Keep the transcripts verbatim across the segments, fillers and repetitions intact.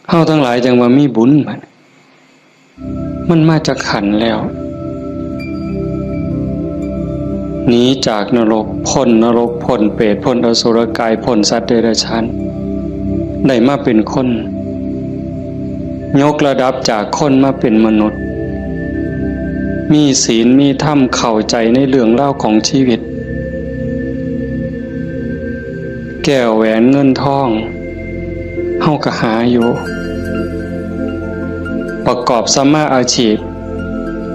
เฮาทั้งหลายจั่งว่ามีบุญบัดนี้ มันมาจากขันธ์แล้ว หนีจากนรก พ้นนรก พ้นเปรต พ้นอสุรกาย พ้นสัตว์เดรัจฉาน ได้มาเป็นคน ยกระดับจากคนมาเป็นมนุษย์ มีศีล มีธรรม เข้าใจในเรื่องราวของชีวิต แก้วแหวนเงินทอง เฮาก็หาอยู่ ประกอบสัมมาอาชีพ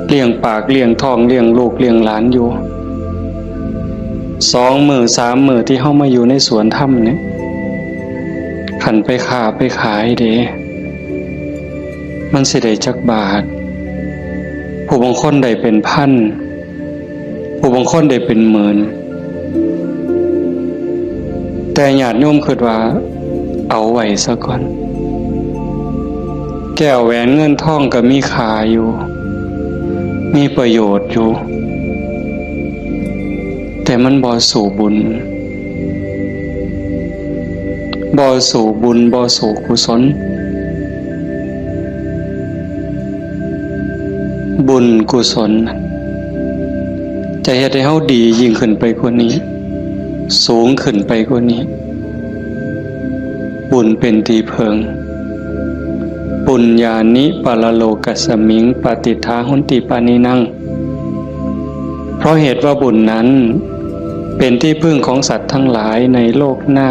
เลี้ยงปากเลี้ยงท้อง เลี้ยงลูกเลี้ยงหลานอยู่ สองมื้อสามมื้อที่เฮามาอยู่ในสวนธรรมเนี่ย คันไปค้าไปขายเด้ มันสิได้จักบาท ผู้บางคนได้เป็นพัน ผู้บางคนได้เป็นหมื่น แต่ญาติโยมคิดว่าเอาไว้ซะก่อน แก้วแหวนเงินทองก็มีค่าอยู่ มีประโยชน์อยู่ แต่มันบ่สู้บุญ บ่สู้บุญ บ่สู้กุศล บุญกุศล จะเฮ็ดให้เฮาดียิ่งขึ้นไปกว่านี้ สูงขึ้นไปกว่านี้ บุญเป็นที่เพิ่ง ปุญญานิปรโลกัสมิง ปฏิฏฐาหนติปานินัง เพราะเหตุว่าบุญนั้น เป็นที่พึ่งของสัตว์ทั้งหลายในโลกหน้า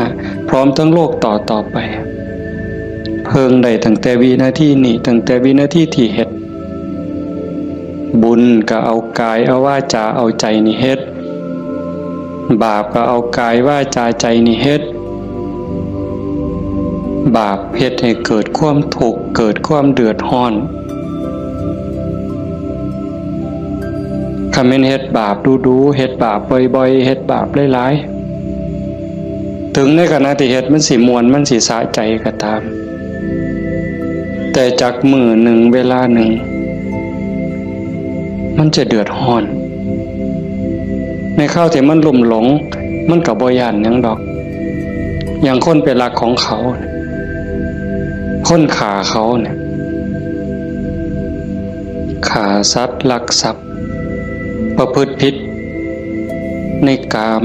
พร้อมทั้งโลกต่อต่อไป เพิ่งได้ตั้งแต่วินาทีนี้ ตั้งแต่วินาทีที่เฮ็ด บุญก็เอากายเอาวาจาเอาใจนี่เฮ็ด บาปก็เอากายวาจาใจนี่เฮ็ด บาปเฮ็ดให้เกิดความทุกข์ เกิดความเดือดร้อน คันแม่นเฮ็ดบาปดูๆ เฮ็ดบาปบ่อยๆ เฮ็ดบาปหลายๆ ถึงในขณะที่เฮ็ดมันสิม่วน มันสิสะใจก็ตาม แต่จักมื้อหนึ่งเวลาหนึ่ง มันจะเดือดร้อน ในคราวที่มันลุ่มหลง มันก็บ่ย้านหยังดอก อย่างคนไปลักของเขา คนฆ่าเขาเนี่ย ฆ่าสัตว์ ลักทรัพย์ ประพฤติผิดในกาม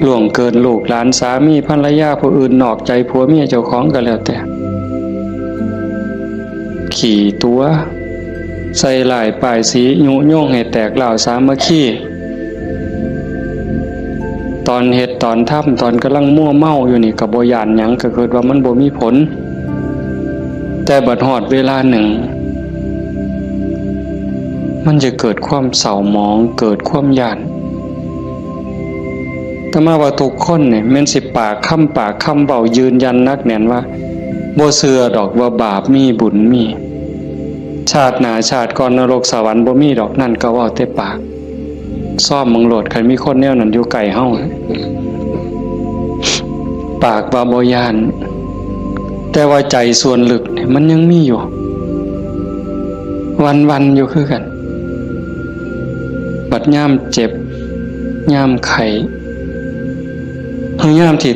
ล่วงเกินลูกหลาน สามีภรรยาผู้อื่น นอกใจผัวเมียเจ้าของก็แล้วแต่ ขี้ตั๋ว ใส่ร้ายป้ายสี ยุยงให้แตกร้าวสามัคคี ตอนเฮ็ดตอนทำ ตอนกำลังมัวเมาอยู่นี่ก็บ่ย้านหยัง ก็คิดว่ามันบ่มีผล แต่บัดฮอดเวลาหนึ่ง มันจะเกิดความเศร้าหมอง เกิดความย้าน อาตมาว่าทุกคนเนี่ยแม่นสิปากคำ ปากคำเว้ายืนยันหนักแน่นว่า บ่เชื่อดอกว่าบาปมีบุญมี ชาติหน้าชาติก่อนนรกสวรรค์บ่มีดอก นั่นก็เว้าแต่ปาก ซ่อมเบิ่งโลด คันมีคนแนวนั้นอยู่ใกล้เฮา ปากว่าบ่ย้าน แต่ว่าใจส่วนลึกเนี่ยมันยังมีอยู่ วันๆ อยู่คือกัน บัดยามเจ็บ ยามไข้ หรือยามที่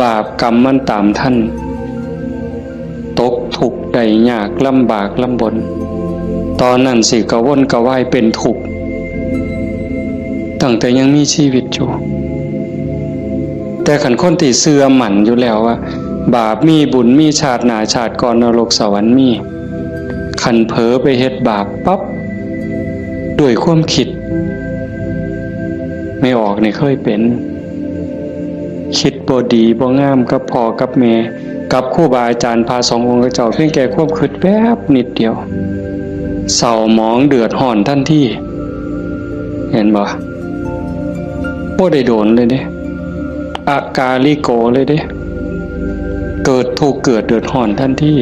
บาปกรรมมันตามทัน ตกทุกข์ได้ยาก ลำบากลำบน ตอนนั้นสิกระวนกระวายเป็นทุกข์ ตั้งแต่ยังมีชีวิตอยู่ แต่คันคนที่เชื่อมั่นอยู่แล้วว่า บาปมีบุญมี ชาติหน้าชาติก่อนนรกสวรรค์มี คันเผลอไปเฮ็ดบาปปั๊บ ด้วยความคิด แม่ออกนี่เคยเป็น คิดบ่ดีบ่งามกับพ่อกับแม่ กับครูบาอาจารย์พระสงฆ์องค์เจ้า เพียงแค่ความคิดแวบนิดเดียว เศร้าหมองเดือดร้อนทันที เห็นบ่ บ่ได้โดนเลยเด้ อากาลิโกเลยเด้ เกิดทุกข์เกิดเดือดร้อนทันที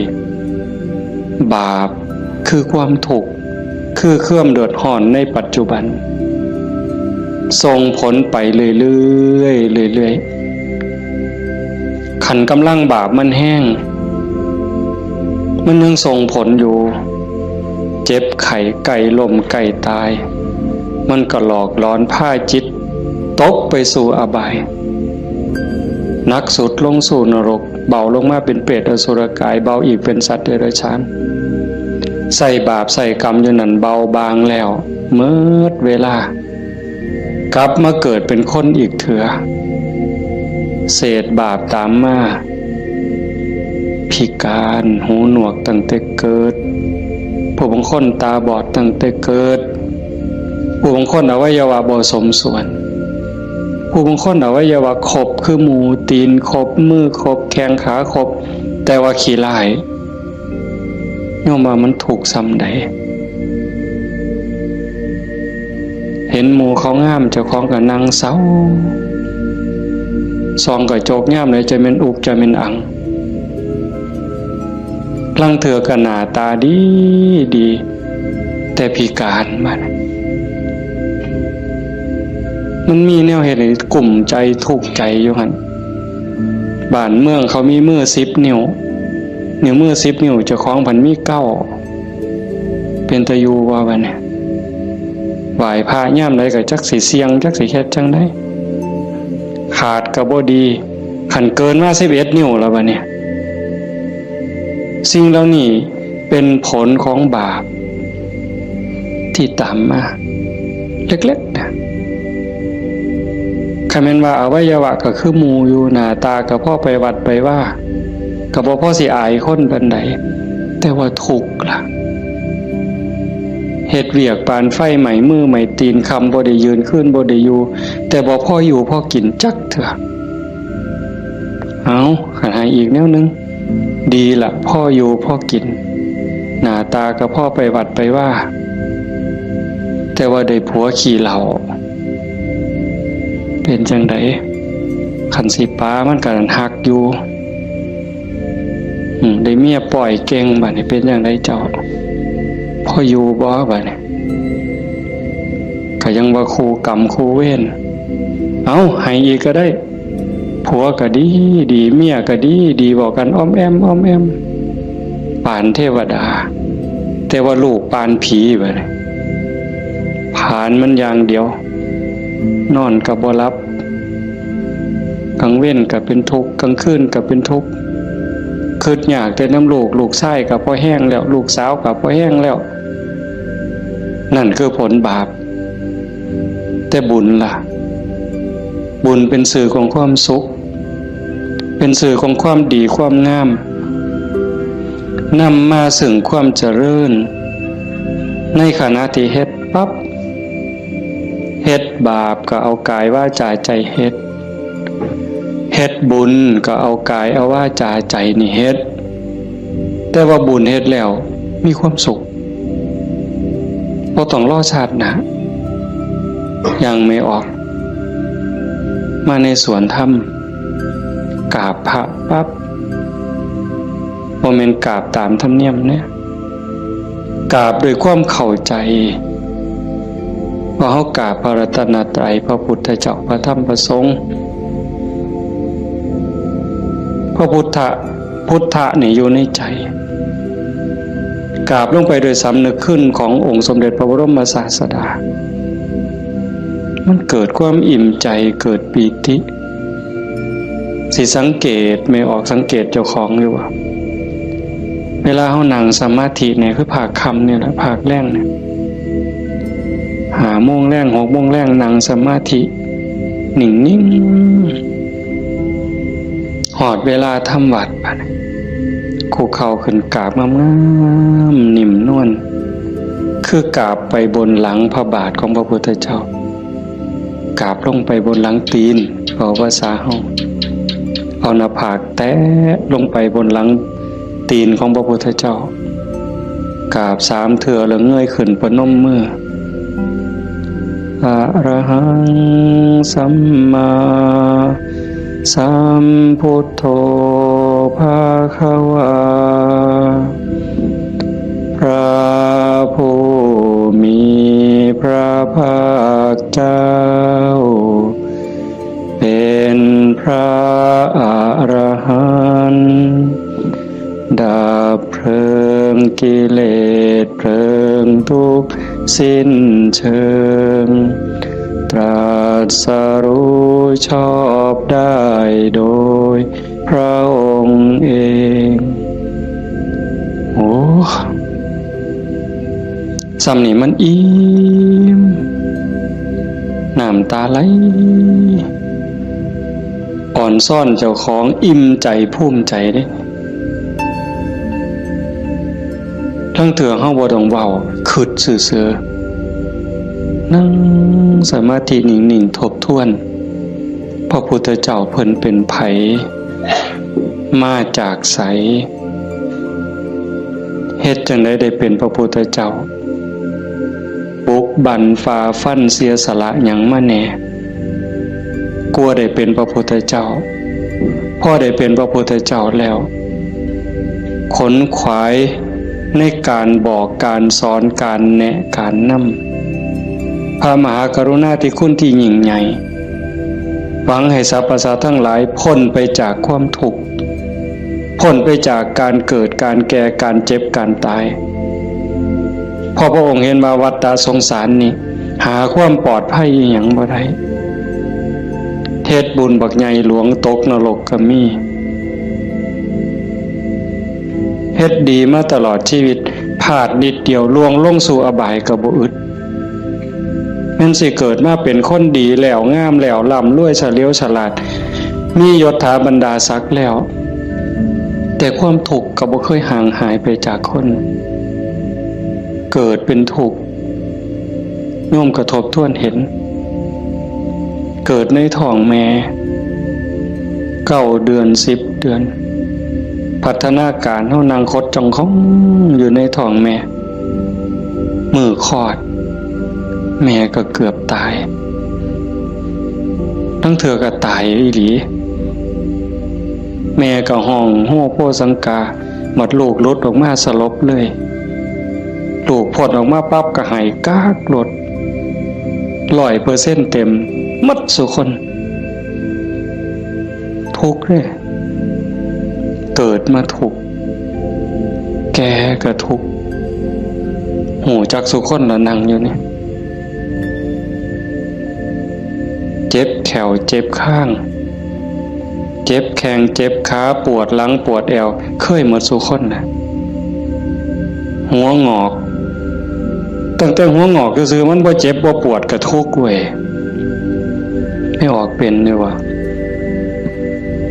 บาปคือความทุกข์ คือความเดือดร้อนในปัจจุบัน ส่งผลไปเรื่อยๆ เรื่อยๆ คันกำลังบาปมันแฮง มันยังส่งผลอยู่ เจ็บไข้ใกล้ล้มใกล้ตาย มันก็หลอกหลอนพาจิตตกไปสู่อบาย หนักสุดลงสู่นรก เบาลงมาเป็นเปรตอสุรกาย เบาอีกเป็นสัตว์เดรัจฉาน ใส่บาปใส่กรรมอยู่นั่น เบาบางแล้ว เมิดเวลา กลับมาเกิดเป็นคนอีกเถื่อ เศษบาปตามมา พิการ หูหนวกตั้งแต่เกิด ผู้บางคนตาบอดตั้งแต่เกิด ผู้บางคนอวัยวะบ่สมส่วน ผู้บางคนอวัยวะครบคือหมู่ ตีนครบ มือครบ แข้งขาครบ แต่ว่าขี้ร้าย โยมว่ามันทุกข์ส่ำใด เห็นหมู่เขางาม เจ้าของก็นั่งเศร้า ส่องกระจกยามใดจะแม่นอุกจะแม่นอัง ลางเทื่อก็หน้าตาดีดี แต่พิการบัด มันมีแนวเฮ็ดให้กุ้มใจทุกข์ใจอยู่หั่น บ้านเมืองเขามีมือสิบนิ้ว นิ้วมือสิบนิ้ว เจ้าของพันมีเก้า เป็นตาอยู่บ่บัดนี้ ไหว้พระยามใดก็จักสิเสี่ยง จักสิเฮ็ดจั่งใด ขาดก็บ่ดี คันเกินมาสิบเอ็ดนิ้วแล้วบัดนี้ สิ่งเหล่านี้เป็นผลของบาป ที่ตามมา เล็กๆนะ คันแม่นว่าอวัยวะก็คือหมู่อยู่ หน้าตาก็พอไปวัดไปวา ก็บ่พอสิอายคนปานใด แต่ว่าทุกข์ล่ะ เฮ็ดเวียกปานไฟไหม้มือไหม้ตีน ค่ำบ่ได้ยืน คืนบ่ได้อยู่ แต่บ่พออยู่พอกินจักเทื่อ เอา คันให้อีกแนวหนึ่ง ดีละ พออยู่พอกิน หน้าตาก็พอไปวัดไปวา แต่ว่าได้ผัวขี้เหล้า เป็นจั่งใด คันสิปามันก็หักอยู่ อืม ได้เมียป้อยเก่ง บัดนี้เป็นจั่งใดเจ้า พออยู่บ่ บัดนี้ ก็ยังว่าคู่กรรมคู่เวร เอา ให้อีกก็ได้ ผัวก็ดีดี เมียก็ดีดี เว้ากันอ้อมแอ้มอ้อมแอ้ม ปานเทวดา แต่ว่าลูกปานผีบัดนี้ ผลาญมันอย่างเดียว นอนก็บ่หลับ กลางเว็นก็เป็นทุกข์ กลางคืนก็เป็นทุกข์ คิดยากแต่นำลูก ลูกชายก็พอแฮงแล้ว ลูกสาวก็พอแฮงแล้ว นั่นคือผลบาป แต่บุญล่ะ บุญเป็นสื่อของความสุข เป็นสื่อของความดีความงาม นำมาซึ่งความเจริญ ในขณะที่เฮ็ดปั๊บ เฮ็ดบาปก็เอากายวาจาใจเฮ็ด เฮ็ดบุญก็เอากายเอาวาจาใจนี่เฮ็ด แต่ว่าบุญเฮ็ดแล้วมีความสุข บ่ต้องรอชาติหน้า ยังไม่ออก มาในสวนธรรม กราบพระปั๊บ บ่แม่นกราบตามธรรมเนียมเนี่ย กราบด้วยความเข้าใจ ว่าเฮากราบพระรัตนตรัย พระพุทธเจ้า พระธรรม พระสงฆ์ พระพุทธะ พุทธะนี่อยู่ในใจ กราบลงไปโดยสำนึกคุณขององค์สมเด็จพระบรมศาสดา มันเกิดความอิ่มใจ เกิดปีติ สิสังเกต แม่ออกสังเกตเจ้าของอยู่ว่า เวลาเฮานั่งสมาธิเนี่ย คือภาคค่ำเนี่ยแหละ ภาคแลงเนี่ย ห้าโมงแลง หกโมงแลง นั่งสมาธิ นิ่งๆ ฮอดเวลาทำวัตรบัดนี้ คุกเข่าขึ้นกราบงามๆ นิ่มนวล คือกราบไปบนหลังพระบาทของพระพุทธเจ้า กราบลงไปบนหลังตีน เว้าภาษาเฮา เอาหน้าผากแตะลงไปบนหลังตีนของพระพุทธเจ้า กราบสามเทื่อแล้วเงยขึ้นประนมมือ อะระหังสัมมาสัมพุทโธภะคะวา พระผู้มีพระภาคเจ้า เป็นพระอรหันต์ ดับเพลิงกิเลสเพลิงทุกข์สิ้นเชิง ตรัสรู้ชอบได้โดย พระองค์เอง โอ้ ส่ำนี่มันอิ่ม น้ำตาไหล อ่อนซ้อนเจ้าของ อิ่มใจภูมิใจเด้ ลางเทื่อเฮาบ่ต้องเว้า คิดซื่อๆ นั่งสมาธินิ่งๆ ทบทวน พระพุทธเจ้าเพิ่นเป็นไผ มาจากไส เฮ็ดจั่งใดได้เป็นพระพุทธเจ้า บุกบั่นฝ่าฟันเสียสละหยังมาแหน่ กว่าได้เป็นพระพุทธเจ้า พอได้เป็นพระพุทธเจ้าแล้ว ขนขวายในการบอกการสอน การแนะการนำ พระมหากรุณาธิคุณที่ยิ่งใหญ่ หวังให้สรรพสัตว์ทั้งหลายพ้นไปจากความทุกข์ พ้นไปจากการเกิด การแก่ การเจ็บ การตาย เพราะพระองค์เห็นว่าวัฏฏะสงสารนี่ หาความปลอดภัยอิหยังบ่ได้ เฮ็ดบุญบักใหญ่หลวงตกนรกก็มี เฮ็ดดีมาตลอดชีวิต พลาดนิดเดียวล่วงลงสู่อบายก็บ่อึด แม่นสิเกิดมาเป็นคนดีแล้ว งามแล้ว ร่ำรวย เฉลียวฉลาด มียศถาบรรดาศักดิ์แล้ว แต่ความทุกข์ก็บ่เคยห่างหายไปจากคน เกิดเป็นทุกข์ โยมก็ทบทวนเห็น เกิดในท้องแม่ เก้าเดือน สิบเดือน พัฒนาการเฮานั่งขดจ้องของอยู่ในท้องแม่ มื้อคลอด แม่ก็เกือบตาย ลางเทื่อก็ตายอีหลี แม่ก็ฮ้องโฮโพสังกา บัดลูกหลุดออกมาสลบเลย ลูกพ้นออกมาปั๊บก็ไห้ก๊ากโลด ร้อยเปอร์เซ็นต์เต็ม หมดซุคน ทุกข์เด้ เกิดมาทุกข์ แก่ก็ทุกข์ ฮู้จักซุคนละนั่งอยู่นี่ เจ็บแข้วเจ็บคาง เจ็บแข้งเจ็บขา ปวดหลังปวดแอว เคยหมดซุคนนะ หัวงอก ตั้งแต่หัวงอกซื่อๆ มันบ่เจ็บบ่ปวดก็ทุกข์เว้ย ไม่ออกเป็นเลยว่ะ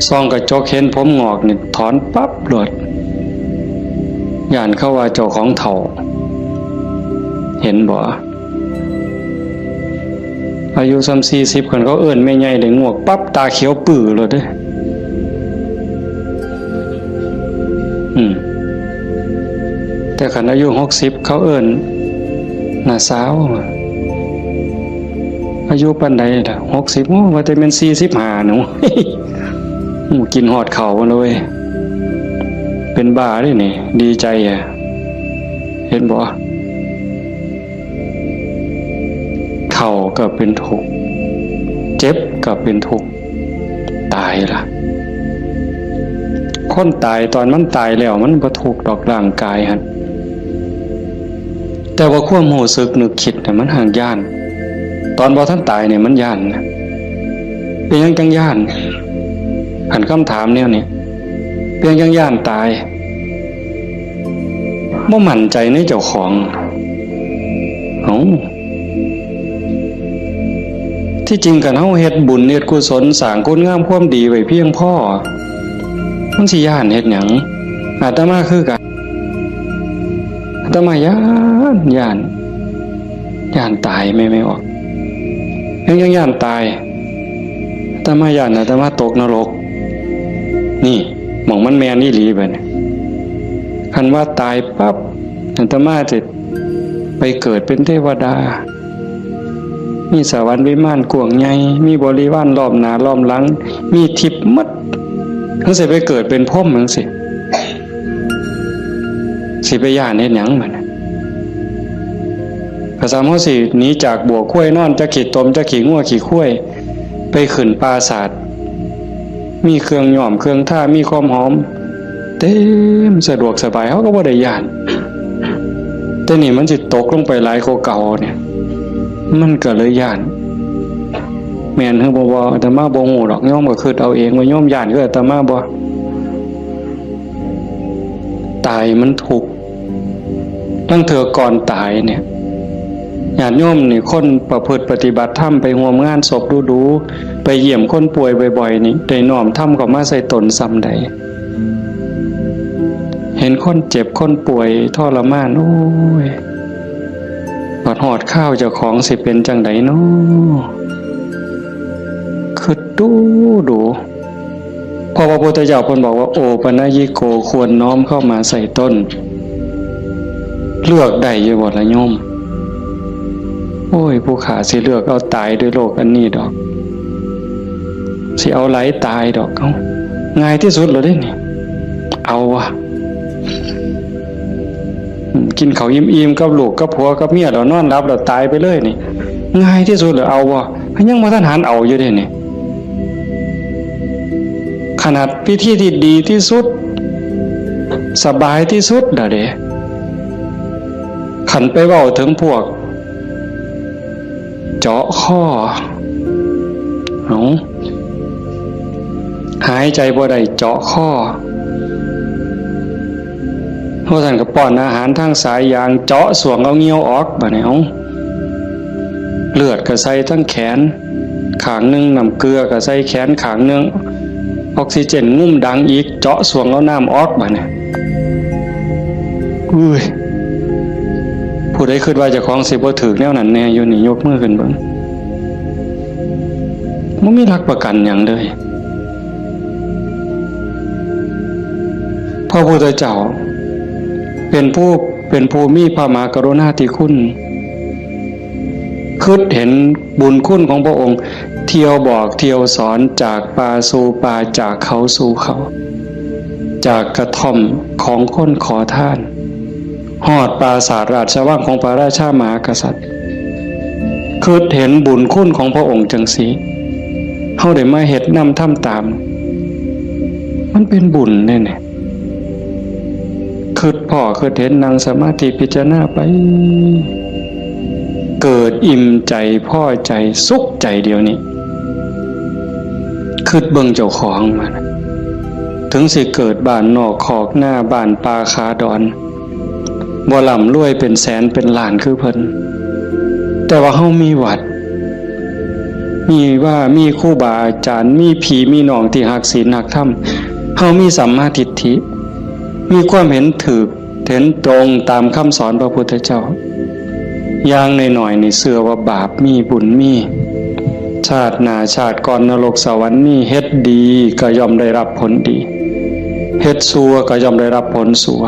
ส่องกระจกเห็นผมงอกนี่ถอนปั๊บโลด ย้านเขาว่าเจ้าของเฒ่า เห็นบ่ อายุส่ำสี่สิบ คันเขาเอิ้นแม่ใหญ่ได้งอกปั๊บ ตาเขียวปื้อโลดเด้ อืม แต่คันอายุหกสิบ เขาเอิ้นน้าสาว อายุปานใดล่ะ หกสิบ โอ้ ว่าแต่แม่นสี่สิบห้าหนู หมู่กินฮอดข้าวเลย เป็นบ้าเด้นี่ ดีใจอะ เห็นบ่ เฒ่าก็เป็นทุกข์ เจ็บก็เป็นทุกข์ ตายล่ะ คนตายตอนมันตายแล้วมันบ่ทุกข์ดอกร่างกายหั่น แต่ว่าความรู้สึกนึกคิดน่ะมันห่างย้าน ตอนบ่ทันตายเนี่ยมันย้านนะ เป็นหยังจังย้าน คันคำถามแนวนี้ เป็นหยังจังย้านตาย บ่มั่นใจในเจ้าของ เอ้า ที่จริงคันเฮาเฮ็ดบุญเฮ็ดกุศลสร้างคุณงามความดีไว้เพียงพอ มันสิย้านเฮ็ดหยัง อาตมาคือกัน อาตมาย้าน ย้าน ย้านตายแม่ ไม่ออก ยัง ยังย้านตาย อาตมาย้าน อาตมาตกนรก นี่ หม่องมันแม่นอีหลีบัดนี้ คันว่าตายปั๊บ อาตมาจะไปเกิดเป็นเทวดา มีสวรรค์วิมานกว้างใหญ่ มีบริวารล้อมหน้าล้อมหลัง มีทิพย์หมด จั่งซี้ไปเกิดเป็นพรหมจั่งซี้ สิไปย้านเฮ็ดหยังบัดนี้ กะซ้ำเฮาสิหนีจากบัวควายนอน จักขี้ตม จักขี้งัวขี้ควาย ไปขึ้นปราสาท มีเครื่องย้อมเครื่องทา มีความหอม เต็มสะดวกสบาย เฮาก็บ่ได้ย้าน แต่นี่มันสิตกลงไปหลายกว่าเก่าเนี่ย มันก็เลยย้าน แม่นหรือบ่ บ่ อาตมาบ่ฮู้ดอก โยมก็คิดเอาเองว่าโยมย้านคืออาตมาบ่ ายมันทุกข์ ลางเทื่อก่อนตายเนี่ย ญาติโยมนี่ คนประพฤติปฏิบัติธรรม ไปร่วมงานศพดูๆ ไปเยี่ยมคนป่วยบ่อยๆ นี่ ได้น้อมธรรมเข้ามาใส่ตนส่ำใด เห็นคนเจ็บคนป่วยทรมาน โอ้ย บัดฮอดคราวเจ้าของสิเป็นจั่งใดน้อ คิดดูดู เพราะพระพุทธเจ้าเพิ่นบอกว่า โอปัญญิโก ควรน้อมเข้ามาใส่ตน เลือกได้อยู่บ่ล่ะโยม โอ้ย ผู้ข้าสิเลือกเอาตายด้วยโรคอันนี้ดอก สิเอาหลายตายดอก เอ้า ง่ายที่สุดแล้วเด้นี่ เอาวะ อืม กินข้าวอิ่มๆ กับลูกกับผัวกับเมียแล้วนอนหลับแล้วตายไปเลยนี่ ง่ายที่สุดแล้ว เอาวะ ยังบ่ทันหันเอาอยู่เด้นี่ ขนาดวิธีที่ดีที่สุด สบายที่สุดแล้วเด้ คันไปเว้าถึงพวก เจาะคอ เอา หายใจบ่ได้เจาะคอ เพราะฉะนั้นก็ป้อนอาหารทางสายยาง เจาะส่วงเอาเงี้ยวออก บัดนี้ เอา เลือดก็ใส่ทั้งแขนข้างหนึ่ง น้ำเกลือก็ใส่แขนข้างหนึ่ง ออกซิเจนงุ่มดังอีก เจาะส่วงเอาน้ำออก บัดนี้ อุ้ย ผู้ใดคิดว่าเจ้าของสิบ่ถืกแนวนั้นแน่อยู่นี่ ยกมือขึ้นเบิ่ง บ่มีหลักประกันหยังเลย พระพุทธเจ้า เป็นผู้ เป็นผู้มีพระมหากรุณาธิคุณ คิดเห็นบุญคุณของพระองค์ เที่ยวบอกเที่ยวสอน จากป่าสู่ป่า จากเขาสู่เขา จากกระท่อมของคนขอทาน ฮอดปราสาทราชวังของพระราชามหากษัตริย์ คิดเห็นบุญคุณของพระองค์จังซี้ เฮาได้มาเฮ็ดนำทำตาม มันเป็นบุญเด้เนี่ย คิดพ้อคิดเห็น นั่งสมาธิพิจารณาไป เกิดอิ่มใจ พอใจ สุขใจเดี๋ยวนี้ คิดเบิ่งเจ้าของมัน ถึงสิเกิดบ้านนอกคอกนา บ้านป่าขาดอน บ่ร่ำรวยเป็นแสนเป็นล้านคือเพิ่น แต่ว่าเฮามีวัด มีว่า มีครูบาอาจารย์ มีพี่มีน้องที่ฮักศีลฮักธรรม เฮามีสัมมาทิฏฐิ มีความเห็นถูก เห็นตรงตามคำสอนพระพุทธเจ้า อย่างน้อยๆ นี่เชื่อว่าบาปมี บุญมี ชาติหน้าชาติก่อนนรกสวรรค์มี เฮ็ดดีก็ย่อมได้รับผลดี เฮ็ดชั่วก็ย่อมได้รับผลชั่ว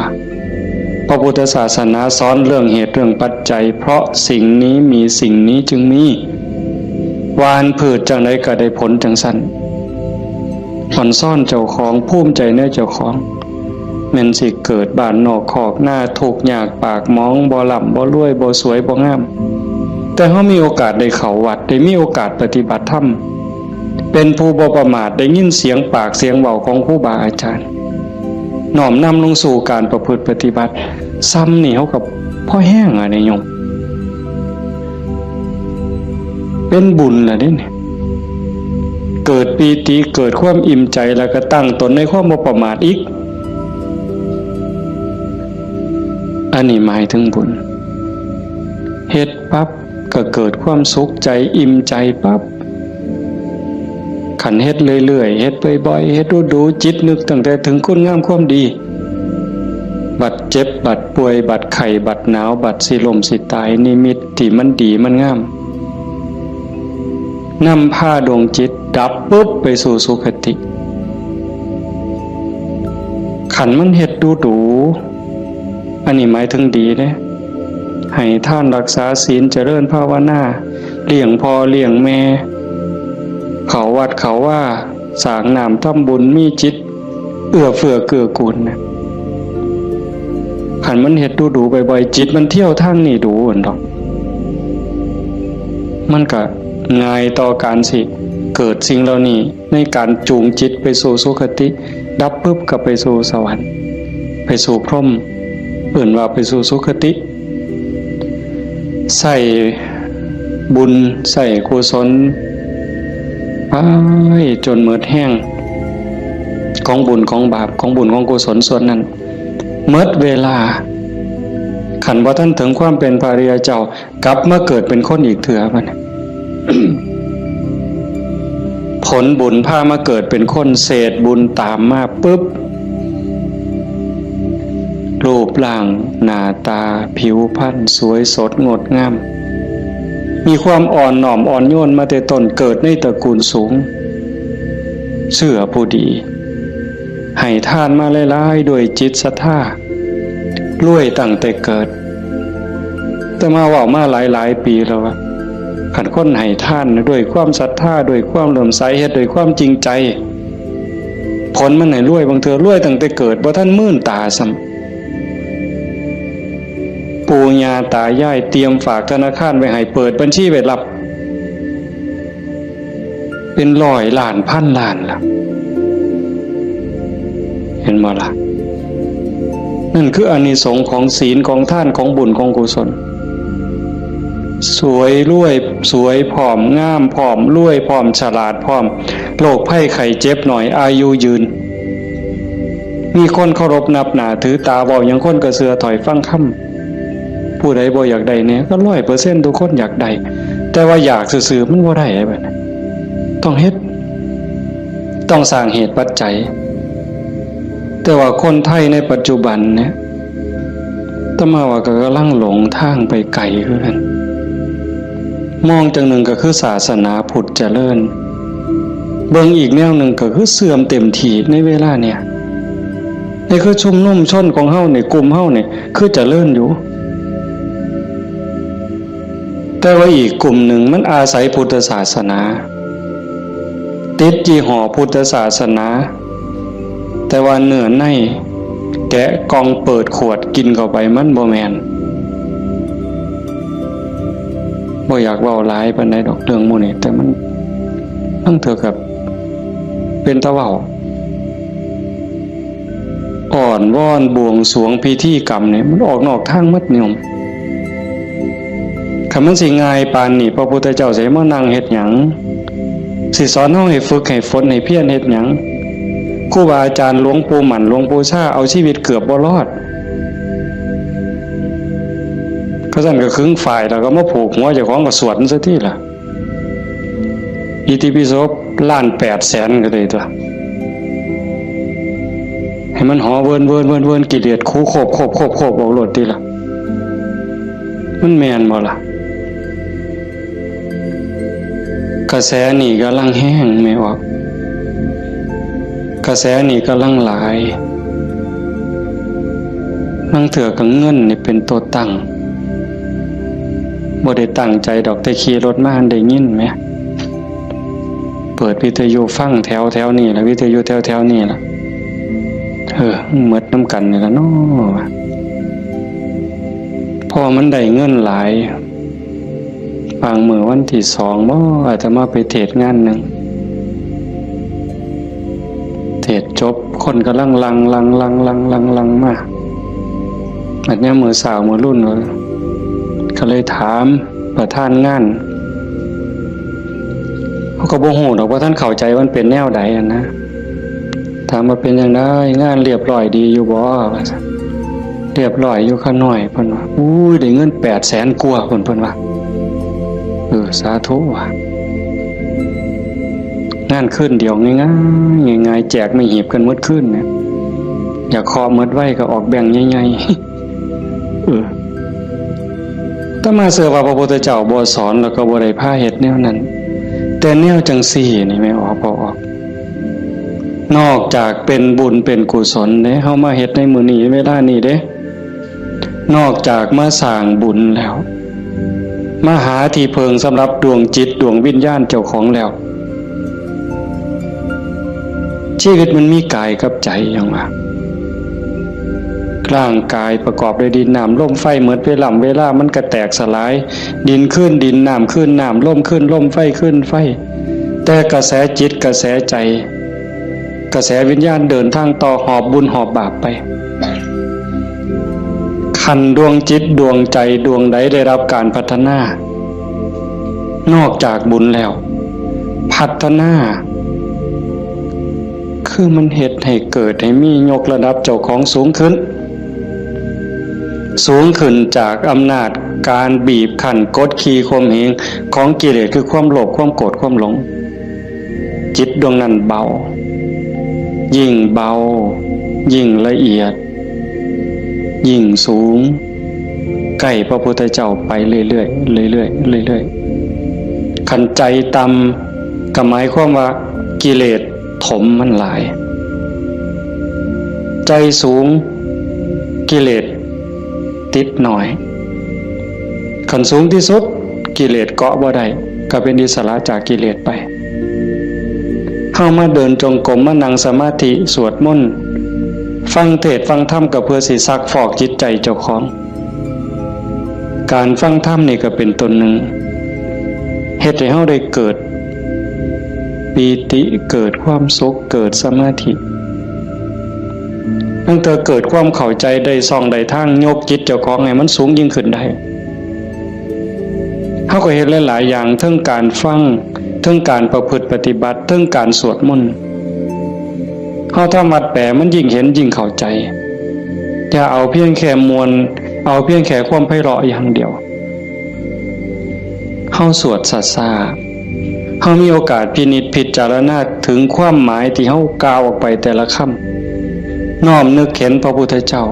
พระพุทธศาสนาสอนเรื่องเหตุเรื่องปัจจัย เพราะสิ่งนี้มีสิ่งนี้จึงมี หว่านพืชจั่งใดก็ได้ผลจั่งซั้น อ่อนซ้อนเจ้าของ ภูมิใจในเจ้าของ แม่นสิเกิดบ้านนอกคอกนา ทุกข์ยากปากหมอง บ่ร่ำบ่รวย บ่สวยบ่งาม แต่เฮามีโอกาสได้เข้าวัด ได้มีโอกาสปฏิบัติธรรม เป็นผู้บ่ประมาท ได้ยินเสียงปากเสียงเว้าของครูบาอาจารย์ น้อมนำลงสู่การประพฤติปฏิบัติ ซ้ำนี่เฮาก็พอแฮงอะเด้โยม เป็นบุญล่ะเด้เนี่ย เกิดปีติ เกิดความอิ่มใจ แล้วก็ตั้งตนในความบ่ประมาทอีก อันนี้หมายถึงบุญ เฮ็ดปั๊บก็เกิดความสุขใจ อิ่มใจปั๊บ คันเฮ็ดเรื่อยๆ เฮ็ดบ่อยๆ เฮ็ดดูๆ จิตนึกตั้งแต่ถึงคุณงามความดี บัดเจ็บ บัดป่วย บัดไข้ บัดหนาว บัดสิล้มสิตาย นิมิตที่มันดีมันงาม นำพาดวงจิตดับปุ๊บไปสู่สุคติ คันมันเฮ็ดดูๆ อันนี้หมายถึงดีเด้ ให้ทานรักษาศีล เจริญภาวนา เลี้ยงพ่อเลี้ยงแม่ เข้าวัดเข้าวา สร้างน้ำทำบุญ มีจิตเอื้อเฟื้อเกื้อกูลนะ คันมันเฮ็ดดูๆ บ่อยๆ จิตมันเที่ยวทางนี้ดูหั่นดอก มันก็ง่ายต่อการสิเกิดสิ่งเหล่านี้ ในการจูงจิตไปสู่สุคติ ดับปุ๊บก็ไปสู่สวรรค์ ไปสู่พรหม เอิ้นว่าไปสู่สุคติ ใส่บุญ ใส่กุศล ไปจนหมดแฮง ของบุญของบาป ของบุญของกุศลส่วนนั้น หมดเวลา คันบ่ทันถึงความเป็นพระอริยเจ้า กลับมาเกิดเป็นคนอีกเทื่อบัดนี้ ผลบุญพามาเกิดเป็นคน เศษบุญตามมาปุ๊บ รูปร่างหน้าตาผิวพรรณสวยสดงดงาม มีความอ่อนน้อมอ่อนโยนมาแต่ต้น เกิดในตระกูลสูง เชื่อผู้ดี ให้ทานมาหลายๆ ด้วยจิตศรัทธา รวยตั้งแต่เกิด แต่มาเว้ามาหลายๆ ปีแล้วว่า คันคนให้ทานด้วยความศรัทธา ด้วยความเลื่อมใส เฮ็ดด้วยความจริงใจ ผลมันให้รวย บางเทื่อรวยตั้งแต่เกิด บ่ทันมื่นตาซ้ำ ปู่ย่าตายายเตรียมฝากธนาคารไว้ให้ เปิดบัญชีไว้รับ เป็นร้อยล้านพันล้านล่ะ เห็นบ่ล่ะ นั่นคืออานิสงส์ของศีล ของทาน ของบุญ ของกุศล สวยรวย สวยพร้อม งามพร้อม รวยพร้อม ฉลาดพร้อม โรคภัยไข้เจ็บน้อย อายุยืน มีคนเคารพนับหน้าถือตา เว้าหยังคนก็เชื่อถ้อยฟังคำ ผู้ใดบ่อยากได้เนี่ย ก็ร้อยเปอร์เซ็นต์ ทุกคนอยากได้ แต่ว่าอยากซื่อๆ มันบ่ได้บัดนี้ ต้องเฮ็ด ต้องสร้างเหตุปัจจัย แต่ว่าคนไทยในปัจจุบันเนี่ย อาตมาว่าก็กำลังหลงทางไปไกลคือกัน มองจั่งหนึ่งก็คือศาสนาพุทธเจริญ เบิ่งอีกแนวหนึ่งก็คือเสื่อมเต็มทีในเวลาเนี่ย นี่คือชุมนุมชนของเฮานี่ กลุ่มเฮานี่ คือเจริญอยู่ แต่ว่าอีกกลุ่มหนึ่งมันอาศัยพุทธศาสนา ติดยี่ห้อพุทธศาสนา แต่ว่าเนื้อในแกะกล่องเปิดขวดกินเข้าไปมันบ่แม่น บ่อยากเว้าหลายปานใดดอกเรื่องหมู่นี้ แต่มัน มันเท่ากับเป็นตาเว้า อ้อนวอนบวงสรวงพิธีกรรมเนี่ย มันออกนอกทางหมดโยม คันมันสิง่ายปานนี้ พระพุทธเจ้าสิมานั่งเฮ็ดหยัง สิสอนเฮาให้ฝึกให้ฝนให้เพียรเฮ็ดหยัง ครูบาอาจารย์หลวงปู่หมั่นหลวงปู่ชาเอาชีวิตเกือบบ่รอด เขาซั่นก็ขึงฝ้ายแล้วก็มาผูกหัวเจ้าของก็สวดมันซะทีล่ะ อิติปิโสล้านแปดแสนก็ได้ตัว ให้มันหอเวินเวินเวินเวินกิเลสคูโคบโคบโคบโคบออกโลดติล่ะ มันแม่นบ่ล่ะ กระแสนี่กำลังแฮงแม่ออก กระแสนี่กำลังหลาย ลางเทื่อก็เงินนี่เป็นตัวตั้ง บ่ได้ตั้งใจดอก แต่ขี่รถมาได้ยินแหม เปิดวิทยุฟังแถวแถวนี่ล่ะ วิทยุแถวแถวนี่ล่ะ เออ หมดนำกันนี่ล่ะเนาะ เพราะว่ามันได้เงินหลาย บางมื้อวันที่สองบ่ อาตมาไปเทศน์งานหนึ่ง เทศน์จบ คนกำลังหลั่ง หลั่ง หลั่ง หลั่ง หลั่ง หลั่งมา บัดยามมื้อเช้ามื้อรุ่น ก็เลยถามประธานงาน เขาก็บ่ฮู้ดอกว่าท่านเข้าใจมันเป็นแนวใดอะนะ ถามว่าเป็นจั่งใด งานเรียบร้อยดีอยู่บ่ ว่าซั่น เรียบร้อยอยู่ข้าน้อย เพิ่นว่า อุ้ย ได้เงินแปดแสนกว่า เพิ่น เพิ่นว่า เออ สาธุว่ะ งานคืนเดียวง่ายๆ ง่ายๆ แจกไม่หีบกันหมดคืนเนี่ย อยากเคาะหมดไวก็ออกแบงค์ใหญ่ๆ เออ อาตมาเชื่อว่าพระพุทธเจ้าบ่สอนแล้วก็บ่ได้พาเฮ็ดแนวนั้น แต่แนวจั่งซี้นี่แม่ออก บ่ออก นอกจากเป็นบุญเป็นกุศลเด้ เฮามาเฮ็ดในมื้อนี้เวลานี้เด้ นอกจากมาสร้างบุญแล้ว มาหาที่เพิ่งสำหรับดวงจิตดวงวิญญาณเจ้าของแล้ว ชีวิตมันมีกายกับใจหยังวะ ร่างกายประกอบด้วยดินน้ำลมไฟ หมดเวลา เวลามันก็แตกสลาย ดินคืนดิน น้ำคืนน้ำ ลมคืนลม ไฟคืนไฟ แต่กระแสจิตกระแสใจ กระแสวิญญาณเดินทางต่อ หอบบุญหอบบาปไป คันดวงจิตดวงใจดวงใดได้รับการพัฒนา นอกจากบุญแล้ว พัฒนา คือมันเฮ็ดให้เกิดให้มี ยกระดับเจ้าของสูงขึ้น สูงขึ้นจากอำนาจการบีบคั้นกดขี่ข่มเหงของกิเลส คือความโลภ ความโกรธ ความหลง จิตดวงนั้นเบา ยิ่งเบา ยิ่งละเอียด ยิ่งสูง ใกล้พระพุทธเจ้าไปเรื่อยๆ เรื่อยๆ เรื่อยๆ คันใจต่ำก็หมายความว่ากิเลสถมมันหลาย ใจสูง กิเลสติดน้อย คันสูงที่สุด กิเลสเกาะบ่ได้ ก็เป็นอิสระจากกิเลสไป เฮามาเดินจงกรม มานั่งสมาธิ สวดมนต์ ฟังเทศน์ฟังธรรม ก็เพื่อสิซักฟอกจิตใจเจ้าของ การฟังธรรมนี่ก็เป็นต้นหนึ่ง เฮ็ดให้เฮาได้เกิดปีติ เกิดความสุข เกิดสมาธิ ตั้งแต่เกิดความเข้าใจ ได้ช่องได้ทาง ยกจิตเจ้าของให้มันสูงยิ่งขึ้นได้ เฮาก็เฮ็ดหลายๆ อย่าง เทิงการฟัง เทิงการประพฤติปฏิบัติ เทิงการสวดมนต์ เฮาทำวัดแปล มันยิ่งเห็นยิ่งเข้าใจ อย่าเอาเพียงแค่ม่วน เอาเพียงแค่ความไพเราะอย่างเดียว เฮาสวดช้าๆ เฮามีโอกาสพินิจพิจารณาถึงความหมายที่เฮากล่าวออกไปแต่ละคำ น้อมนึกเห็นพระพุทธเจ้า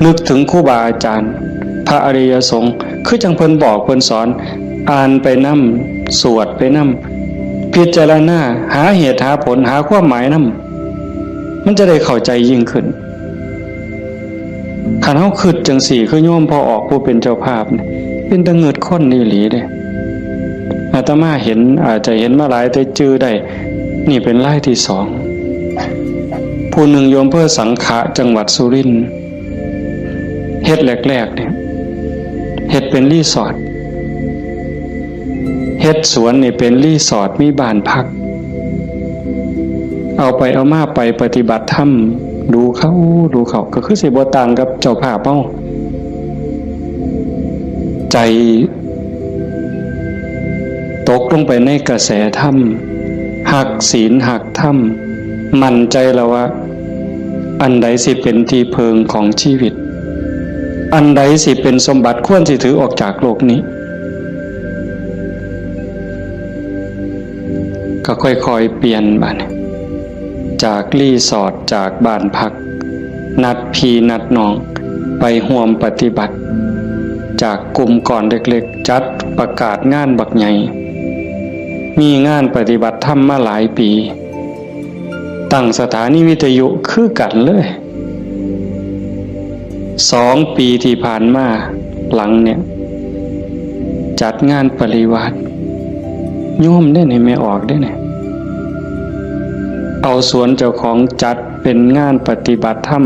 นึกถึงครูบาอาจารย์ พระอริยสงฆ์ คือจั่งเพิ่นบอกเพิ่นสอน อ่านไปนำ สวดไปนำ พิจารณา หาเหตุหาผล หาความหมายนำ มันจะได้เข้าใจยิ่งขึ้น คันเฮาคิดจั่งซี้ คือโยมพ่อออกผู้เป็นเจ้าภาพนี่ เป็นตาเงิดคนอีหลีเด้ อาตมาเห็น อาจจะเห็นมาหลายแต่จื่อได้ นี่เป็นรายที่สอง ผู้หนึ่งอยู่อำเภอสังขะ จังหวัดสุรินทร์ เฮ็ดแรกๆ เนี่ย เฮ็ดเป็นรีสอร์ท เฮ็ดสวนนี่เป็นรีสอร์ท มีบ้านพัก เอาไปเอามาไปปฏิบัติธรรม ดูเข้า ดูเข้า ก็คือสิบ่ต่างกับเจ้าภาพเฮา ใจตกลงไปในกระแสธรรม ฮักศีลฮักธรรม มั่นใจแล้วว่า อันใดสิเป็นที่เพิ่งของชีวิต อันใดสิเป็นสมบัติควรสิถือออกจากโลกนี้ ก็ค่อยๆ เปลี่ยนบัดนี้ จากรีสอร์ท จากบ้านพัก นัดพี่นัดน้อง ไปร่วมปฏิบัติ จากกลุ่มก้อนเล็กๆ จัดประกาศงานบักใหญ่ มีงานปฏิบัติธรรมมาหลายปี ตั้งสถานีวิทยุคือกันเลย สองปีที่ผ่านมาหลังเนี่ย จัดงานปริวาส โยมเด้นี่ แม่ออกเด้นี่ เอาสวนเจ้าของจัดเป็นงานปฏิบัติธรรม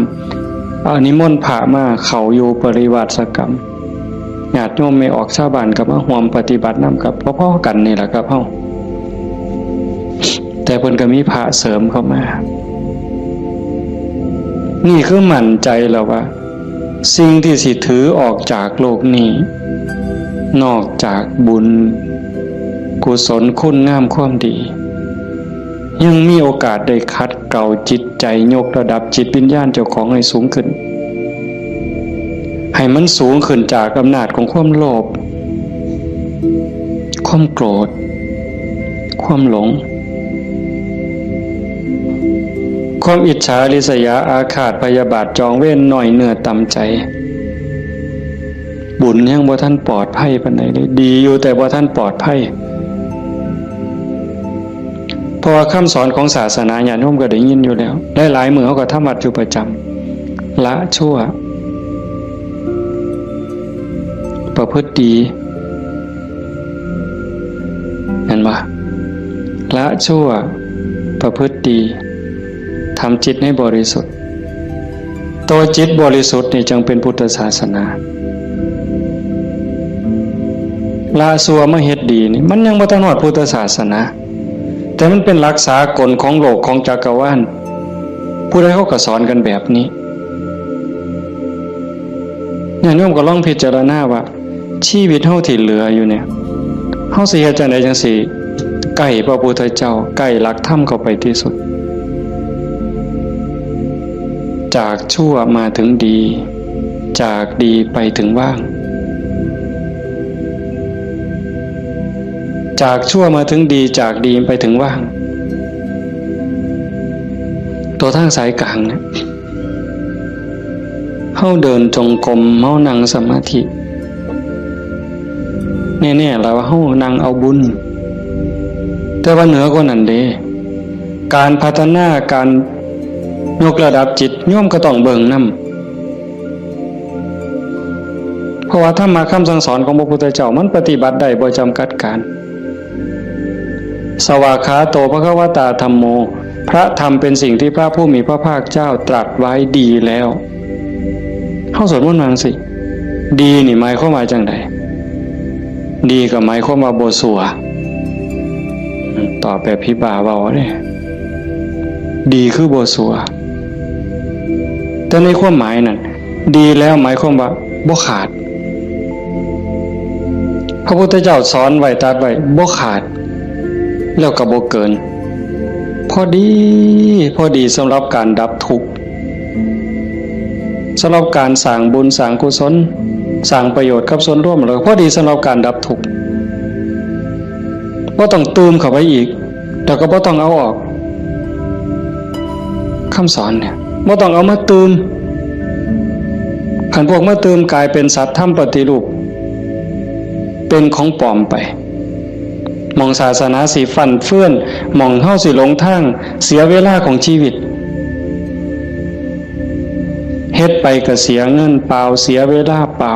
เอานิมนต์พระมาเข้าอยู่ปริวาสกรรม ญาติโยมแม่ออกชาวบ้านก็มาร่วมปฏิบัตินำกับพอๆ กันนี่แหละครับเฮา แต่เพิ่นก็มีพระเสริมเข้ามา นี่คือมั่นใจแล้วว่า สิ่งที่สิถือออกจากโลกนี้ นอกจากบุญ กุศลคุณงามความดี ยังมีโอกาสได้ขัดเกลาจิตใจ ยกระดับจิตวิญญาณเจ้าของให้สูงขึ้น ให้มันสูงขึ้นจากอำนาจของความโลภ ความโกรธ ความหลง ความอิจฉาริษยาอาฆาตพยาบาทจองเวรน้อยเนื้อต่ำใจ บุญยังบ่ทันปลอดภัยปานใดเลย ดีอยู่แต่บ่ทันปลอดภัย เพราะว่าคำสอนของศาสนาญาติโยมก็ได้ยินอยู่แล้ว หลายๆ มื้อเฮาก็ทำวัดอยู่ประจำ ละชั่ว ประพฤติดี เห็นบ่ ละชั่ว ประพฤติดี ทำจิตให้บริสุทธิ์ ตัวจิตบริสุทธิ์นี่จึงเป็นพุทธศาสนา ละชั่วมาเฮ็ดดีนี่ มันยังบ่ทันฮอดพุทธศาสนา แต่มันเป็นหลักสากลของโลกของจักรวาล ผู้ใดเขาก็สอนกันแบบนี้ ญาติโยมก็ลองพิจารณาว่า ชีวิตเฮาที่เหลืออยู่เนี่ย เฮาสิเฮ็ดจั่งใดจั่งสิใกล้พระพุทธเจ้า ใกล้หลักธรรมเข้าไปที่สุด จากชั่วมาถึงดี จากดีไปถึงว่าง จากชั่วมาถึงดี จากดีไปถึงว่าง ตัวทางสายกลางเนี่ย เฮาเดินจงกรม เฮานั่งสมาธิ แน่ๆ แล้วว่าเฮานั่งเอาบุญ แต่ว่าเหนือกว่านั้นเด้ การพัฒนา การยกระดับจิต โยมก็ต้องเบิ่งนำ เพราะว่าธรรมะคำสั่งสอนของพระพุทธเจ้ามันปฏิบัติได้บ่จำกัดการ สวากขาโต ภควตา ธัมโม พระธรรมเป็นสิ่งที่พระผู้มีพระภาคเจ้าตรัสไว้ดีแล้ว เฮาสวดมนต์ว่าจั่งซี้ ดีนี่หมายความว่าจั่งใด ดีก็หมายความว่าบ่ซัว ตอบแบบผีบ้าเว้าเด้ ดีคือบ่ซัว แต่ในความหมายนั่น ดีแล้วหมายความว่าบ่ขาด พระพุทธเจ้าสอนไว้ ตรัสไว้ บ่ขาด แล้วก็บ่เกิน พอดี พอดีสำหรับการดับทุกข์ สำหรับการสร้างบุญสร้างกุศล สร้างประโยชน์กับส่วนรวม แล้วพอดีสำหรับการดับทุกข์ บ่ต้องตื่มเข้าไปอีก แล้วก็บ่ต้องเอาออก คำสอนเนี่ย บ่ต้องเอามาตื่ม คันพวกมาตื่มกลายเป็นสัตว์ธรรมปฏิรูป เป็นของปลอมไป หม่องศาสนาสิฟั่นเฟือน หม่องเฮาสิหลงทาง เสียเวลาของชีวิต เฮ็ดไปก็เสียเงินเปล่า เสียเวลาเปล่า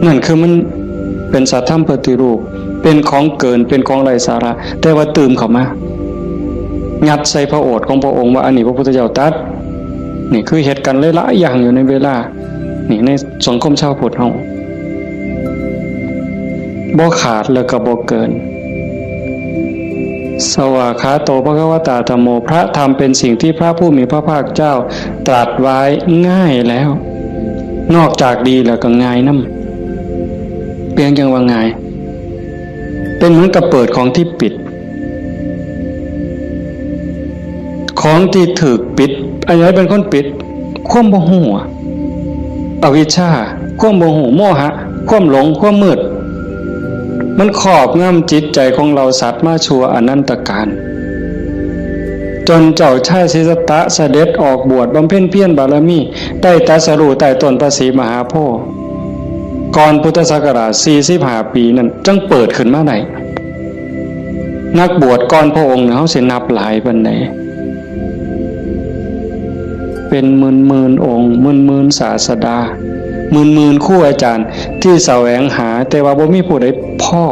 นั่นคือมันเป็นสัตว์ธรรมปฏิรูป เป็นของเกิน เป็นของไร้สาระ แต่ว่าตื่มเข้ามา ยัดใส่พระโอษฐ์ของพระองค์ว่าอันนี้พระพุทธเจ้าตรัส นี่คือเฮ็ดกันหลายๆอย่างอยู่ในเวลา นี่ในสังคมชาวพุทธเฮา บ่ขาดแล้วก็บ่เกิน สวากขาโต ภควตา ธัมโม พระธรรมเป็นสิ่งที่พระผู้มีพระภาคเจ้าตรัสไว้ง่ายแล้ว นอกจากดีแล้วก็ง่ายนำ เพียงจั่งว่าง่าย เป็นเหมือนกับเปิดของที่ปิด ของที่ถูกปิด อันไหนเป็นคนปิด ความบ่ฮู้อะ อวิชชา ความบ่ฮู้ โมหะ ความหลง ความมืด มันครอบงำจิตใจของเราสัตว์มาชั่วอนันตกาล จนเจ้าชายสิทธัตถะเสด็จออกบวชบำเพ็ญเพียรบารมี ได้ตรัสรู้ใต้ต้นพระศรีมหาโพธิ์ ก่อนพุทธศักราชสี่สิบห้าปีนั่น จั่งเปิดขึ้นมาได้ นักบวชก่อนพระองค์เนี่ย เฮาสินับหลายปานใด เป็นหมื่นๆองค์ หมื่นๆศาสดา หมื่นๆครูอาจารย์ที่แสวงหา แต่ว่าบ่มีผู้ใดพ้อ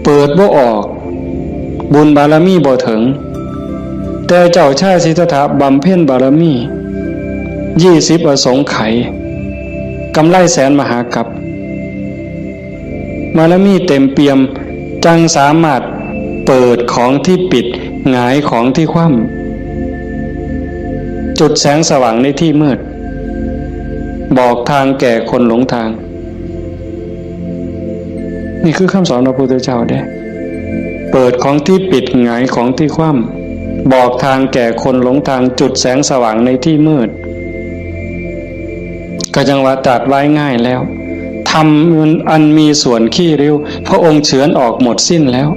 เปิดบ่ออก บุญบารมีบ่ถึง แต่เจ้าชายสิทธัตถะบำเพ็ญบารมี ยี่สิบอสงไขย กำไรแสนมหากัป บารมีเต็มเปี่ยม จั่งสามารถเปิดของที่ปิด หงายของที่คว่ำ จุดแสงสว่างในที่มืด บอกทางแก่คนหลงทาง นี่คือคำสอนพระพุทธเจ้าเด้ เปิดของที่ปิด หงายของที่คว่ำ บอกทางแก่คนหลงทาง จุดแสงสว่างในที่มืด ก็จั่งว่าตรัสไว้ง่ายแล้ว ธรรมอันมีส่วนขี้ริ้ว พระองค์เฉือนออกหมดสิ้นแล้ว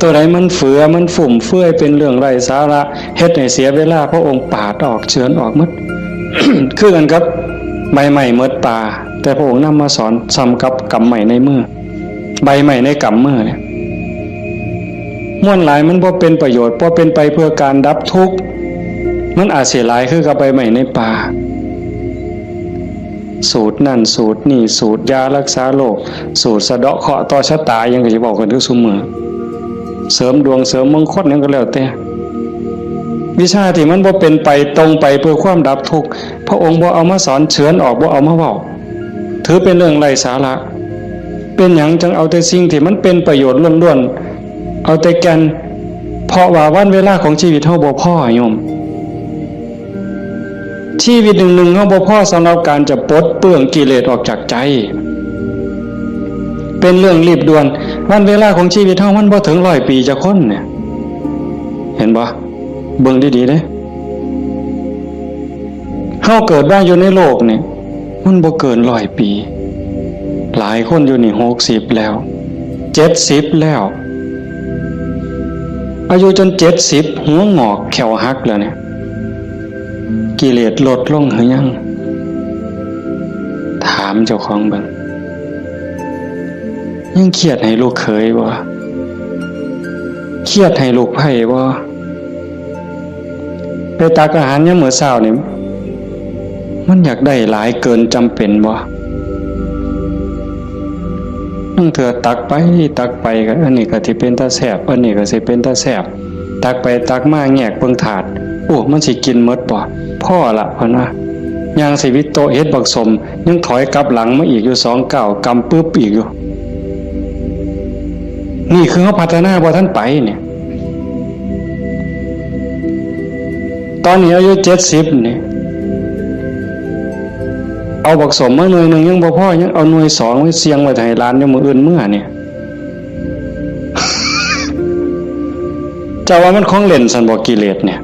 ตัวใดมันเฟือ มันฟุ่มเฟือย เป็นเรื่องไร้สาระ เฮ็ดให้เสียเวลา พระองค์ปาดออก เฉือนออกหมด คือกันกับใบไม้หมดป่า แต่พระองค์นำมาสอนส่ำกับกำไม้ในมือ ใบไม้ในกำมือเนี่ย ม่วนหลายมันบ่เป็นประโยชน์ บ่เป็นไปเพื่อการดับทุกข์ มันอาจสิหลายคือกับใบไม้ในป่า สูตรนั่นสูตรนี่ สูตรยารักษาโรค สูตรสะเดาะเคราะห์ต่อชะตา หยังก็สิเว้ากันคือซุมื้อ เสริมดวงเสริมมงคลหยังก็แล้วแต่ วิชาที่มันบ่เป็นไปตรงไปเพื่อความดับทุกข์ พระองค์บ่เอามาสอน เฉือนออก บ่เอามาเว้า ถือเป็นเรื่องไร้สาระ เป็นหยังจั่งเอาแต่สิ่งที่มันเป็นประโยชน์ล้วนๆ เอาแต่แก่น เพราะว่าวันเวลาของชีวิตเฮาบ่พอโยม ชีวิตหนึ่งๆเฮาบ่พอสำหรับการจะปลดเปลื้องกิเลสออกจากใจ เป็นเรื่องรีบด่วน วันเวลาของชีวิตเฮามันบ่ถึงร้อยปีจักคนเนี่ย เห็นบ่ เบิ่งดีๆเด้ เฮาเกิดมาอยู่ในโลกนี่ มันบ่เกินร้อยปี หลายคนอยู่นี่หกสิบแล้ว เจ็ดสิบแล้ว อายุจนเจ็ดสิบ หัวงอกแข้วหักแล้วเนี่ย กิเลสลดลงหรือยัง ถามเจ้าของเบิ่ง ยังเครียดให้ลูกเขยบ่ เครียดให้ลูกไพร่บ่ ไปตักอาหารยามมื้อเช้านี่ มันอยากได้หลายเกินจำเป็นบ่ ลางเทื่อตักไปตักไปก็ อันนี้ก็สิเป็นตาแซ่บ อันนี้ก็สิเป็นตาแซ่บ ตักไปตักมาแงกเบิ่งถาด โอ้ มันสิกินหมดบ่ พอละ เพิ่นว่า ย่างสิวิโตะเห็นบักสม ยังถอยกลับหลังมาอีกอยู่สองก้าว กำปึบอีกอยู่ นี่คือเฮาพัฒนาบ่ทันไปเนี่ย ตอนนี้อายุเจ็ดสิบนี่ เอาบักสมมาหน่วยหนึ่งยังบ่พอ ยังเอาหน่วยสองไว้เสี่ยงไว้ให้หลานอยู่มื้ออื่นเมือเนี่ย เจ้าว่ามันของเล่นซั่นบ่ กิเลสเนี่ย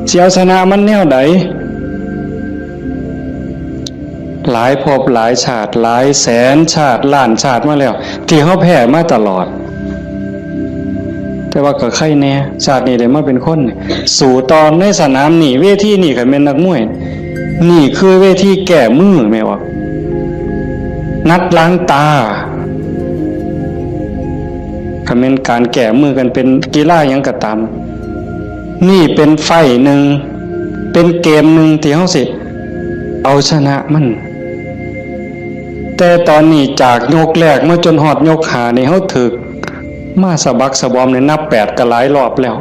สิเอาชนะมันแนวใด หลายภพหลายชาติ หลายแสนชาติ ล้านชาติมาแล้ว ที่เฮาแพ้มาตลอด แต่ว่าก็ไคแน่ ชาตินี้ได้มาเป็นคน สู้ต่อในสนามนี่ เวทีนี่ คันแม่นนักมวย นี่คือเวทีแก้มือ แม่นบ่ นัดล้างตา คันแม่นการแก้มือกันเป็นกีฬาหยังก็ตาม นี่เป็นไฟต์หนึ่ง เป็นเกมหนึ่งที่เฮาสิเอาชนะมัน แต่ตอนนี้จากยกแรกมาจนฮอดยกห้านี่ เฮาถืกมาสะบักสะบอมนี่ นับแปดก็หลายรอบแล้ว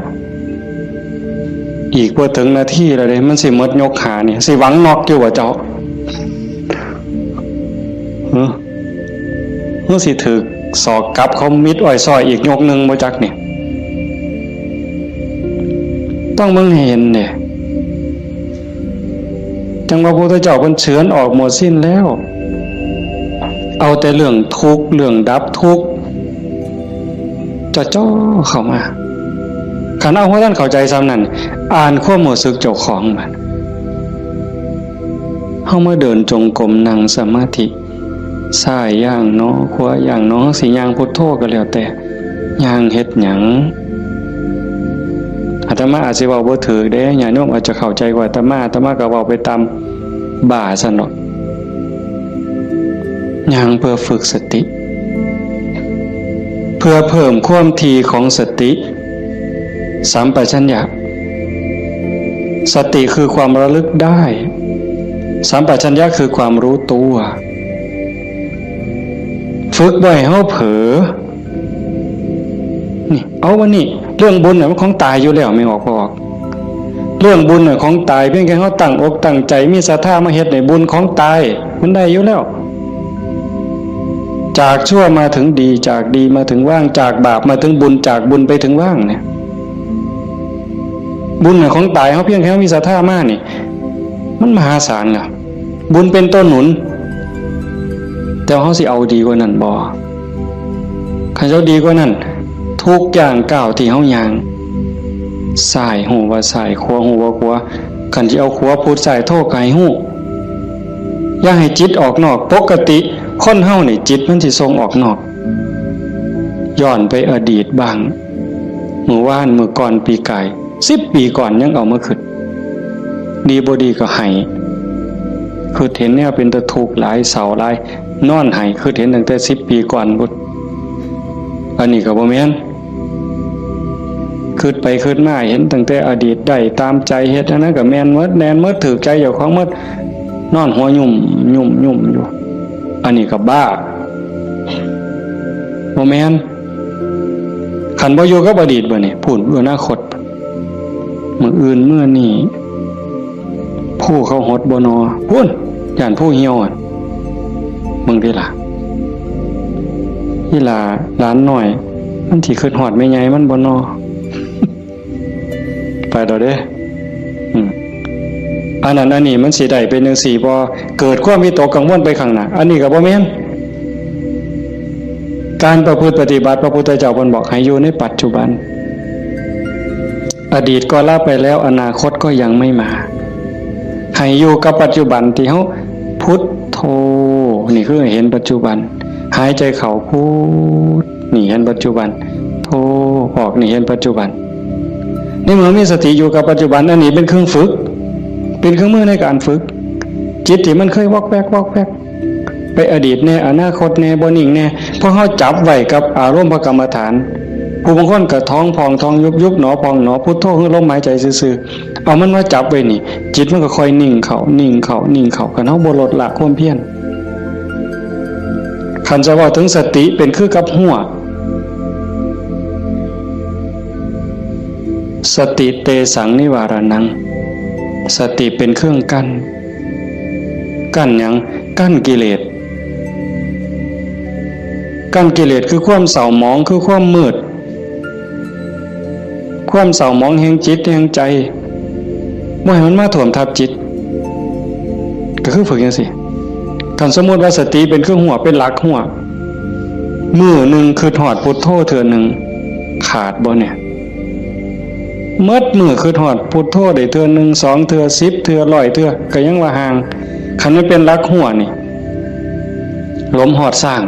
อีกบ่ถึงนาทีแล้วเด้ มันสิหมดยกห้านี่ สิหวังน็อกอยู่บ่เจ้า หึ หึ สิถืกศอกกลับเขามิดอ้อยซ้อยอีกยกหนึ่งบ่จักนี่ ต้องเบิ่งให้เห็นเด้ จั่งว่าพระพุทธเจ้าเพิ่นเฉือนออกหมดสิ้นแล้ว เอาแต่เรื่องทุกข์ เรื่องดับทุกข์ จ่อๆเข้ามา คันเอาบ่ทันเข้าใจส่ำนั้น อ่านความรู้สึกเจ้าของบัด เฮามาเดินจงกรม นั่งสมาธิ ซ้ายย่างหนอ ขวาย่างหนอ สิย่างพุทโธก็แล้วแต่ ย่างเฮ็ดหยัง อาตมาอาจสิเว้าบ่ถูกเด้ ญาติโยมอาจจะเข้าใจกว่าอาตมา อาตมาก็เว้าไปตามบ้าซั่นดอก ย่างเพื่อฝึกสติ เพื่อเพิ่มความถี่ของสติ สัมปชัญญะ สติคือความระลึกได้ สัมปชัญญะคือความรู้ตัว ฝึกบ่ให้เฮาเผลอ นี่ เอาวันนี้ เรื่องบุญน่ะมันของตายอยู่แล้ว แม่นออกบ่ออก เรื่องบุญน่ะของตาย เพียงแค่เฮาตั้งอกตั้งใจ มีศรัทธามาเฮ็ดนี่ บุญของตาย มันได้อยู่แล้ว จากชั่วมาถึงดี จากดีมาถึงว่าง จากบาปมาถึงบุญ จากบุญไปถึงว่างเนี่ย บุญน่ะของตาย เฮาเพียงแค่เฮามีศรัทธามานี่ มันมหาศาลล่ะ บุญเป็นตัวหนุน แต่เฮาสิเอาดีกว่านั้นบ่ คันเฮาดีกว่านั้น ทุกย่างก้าวที่เฮาย่าง ซ้ายฮู้ว่าซ้าย ขวาฮู้ว่าขวา คันสิเอาขวาพุทซ้ายโธก็ให้ฮู้ อย่าให้จิตออกนอก ปกติคนเฮานี่จิตมันสิส่งออกนอก ย้อนไปอดีตบ้าง มื้อวาน มื้อก่อน ปีกาย สิบปีก่อนยังเอามาคิด ดีบ่ดีก็ไห้ คิดเห็นแนวเป็นตาทุกข์หลาย เศร้าหลาย นอนไห้ คิดเห็นตั้งแต่สิบปีก่อนพุ้น อันนี้ก็บ่แม่น คิดไปคิดมาเห็นตั้งแต่อดีต ได้ตามใจ เฮ็ดอันนั้นก็แม่นหมด แม่นหมด ถูกใจเจ้าของหมด นอนหัวยุ่มยุ่มยุ่มอยู่ อันนี้ก็บ้า บ่แม่น คันบ่อยู่กับอดีตบัดนี้ พู้น อนาคต มื้ออื่นมื้อนี้ ผู้เขาหดบ่นอ พู้น ย่านผู้เหี่ยวอะ เบิ่งติล่ะ อีหล่าหลานน้อย มันสิคิดฮอดแม่ใหญ่มันบ่นอ ไปแล้วเด้ อืม อันนั้นอันนี้มันสิได้เป็นจั่งซี้บ่ เกิดความวิตกกังวลไปข้างหน้า อันนี้ก็บ่แม่น การประพฤติปฏิบัติ พระพุทธเจ้าเพิ่นบอกให้อยู่ในปัจจุบัน อดีตก็ละไปแล้ว อนาคตก็ยังไม่มา ให้อยู่กับปัจจุบันที่เฮาพุทโธ นี่คือเห็นปัจจุบัน หายใจเข้าพุท นี่เห็นปัจจุบัน โธ ออก นี่เห็นปัจจุบัน ในเมื่อมีสติอยู่กับปัจจุบัน อันนี้เป็นเครื่องฝึก เป็นเครื่องมือในการฝึก จิตที่มันเคยวอกแวกวอกแวก ไปอดีตแน่ อนาคตแน่ บ่นิ่งแน่ พอเฮาจับไว้กับอารมณ์พระกรรมฐาน ผู้บางคนก็ท้องพองท้องยุบ ยุบหนอพองหนอ พุทโธคือลมหายใจซื่อๆ เอามันมาจับไว้นี่ จิตมันก็ค่อยนิ่งเข้า นิ่งเข้า นิ่งเข้า คันเฮาบ่ลดละความเพียร คันจะเว้าถึงสติเป็นคือกับฮั้ว สติเตสังนิวารณัง สติเป็นเครื่องกั้น กั้นหยัง กั้นกิเลส กั้นกิเลสคือความเศร้าหมอง คือความมืด ความเศร้าหมองแห่งจิตแห่งใจ บ่ให้มันมาท่วมทับจิต ก็คือฝึกจั่งซี้ คันสมมุติว่าสติเป็นเครื่องฮั้ว เป็นหลักฮั้ว มื้อหนึ่งคิดฮอดพุทโธเทื่อหนึ่ง ขาดบ่เนี่ย หมดมื้อคิดฮอดพุทโธได้เทื่อหนึ่ง สองเทื่อ สิบเทื่อ ร้อยเทื่อ ก็ยังว่าห่าง คันมันเป็นหลักฮั้วนี่ หลมฮอดซ้าง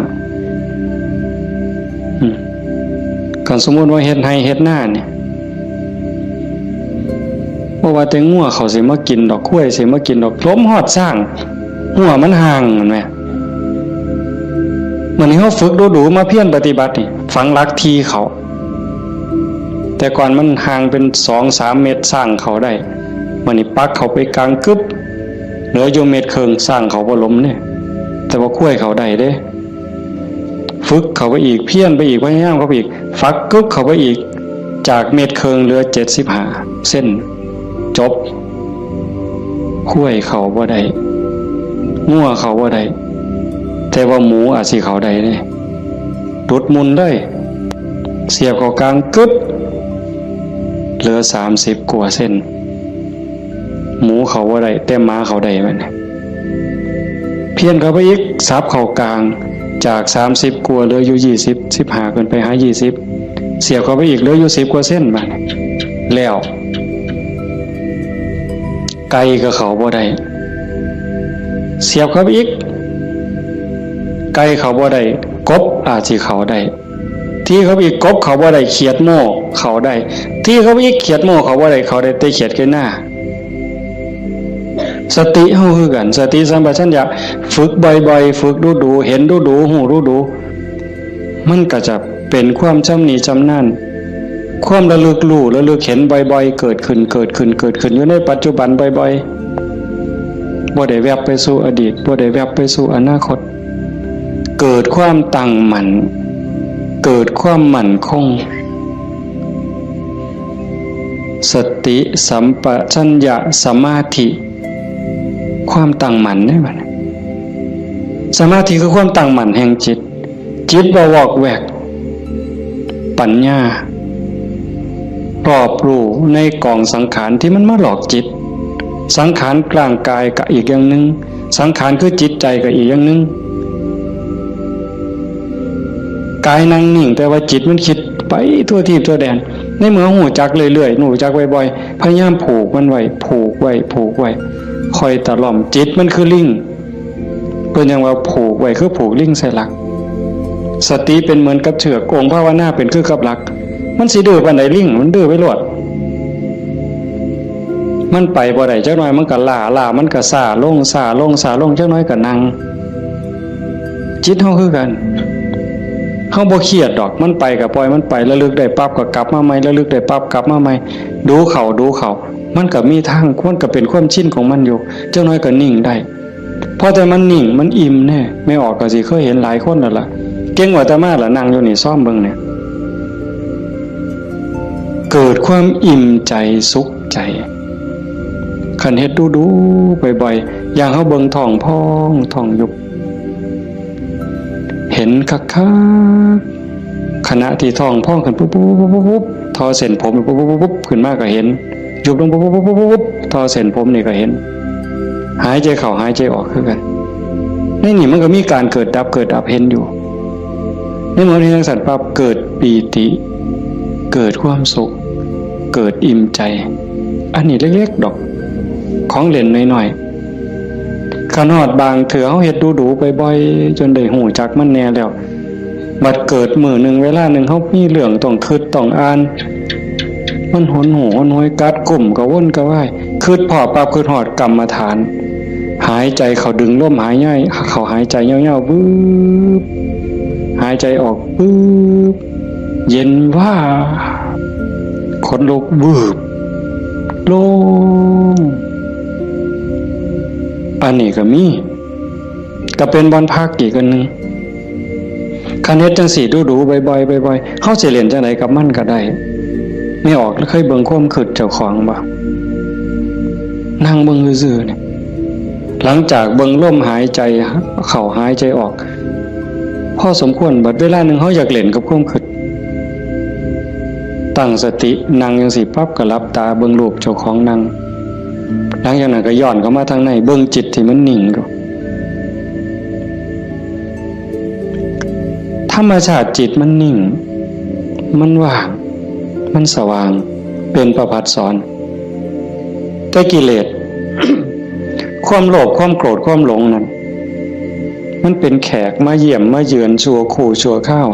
อืม คันสมมุติว่าเฮ็ดไร่เฮ็ดนานี่ บ่ว่าแต่งัวเขาสิมากินดอก ควายสิมากินดอก หลมฮอดซ้าง ฮั้วมันห่าง แม่นบ่ มื้อนี้เฮาฝึกดูๆ มาเพียรปฏิบัตินี่ ฝังหลักที่เข้า แต่ก่อนมันห่างเป็นสองสามเมตร ซ้างเข้าได้ มื้อนี้ปักเข้าไปกลางกึ๊บ เหลืออยู่เมตรครึ่ง ซ้างเข้าบ่หลมเด้ แต่ว่าควายเข้าได้เด้ ฝึกเข้าไปอีก เพียรไปอีก พยายามเข้าไปอีก ฝักกึ๊บเข้าไปอีก จากเมตรครึ่งเหลือเจ็ดสิบห้าเซน จบ ควายเข้าบ่ได้ งัวเข้าบ่ได้ แต่ว่าหมูอาจสิเข้าได้เด้ หลุดมุ่นเลย เสียบเข้ากลางกึ๊บ เหลือสามสิบกว่าเซน หมูเข้าบ่ได้ แต่หมาเข้าได้ มัน เพี้ยนเข้าไปอีก สับเข้ากลาง จากสามสิบกว่าเหลืออยู่ยี่สิบ สิบห้า ขึ้นไปหายี่สิบ เสียบเข้าไปอีก เหลืออยู่สิบกว่าเซน มัน แล้ว ไก่ก็เข้าบ่ได้ เสียบเข้าไปอีก ไก่เข้าบ่ได้ กบอาจสิเข้าได้ ที่เข้าไปอีก กบเข้าบ่ได้ เขียดโม่เข้าได้ ที่เข้าไปอีก เขียดโม่เข้าบ่ได้ เข้าได้แต่เขียดไก่นา สติเฮาคือกัน สติสัมปชัญญะ ฝึกบ่อยๆ ฝึกดูๆ เห็นดูๆ ฮู้ดูๆ มันก็จะเป็นความชำนิชำนาญ ความระลึกรู้ ระลึกเห็นบ่อยๆ เกิดขึ้น เกิดขึ้น เกิดขึ้น อยู่ในปัจจุบันบ่อยๆ บ่ได้แวบไปสู่อดีต บ่ได้แวบไปสู่อนาคต เกิดความตั้งมั่น เกิดความมั่นคง สติสัมปชัญญะสมาธิ ความตั้งมั่นเนี่ยมัน สมาธิคือความตั้งมั่นแห่งจิต จิตบ่วอกแวก ปัญญา รอบรู้ในกองสังขารที่มันมาหลอกจิต สังขารร่างกายก็อีกอย่างหนึ่ง สังขารคือจิตใจก็อีกอย่างหนึ่ง กายนั่งนิ่ง แต่ว่าจิตมันคิดไปทั่วทีปทั่วแดน ในเมื่อฮู้จักเรื่อยๆ ฮู้จักบ่อยๆ พยายามผูกมันไว้ ผูกไว้ ผูกไว้ คอยตะล่อม จิตมันคือลิง เพิ่นยังว่าผูกไว้คือผูกลิงใส่หลัก สติเป็นเหมือนกับเชือก องค์ภาวนาเป็นคือกับหลัก มันสิดื้อปานใดลิง มันดื้อไปโลด มันไปบ่ได้ จักหน่อยมันก็ล้า ล้ามันก็ซ้าลง ซ้าลง ซ้าลง จักหน่อยก็นั่ง จิตเฮาคือกัน เฮาบ่เครียดดอก มันไปก็ปล่อยมันไป ระลึกได้ปั๊บก็กลับมาใหม่ ระลึกได้ปั๊บกลับมาใหม่ ดูเข้า ดูเข้า มันก็มีทาง มันก็เป็นความชินของมันอยู่ จักหน่อยก็นิ่งได้ พอแต่มันนิ่ง มันอิ่มแน่ แม่ออกก็สิเคยเห็นหลายคนแล้วล่ะ เก่งกว่าอาตมาล่ะ นั่งอยู่นี่ ซ่อมเบิ่งเนี่ย เกิดความอิ่มใจ สุขใจ คันเฮ็ดดูๆ บ่อยๆ อย่างเฮาเบิ่งท้องพอง ท้องยุบ เห็นคักๆ ขณะที่ท้องพองขึ้นปุ๊บปุ๊บปุ๊บปุ๊บปุ๊บ ทอเส้นผมปุ๊บปุ๊บปุ๊บปุ๊บ ขึ้นมาก็เห็น ยุบลงปุ๊บปุ๊บปุ๊บปุ๊บปุ๊บ ทอเส้นผมนี่ก็เห็น หายใจเข้าหายใจออกคือกัน ในนี่มันก็มีการเกิดดับ เกิดดับ เห็นอยู่ ในเมื่อเห็นจั่งซั้นปั๊บ เกิดปีติ เกิดความสุข เกิดอิ่มใจ อันนี้เล็กๆ ดอก ของเล่นน้อยๆ คันฮอดบางเทื่อเฮาเฮ็ดดูๆ บ่อยๆ จนได้ฮู้จักมันแหน่แล้ว บัดเกิดมื้อหนึ่งเวลาหนึ่งเฮามีเรื่องต้องคิดต้องอ่าน มันหนหูหนหวยกัดกุ้มกระวนกระวาย คิดพ้อปั๊บคิดฮอดกรรมฐาน หายใจเข้าดึงลมหายใจเข้าหายใจยาวๆ วืบ หายใจออก ปึ๊บ เย็นวาบ ขนลุก วืบ โล่ง อันนี้ก็มี ก็เป็นบ่อนพักอีกอันหนึ่ง คันเฮ็ดจั่งซี้ดูๆ บ่อยๆ บ่อยๆ เฮาสิเล่นจั่งใดกับมันก็ได้ แม่ออกเคยเบิ่งความคิดเจ้าของบ่ นั่งเบิ่งซื่อๆ นี่ หลังจากเบิ่งลมหายใจเข้าหายใจออก พอสมควร บัดเวลาหนึ่งเฮาอยากเล่นกับความคิด ตั้งสตินั่งจั่งซี้ปั๊บก็หลับตาเบิ่งรูปเจ้าของนั่ง หลังจากนั้นก็ย้อนเข้ามาทางใน เบิ่งจิตที่มันนิ่งดู ธรรมชาติจิตมันนิ่ง มันว่าง มันสว่าง เป็นประภัสสร แต่กิเลส ความโลภ ความโกรธ ความหลงนั่น มันเป็นแขกมาเยี่ยมมาเยือนชั่วครู่ชั่วคราว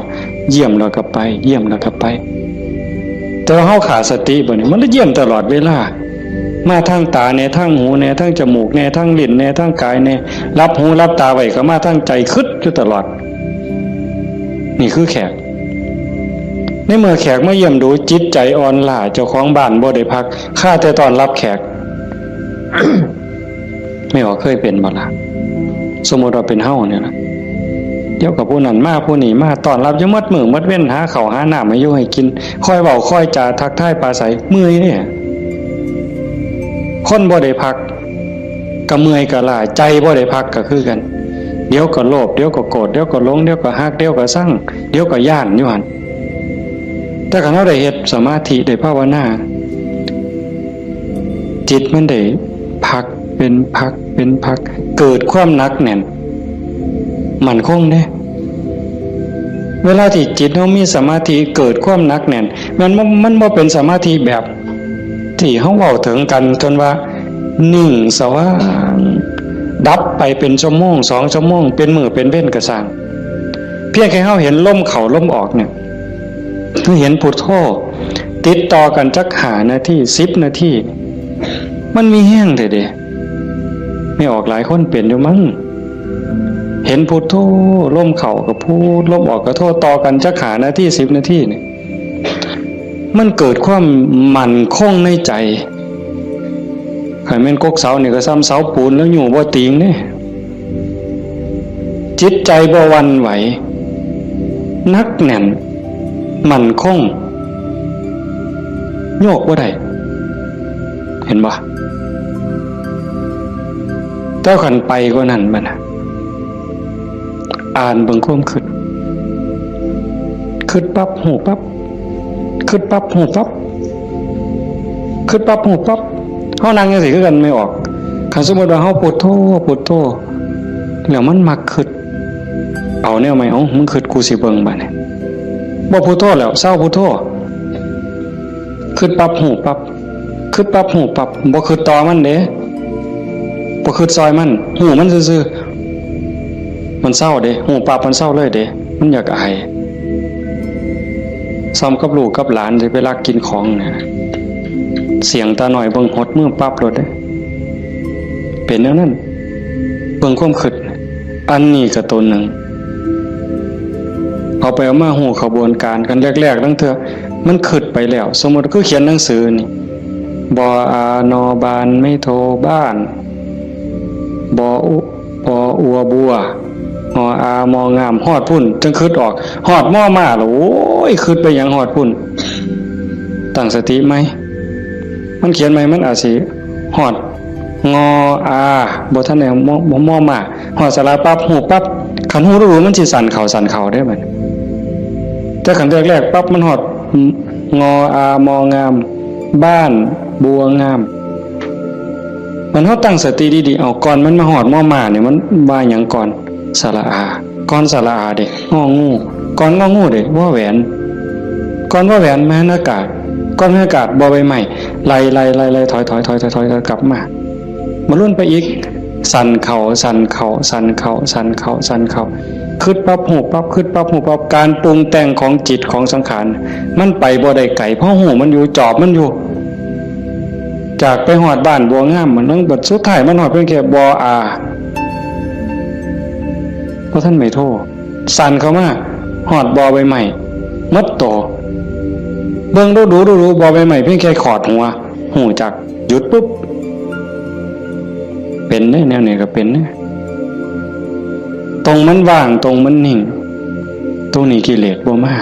เยี่ยมแล้วก็ไป เยี่ยมแล้วก็ไป แต่ว่าเฮาขาดสติบ่นี่ มันเลยเยี่ยมตลอดเวลา มาทางตาแหน่ ทางหูแหน่ ทางจมูกแหน่ ทางลิ้นแหน่ ทางกายแหน่ หลับหูหลับตาไว้ก็มาทางใจ คิดอยู่ตลอด นี่คือแขก ในเมื่อแขกมาเยี่ยมดู จิตใจอ่อนล้า เจ้าของบ้านบ่ได้พัก คาแต่ต้อนรับแขก แม่ออกเคยเป็นบ่ล่ะ สมมุติว่าเป็นเฮาเนี่ยนะ เดี๋ยวก็ผู้นั้นมาผู้นี้มา ต้อนรับอยู่หมดมื้อหมดเว็น หาข้าวหาน้ำให้อยู่ให้กิน คอยเว้าคอยจาทักทายปราศรัย เมื่อยเนี่ย คนบ่ได้พัก ก็เมื่อยก็ล้า ใจบ่ได้พักก็คือกัน เดี๋ยวก็โลภ เดี๋ยวก็โกรธ เดี๋ยวก็หลง เดี๋ยวก็ฮัก เดี๋ยวก็ซัง เดี๋ยวก็ย้านอยู่หั่น แต่คันเฮาได้เฮ็ดสมาธิ ได้ภาวนา จิตมันได้พักเป็นพักเป็นพัก เกิดความหนักแน่น มั่นคงเด้ เวลาที่จิตเฮามีสมาธิ เกิดความหนักแน่น มันบ่ มันบ่เป็นสมาธิแบบที่เฮาเว้าถึงกัน จนว่านิ่งสว่าง ดับไปเป็นชั่วโมง สองชั่วโมง เป็นมื้อเป็นเว็นก็ซ่าง เพียงแค่เฮาเห็นลมเข้าลมออกเนี่ย คือเห็นพุทโธติดต่อกันจักห้านาที สิบนาที มันมีแฮงแท้เด้ แม่ออกหลายคนเป็นอยู่มั้ง เห็นพุทโธ ลมเข้าก็พุท ลมออกก็โธ ต่อกันจักห้านาที สิบนาทีนี่ มันเกิดความมั่นคงในใจ คันแม่นกกเสานี่ก็ส่ำเสาปูนแล้วอยู่บ่ติงเด้ จิตใจบ่หวั่นไหว หนักแน่น มั่นคง โยกบ่ได้ เห็นบ่ แต่คันไปกว่านั้นบัดน่ะ อ่านเบิ่งความคิด คิดปั๊บ ฮู้ปั๊บ คิดปั๊บ ฮู้ปั๊บ คิดปั๊บ ฮู้ปั๊บ เฮานั่งจั่งซี้คือกัน แม่ออก คันสมมุติว่าเฮาพุทโธ พุทโธ แล้วมันมักคิด เอาแนวใหม่ เอ้า มึงคิด กูสิเบิ่งบัดนี้ บ่พุทโธแล้ว เซาพุทโธ คิดปั๊บ ฮู้ปั๊บ คิดปั๊บ ฮู้ปั๊บ บ่คิดต่อมันเด้ บ่คิดซอยมัน ฮู้มันซื่อๆ มันเซาเด้ ฮู้ปั๊บ มันเซาเลยเด้ มันอยากอาย ส่ำกับลูกกับหลานสิไปลักกินของเนี่ย เสี้ยงตาน้อยเบิ่ง หดมือปั๊บโลดเด้ เป็นแนวนั้น เบิ่งความคิด อันนี้ก็ตัวหนึ่ง เอาไปเอามาฮู้ขบวนการกัน แรกๆ ลางเทื่อ มันคิดไปแล้ว สมมุติคือเขียนหนังสือนี่ บออา นอ บาน ไม้โท บ้าน บออุ ปออัวบัว หออา มองาม ฮอดพุ้น จั่งคิดออก ฮอดมอมาแล้ว โอ้ย คิดไปหยังฮอดพุ้น ตั้งสติใหม่ มันเขียนใหม่ มันอาจสิฮอด งออา บ่ทันได้มอ มอมา ฮอดสระปั๊บ ฮู้ปั๊บ คันฮู้รู้มันสิสั่นเข้าสั่นเข้าเด้บัดนี้ แต่คันแรกๆ ปั๊บ มันฮอด งออา มองาม บ้าน บัวงาม มันเฮาตั้งสติดีๆ เอา ก่อนมันมาฮอดมอมาเนี่ย มันว่าหยังก่อน สระอา ก่อนสระอาเด้ งองู ก่อนงองูเด้ วอแหวน ก่อนวอแหวน มหานากาศ ก่อนมหานากาศ บอใบไม้ ไล่ๆๆๆ ถอยๆๆๆ กลับมา มาลุ้นไปอีก สั่นเข่า สั่นเข่า สั่นเข่า สั่นเข่า สั่นเข่า คิดปั๊บฮู้ปั๊บ คิดปั๊บฮู้ปั๊บ การปรุงแต่งของจิตของสังขาร มันไปบ่ได้ไกล เพราะฮู้มันอยู่ จอบมันอยู่ จากไปฮอดบ้านบัวงาม มันนั่งบัดสุดท้ายมันฮอดเพียงแค่บ่ออา เพราะท่านไม่โทษ สั่นเข้ามา ฮอดบ่อใบไม้ หมดโต เบิ่งดูดูดูดู บ่อใบไม้เพียงแค่ขอดหัว ฮู้จัก หยุดปุ๊บ เป็นเด้ แนวนี้ก็เป็นเด้ ตรงมันว่าง ตรงมันนิ่ง ตรงนี้กิเลสบ่มา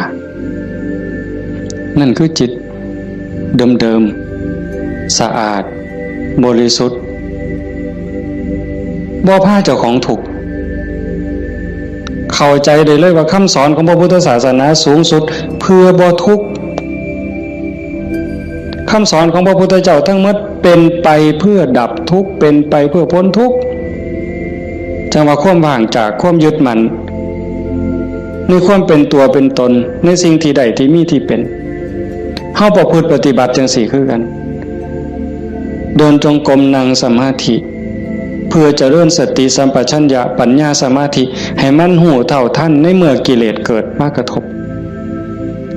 นั่นคือจิตเดิมๆ สะอาด บริสุทธิ์ บ่พาเจ้าของทุกข์ เข้าใจได้เลยว่าคำสอนของพระพุทธศาสนาสูงสุด เพื่อบ่ทุกข์ คำสอนของพระพุทธเจ้าทั้งหมดเป็นไปเพื่อดับทุกข์ เป็นไปเพื่อพ้นทุกข์ จังว่าความว่างจากความยึดมั่น ในความเป็นตัวเป็นตน ในสิ่งที่ได้ที่มีที่เป็น เฮาประพฤติปฏิบัติจังซี่คือกัน เดินจงกรม นั่งสมาธิ เพื่อเจริญสติสัมปชัญญะ ปัญญา สมาธิ ให้มันฮู้เท่าทันในเมื่อกิเลสเกิดมากระทบ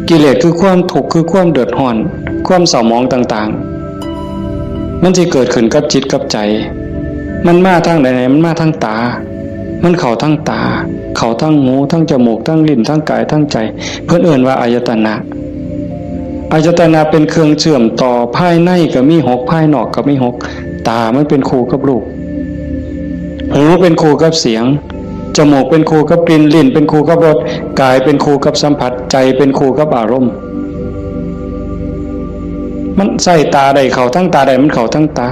กิเลสคือความทุกข์ คือความเดือดร้อน ความเศร้าหมองต่างๆ มันสิเกิดขึ้นกับจิตกับใจ มันมาทางใด มันมาทางตา มันเข้าทางตา เข้าทางหู ทางจมูก ทางลิ้น ทางกาย ทางใจ เพิ่นเอิ้นว่าอายตนะ อายตนะเป็นเครื่องเชื่อมต่อ ภายในก็มีหก ภายนอกก็มีหก ตามันเป็นคู่กับรูป หูเป็นคู่กับเสียง จมูกเป็นคู่กับกลิ่น ลิ้นเป็นคู่กับรส กายเป็นคู่กับสัมผัส ใจเป็นคู่กับอารมณ์ มันใส่ตาได้เข้าทั้งตาได้ มันเข้าทั้งตา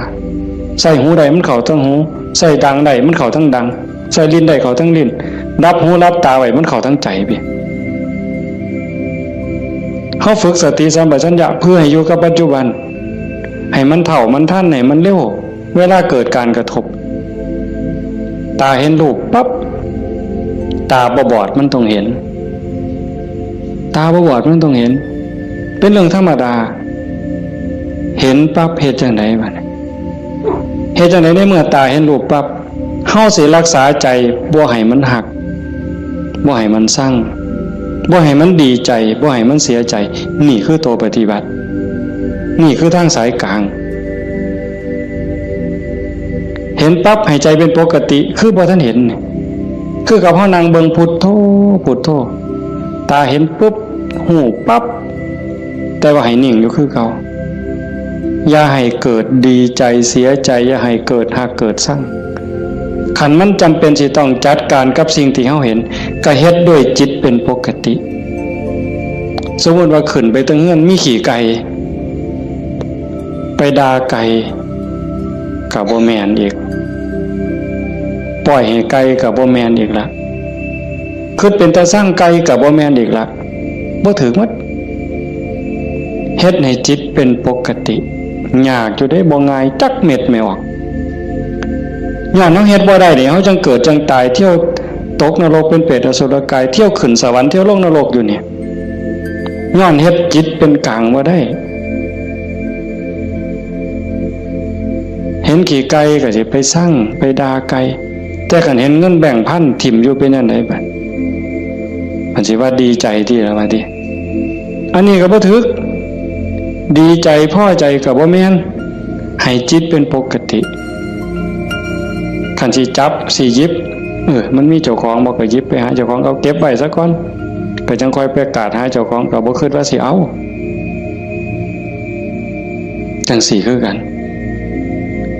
ใส่หูได้ มันเข้าทั้งหู ใส่ดังได้ มันเข้าทั้งดัง ใส่ลิ้นได้เข้าทั้งลิ้น รับหูรับตาไว้ มันเข้าทั้งใจพี่ เฮาฝึกสติสัมปชัญญะเพื่อให้อยู่กับปัจจุบัน ให้มันเท่ามันทัน ให้มันเร็ว เวลาเกิดการกระทบ ตาเห็นรูปปั๊บ ตาบ่บอดมันต้องเห็น ตาบ่บอดมันต้องเห็น เป็นเรื่องธรรมดา เห็นปั๊บเฮ็ดจังได๋บัดนี้ เฮ็ดจังได๋ในเมื่อตาเห็นรูปปั๊บ เฮาสิรักษาใจบ่ให้มันฮัก บ่ให้มันซัง บ่ให้มันดีใจ บ่ให้มันเสียใจ นี่คือตัวปฏิบัติ นี่คือทางสายกลาง เห็นปั๊บให้ใจเป็นปกติ คือบ่ทันเห็นนี่ คือกับเฮานั่งเบิ่งพุทโธ พุทโธ ตาเห็นปุ๊บ ฮู้ปั๊บ แต่ว่าให้นิ่งอยู่คือเก่า อย่าให้เกิดดีใจเสียใจ อย่าให้เกิดฮักเกิดซัง คันมันจำเป็นสิต้องจัดการกับสิ่งที่เฮาเห็น ก็เฮ็ดด้วยจิตเป็นปกติ สมมุติว่าขึ้นไปเทิงเฮือนมีขี้ไก่ ไปด่าไก่ ก็บ่แม่นอีก ปล่อยให้ไก่ก็บ่แม่นอีกละ คิดเป็นตาซังไก่ก็บ่แม่นอีกละ บ่ถืกหมด เฮ็ดให้จิตเป็นปกติ ยากอยู่เด้ บ่ง่ายจักเม็ดแม่ออก ย้อนเฮาเฮ็ดบ่ได้นี่ เฮาจังเกิดจังตาย เที่ยวตกนรกเป็นเปรตอสุรกาย เที่ยวขึ้นสวรรค์ เที่ยวลงนรกอยู่นี่ ย้อนเฮ็ดจิตเป็นกลางบ่ได้ เห็นขี้ไก่ก็สิไปซัง ไปด่าไก่ แต่คันเห็นเงินแบงค์พันถิ่มอยู่เป็นจั่งใดบัด มันสิว่าดีใจติล่ะว่าติ อันนี้ก็บ่ถืก ดีใจพอใจก็บ่แม่น ให้จิตเป็นปกติ คันสิจับสิหยิบ เออ มันมีเจ้าของบ่ก็หยิบไปหาเจ้าของ เอาเก็บไว้ซะก่อน ก็จั่งค่อยไปกาดหาเจ้าของ ก็บ่คิดว่าสิเอา จั่งซี้คือกัน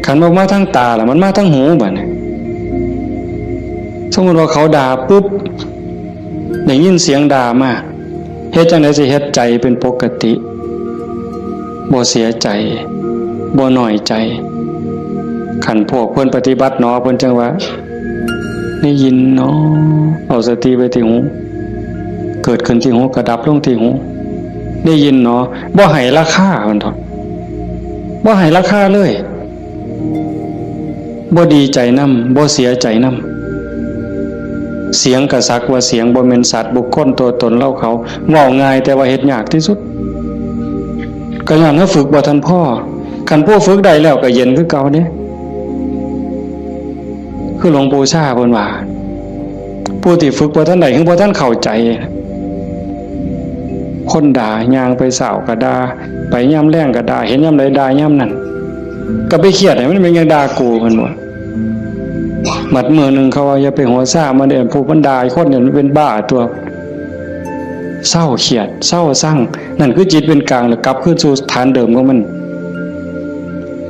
คันบ่มาทางตาล่ะ มันมาทางหูบัดนี้ สมมุติว่าเขาด่าปุ๊บ ได้ยินเสียงด่ามา เฮ็ดจั่งใดสิเฮ็ดใจเป็นปกติ บ่เสียใจ บ่น้อยใจ คันพวกเพิ่นปฏิบัติหนอ เพิ่นจั่งว่า ได้ยินหนอ เอาสติไว้ที่หู เกิดขึ้นที่หู ก็ดับลงที่หู ได้ยินหนอ บ่ให้ราคา เพิ่นว่า บ่ให้ราคาเลย บ่ดีใจนำ บ่เสียใจนำ เสียงก็สักว่าเสียง บ่แม่นสัตว์บุคคลตัวตนเราเขา เว้าง่ายแต่ว่าเฮ็ดยากที่สุด ก็ย้อนเฮาฝึกบ่ทันพอ คันผู้ฝึกได้แล้วก็เย็นคือเก่าเด้ คือหลวงปู่ชาเพิ่นว่า ผู้ที่ฝึกบ่ทันได้ คือบ่ทันเข้าใจ คนด่า ย่างไปเช้าก็ด่า ไปยามแลงก็ด่า เห็นยามใดด่ายามนั้น ก็ไปเครียดให้มันเป็นหยังด่ากู เพิ่นว่า บัดมื้อหนึ่งเขาว่า อย่าไปหัวซ่ามันเด้อ ผู้มันด่าคนเนี่ยมันเป็นบ้าตัว เซาเครียด เซาซัง นั่นคือจิตเป็นกลาง แล้วกลับคืนสู่ฐานเดิมของมัน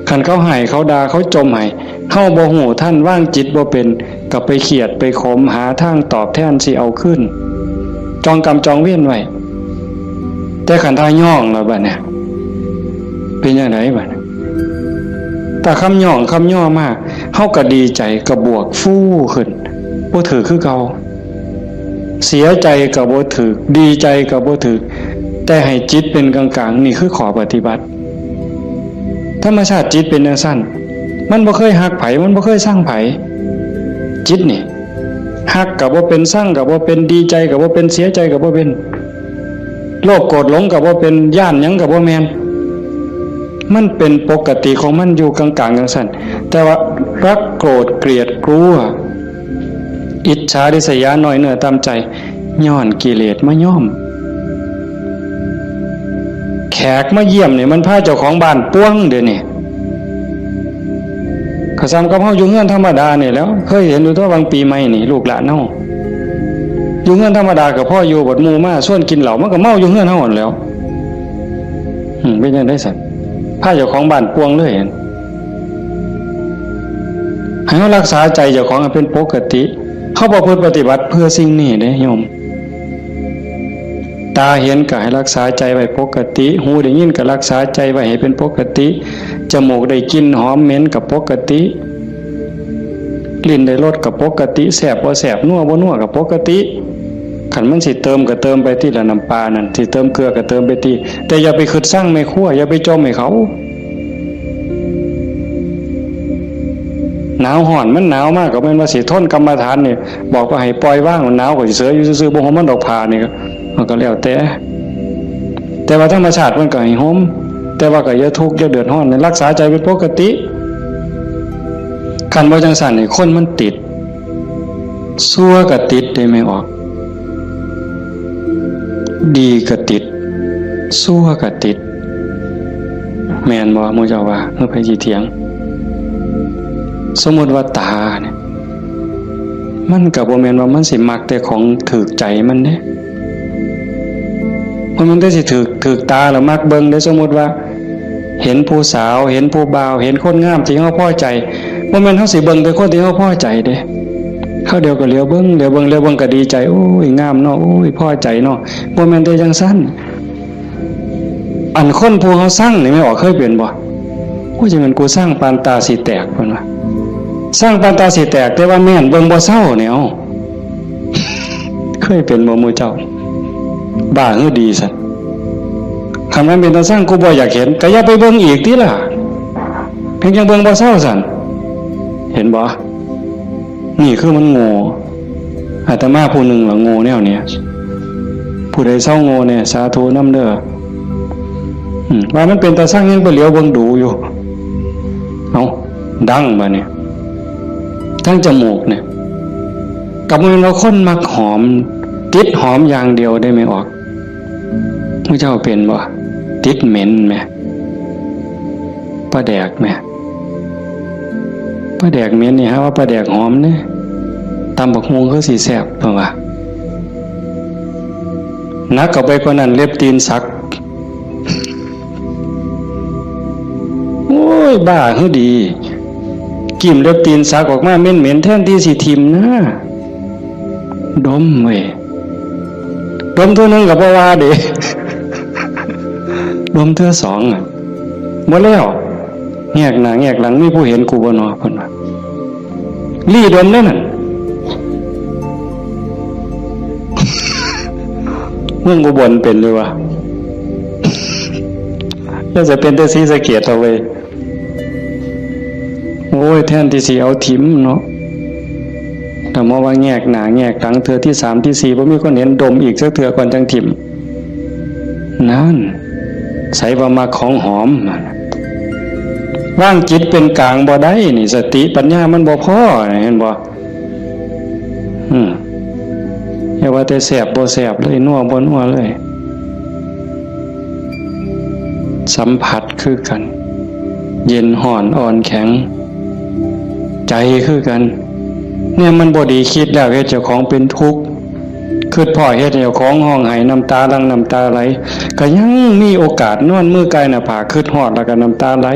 คันเขาให้ เขาด่า เขาจ่มให้ เฮาบ่ฮู้ทัน วางจิตบ่เป็น ก็ไปเครียด ไปขม หาทางตอบแทนสิเอาคืน จองกรรมจองเวรไว้ แต่คันถ้าย้องแล้วบัดเนี่ย เป็นจั่งใดบัดเนี่ย ถ้าคำย้องคำย่อมา เฮาก็ดีใจ ก็บวกฟูขึ้น บ่ถืกคือเก่า เสียใจก็บ่ถืก ดีใจก็บ่ถืก แต่ให้จิตเป็นกลางๆ นี่คือข้อปฏิบัติ ธรรมชาติจิตเป็นจั่งซั้น มันบ่เคยฮักไผ มันบ่เคยซังไผ จิตนี่ ฮักก็บ่เป็น ซังก็บ่เป็น ดีใจก็บ่เป็น เสียใจก็บ่เป็น โลภโกรธหลงก็บ่เป็น ย้านหยังก็บ่แม่น มันเป็นปกติของมันอยู่กลางๆ จั่งซั้น แต่ว่ารักโกรธเกลียดกลัว อิจฉาริษยา น้อยเนื้อต่ำใจ ย้อนกิเลสมาย้อม แขกมาเยี่ยมนี่มันพาเจ้าของบ้านป่วงเดี๋ยวนี้ ก็ส่ำกับเฮาอยู่เฮือนธรรมดานี่แหล้ว เคยเห็นอยู่ตัว บางปีใหม่นี่ ลูกหลานเฮาอยู่เฮือนธรรมดาก็พออยู่ บัดหมู่มาชวนกินเหล้า มันก็เมาอยู่เฮือนเฮาหั้นแหล้ว อืม เป็นจั่งใดซั้น พาเจ้าของบ้านป่วงเลย ให้เฮารักษาใจเจ้าของให้เป็นปกติ เฮาประพฤติปฏิบัติเพื่อสิ่งนี้เด้โยม ตาเห็นก็ให้รักษาใจไว้ปกติ หูได้ยินก็รักษาใจไว้ให้เป็นปกติ จมูกได้กลิ่นหอมเหม็นก็ปกติ ลิ้นได้รสก็ปกติ แซ่บบ่แซ่บ นัวบ่นัวก็ปกติ คันมันสิเติมก็เติมไปติละ น้ำปลานั่น สิเติมเกลือก็เติมไปติ แต่อย่าไปคิดซังแม่ครัว อย่าไปจ่มให้เขา หนาวฮ้อน มันหนาวมากก็แม่นว่าสิทนกรรมฐานนี่ บอกว่าให้ปล่อยวาง หนาวก็สิเสยอยู่ซื่อๆ บ่ห่มมันดอกผ้านี่ก็ มันก็แล้วแต่ แต่ว่าธรรมชาติมันก็ให้ห่ม แต่ว่าก็อย่าทุกข์อย่าเดือดร้อน รักษาใจเป็นปกติ คันบ่จั่งซั้นนี่ คนมันติด ชั่วก็ติดเด้แม่ออก ดีก็ติด ชั่วก็ติด แม่นบ่ หมู่เจ้าว่า หรือไผสิเถียง สมมุติว่าตาเนี่ย มันก็บ่แม่นว่ามันสิมักแต่ของถืกใจมันเด้ บ่แม่นแต่สิถืก ถืกตาแล้วมักเบิ่งเด้ สมมุติว่า เห็นผู้สาว เห็นผู้บ่าว เห็นคนงามที่เฮาพอใจ บ่แม่นเฮาสิเบิ่งแต่คนที่เฮาพอใจเด้ คราวเดียวก็เหลียวเบิ่ง เหลียวเบิ่ง เหลียวเบิ่งก็ดีใจ โอ้ย งามเนาะ โอ้ย พอใจเนาะ บ่แม่นแต่จั่งซั้น อันคนผู้เฮาซังนี่ แม่ออกเคยเป็นบ่ โอ้ย จั่งแม่นกูซังปานตาสิแตก เพิ่นว่า ซังปานตาสิแตก แต่ว่าแม่นเบิ่งบ่เซาเนี่ย เอ้า เคยเป็นบ่หมู่เจ้า บ้าหรือดีซั้น คันมันเป็นตาซัง กูบ่อยากเห็น ก็อย่าไปเบิ่งอีกติล่ะ เพียงจั่งเบิ่งบ่เซาซั้น เห็นบ่ นี่คือมันโง่ อาตมาผู้หนึ่งล่ะโง่แนวเนี้ย ผู้ใดเซาโง่แน่ สาธุนำเด้อ อืม ว่ามันเป็นตาซัง ยังไปเหลียวเบิ่งดูอยู่ เอ้า ดังบาดนี้ ทั้งจมูกเนี่ย ก็บ่แม่นว่าคนมักหอม ติดหอมอย่างเดียวเด้แม่ออก หมู่เจ้าเป็นบ่ ติดเหม็นแหม ปลาแดกแหม ปลาแดกเหม็นนี่ หาว่าปลาแดกหอมเด้ ตำบักหุ่งคือสิแซ่บ เพิ่นว่า หนักเข้าไปกว่านั้น เล็บตีนสัก โอ้ย บ้าหรือดี กลิ่นเล็บตีนสักออกมาเหม็นๆ แทนที่สิถิ่มนะ ดมเว้ย ดมเทื่อหนึ่งก็บ่ว่าเด้ ดมเทื่อสองอะ บ่แล้ว แงกหน้าแงกหลัง มีผู้เห็นกูบ่นอ เพิ่นว่า ลี่ดมได้นั่น เมืองอุบลเป็นอยู่วะ แล้วจะเป็นแต่ศรีสะเกษเอาเว้ย โอ้ย แทนที่สิเอาถิ่มเนาะ แต่มาว่าแงกหน้าแงกหลังเทื่อที่สามที่สี่ บ่มีคนเห็น ดมอีกจักเทื่อก่อนจั่งถิ่ม นั่น ไสว่ามักของหอม วางจิตเป็นกลางบ่ได้นี่ สติปัญญามันบ่พอ เห็นบ่? อืม อย่าว่าแต่แซ่บบ่แซ่บเลย นัวบ่นัวเลย สัมผัสคือกัน เย็นฮ้อนอ่อนแข็ง ใจคือกัน เนี่ยมันบ่ดี คิดแล้วเฮ็ดเจ้าของเป็นทุกข์ คิดพ้อเฮ็ดให้เจ้าของฮ้องไห้ น้ำตาหลั่งน้ำตาไหล ก็ยังมีโอกาสนอนมือกายหน้าผาก คิดฮอดแล้วก็น้ำตาไหล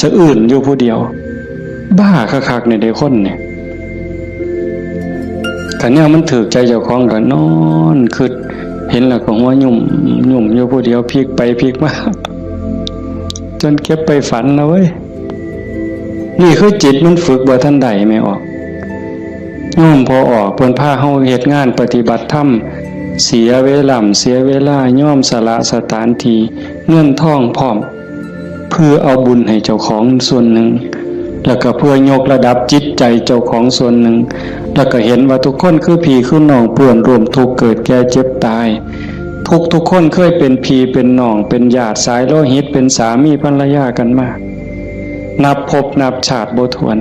สะอื้นอยู่ผู้เดียว บ้าคักๆ นี่เด้คนนี่ คันแนวมันถืกใจเจ้าของก็นอนคิด เห็นแล้วก็หัวยุ่มยุ่มอยู่ผู้เดียว พลิกไปพลิกมา จนเก็บไปฝันนะเว้ย นี่คือจิตมันฝึกบ่ทันได้ แม่ออก โยมพ่อออก เพิ่นพาเฮาเฮ็ดงานปฏิบัติธรรม เสียเวลา เสียเวลา ยอมสละสถานที่ เงินทองพร้อม เพื่อเอาบุญให้เจ้าของส่วนหนึ่ง แล้วก็เพื่อยกระดับจิตใจเจ้าของส่วนหนึ่ง แล้วก็เห็นว่าทุกคนคือพี่คือน้อง เพื่อนร่วมทุกข์เกิดแก่เจ็บตาย ทุกทุกคนเคยเป็นพี่เป็นน้อง เป็นญาติสายโลหิต เป็นสามีภรรยากันมา นับภพนับชาติบ่ถ้วน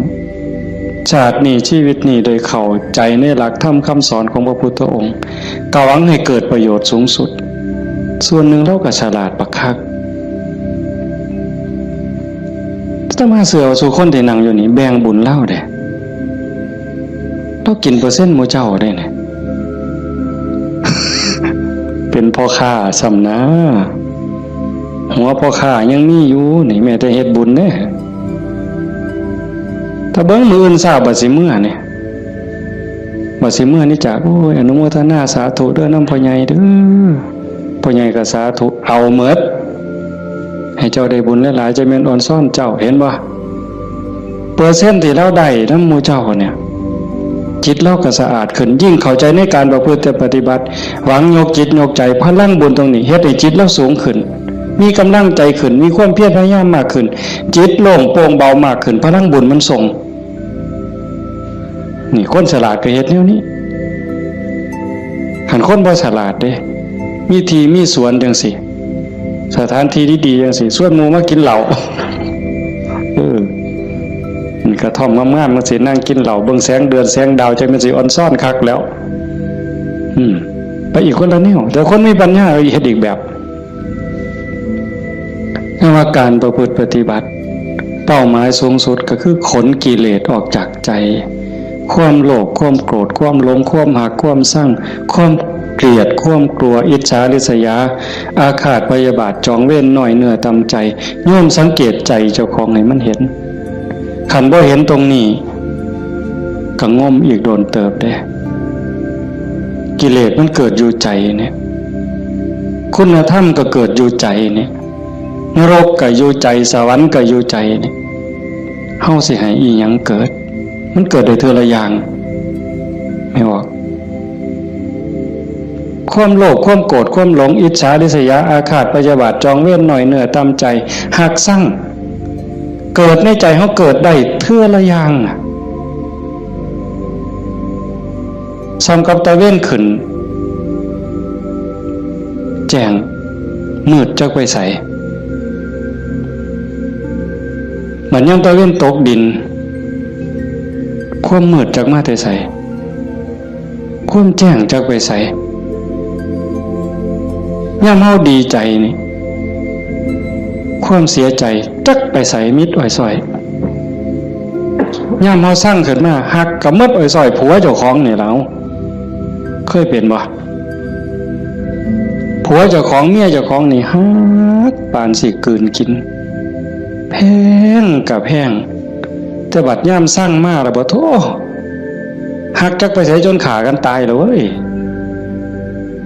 ชาตินี้ชีวิตนี้ได้เข้าใจในหลักธรรมคำสอนของพระพุทธองค์ ก็หวังให้เกิดประโยชน์สูงสุด ส่วนหนึ่งลาวก็ฉลาดบักคัก อาตมาเชื่อว่าซุคนที่นั่งอยู่นี่แบ่งบุญลาวเด้ ลาวกินเปอร์เซ็นต์หมู่เจ้าเด้เนี่ย เป็นพ่อค้าซ้ำนะ หัวพ่อค้ายังมีอยู่นี่ แม้แต่เฮ็ดบุญเด้ ถ้าเบิ่งมื้ออื่นเช้าบัดสิเมือนี่ บัดสิเมือนี่จาก โอ้ย อนุโมทนาสาธุเด้อนำพ่อใหญ่เด้อ พ่อใหญ่ก็สาธุ เอาหมด ให้เจ้าได้บุญหลายๆ จะแม่นออนซ่อนเจ้า เห็นบ่? เปอร์เซ็นต์ที่ลาวได้นำหมู่เจ้าเนี่ย จิตลาวก็สะอาดขึ้น ยิ่งเข้าใจในการประพฤติปฏิบัติ หวังยกจิตยกใจ พลังบุญตรงนี้เฮ็ดให้จิตลาวสูงขึ้น มีกำลังใจขึ้น มีความเพียรพยายามมากขึ้น จิตโล่งโปร่งเบามากขึ้น พลังบุญมันส่ง นี่คนฉลาดก็เฮ็ดแนวนี้ คันคนบ่ฉลาดเด้ มีที่มีสวนจังซี่ สถานที่ดีๆจังซี่ ชวนหมู่มากินเหล้า เออ นี่กระท่อมงามๆจังซี่ นั่งกินเหล้า เบิ่งแสงเดือนแสงดาว จังแม่นสิออนซ่อนคักแล้ว อืม ไปอีกคนละแนว แต่คนมีปัญญาเฮ็ดอีกแบบ แต่ว่าการประพฤติปฏิบัติ เป้าหมายสูงสุดก็คือขนกิเลสออกจากใจ ความโลภ ความโกรธ ความหลง ความฮัก ความซัง ความเกลียด ความกลัว อิจฉาริษยา อาฆาตพยาบาท จองเวร น้อยเนื้อต่ำใจ โยมสังเกตใจเจ้าของให้มันเห็น คันบ่เห็นตรงนี้ ก็งมอีกโดนเติบเด้ กิเลสมันเกิดอยู่ใจเนี่ย คุณธรรมก็เกิดอยู่ใจเนี่ย นรกก็อยู่ใจ สวรรค์ก็อยู่ใจเนี่ย เฮาสิให้อีหยังเกิด มันเกิดได้เทื่อละอย่าง แม่นบ่? ความโลภ ความโกรธ ความหลง อิจฉาริษยา อาฆาตพยาบาท จองเวร น้อยเนื้อต่ำใจ ฮักซัง เกิดในใจเฮาเกิดได้เทื่อละอย่างน่ะ ส่ำกับตะเวนขึ้น แจ้ง มืดจักไปไส บัดยามตะเวนตกดิน ความมืดจักมาแต่ไส ความแจ้งจักไปไส ยามเฮาดีใจนี่ ความเสียใจจักไปไส มิดอ้อยซ้อย ยามเฮาซังขึ้นมา ฮักก็หมดอ้อยซ้อย ผัวเจ้าของนี่ล่ะ เคยเป็นบ่? ผัวเจ้าของ เมียเจ้าของนี่ฮักปานสิกลืนกิน แพงก็แพง แต่บัดยามซังมาแล้วบ่ โธ่ ฮักจักไปไสจนฆ่ากันตายแล้วเว้ย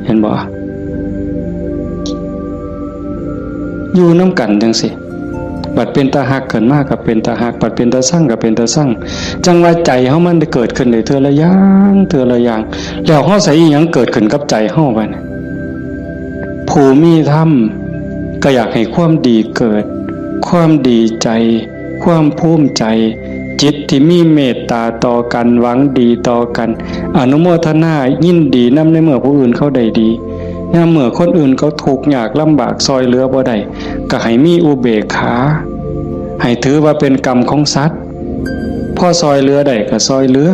เห็นบ่? อยู่นำกันจังซี้ บัดเป็นตาฮักขึ้นมาก็เป็นตาฮัก บัดเป็นตาซังก็เป็นตาซัง จั่งว่าใจเฮามันได้เกิดขึ้นได้เทื่อละอย่าง เทื่อละอย่าง แล้วเฮาใส่อีหยังเกิดขึ้นกับใจเฮาบัดนี้ ผู้มีธรรมก็อยากให้ความดีเกิด ความดีใจ ความภูมิใจ จิตที่มีเมตตาต่อกัน หวังดีต่อกัน อนุโมทนายินดีนำในเมื่อผู้อื่นเขาได้ดี ยามเมื่อคนอื่นเขาทุกข์ยากลำบาก ซ่อยเหลือบ่ได้ ก็ให้มีอุเบกขา ให้ถือว่าเป็นกรรมของสัตว์ พอซอยเหลือได้ก็ซอยเหลือ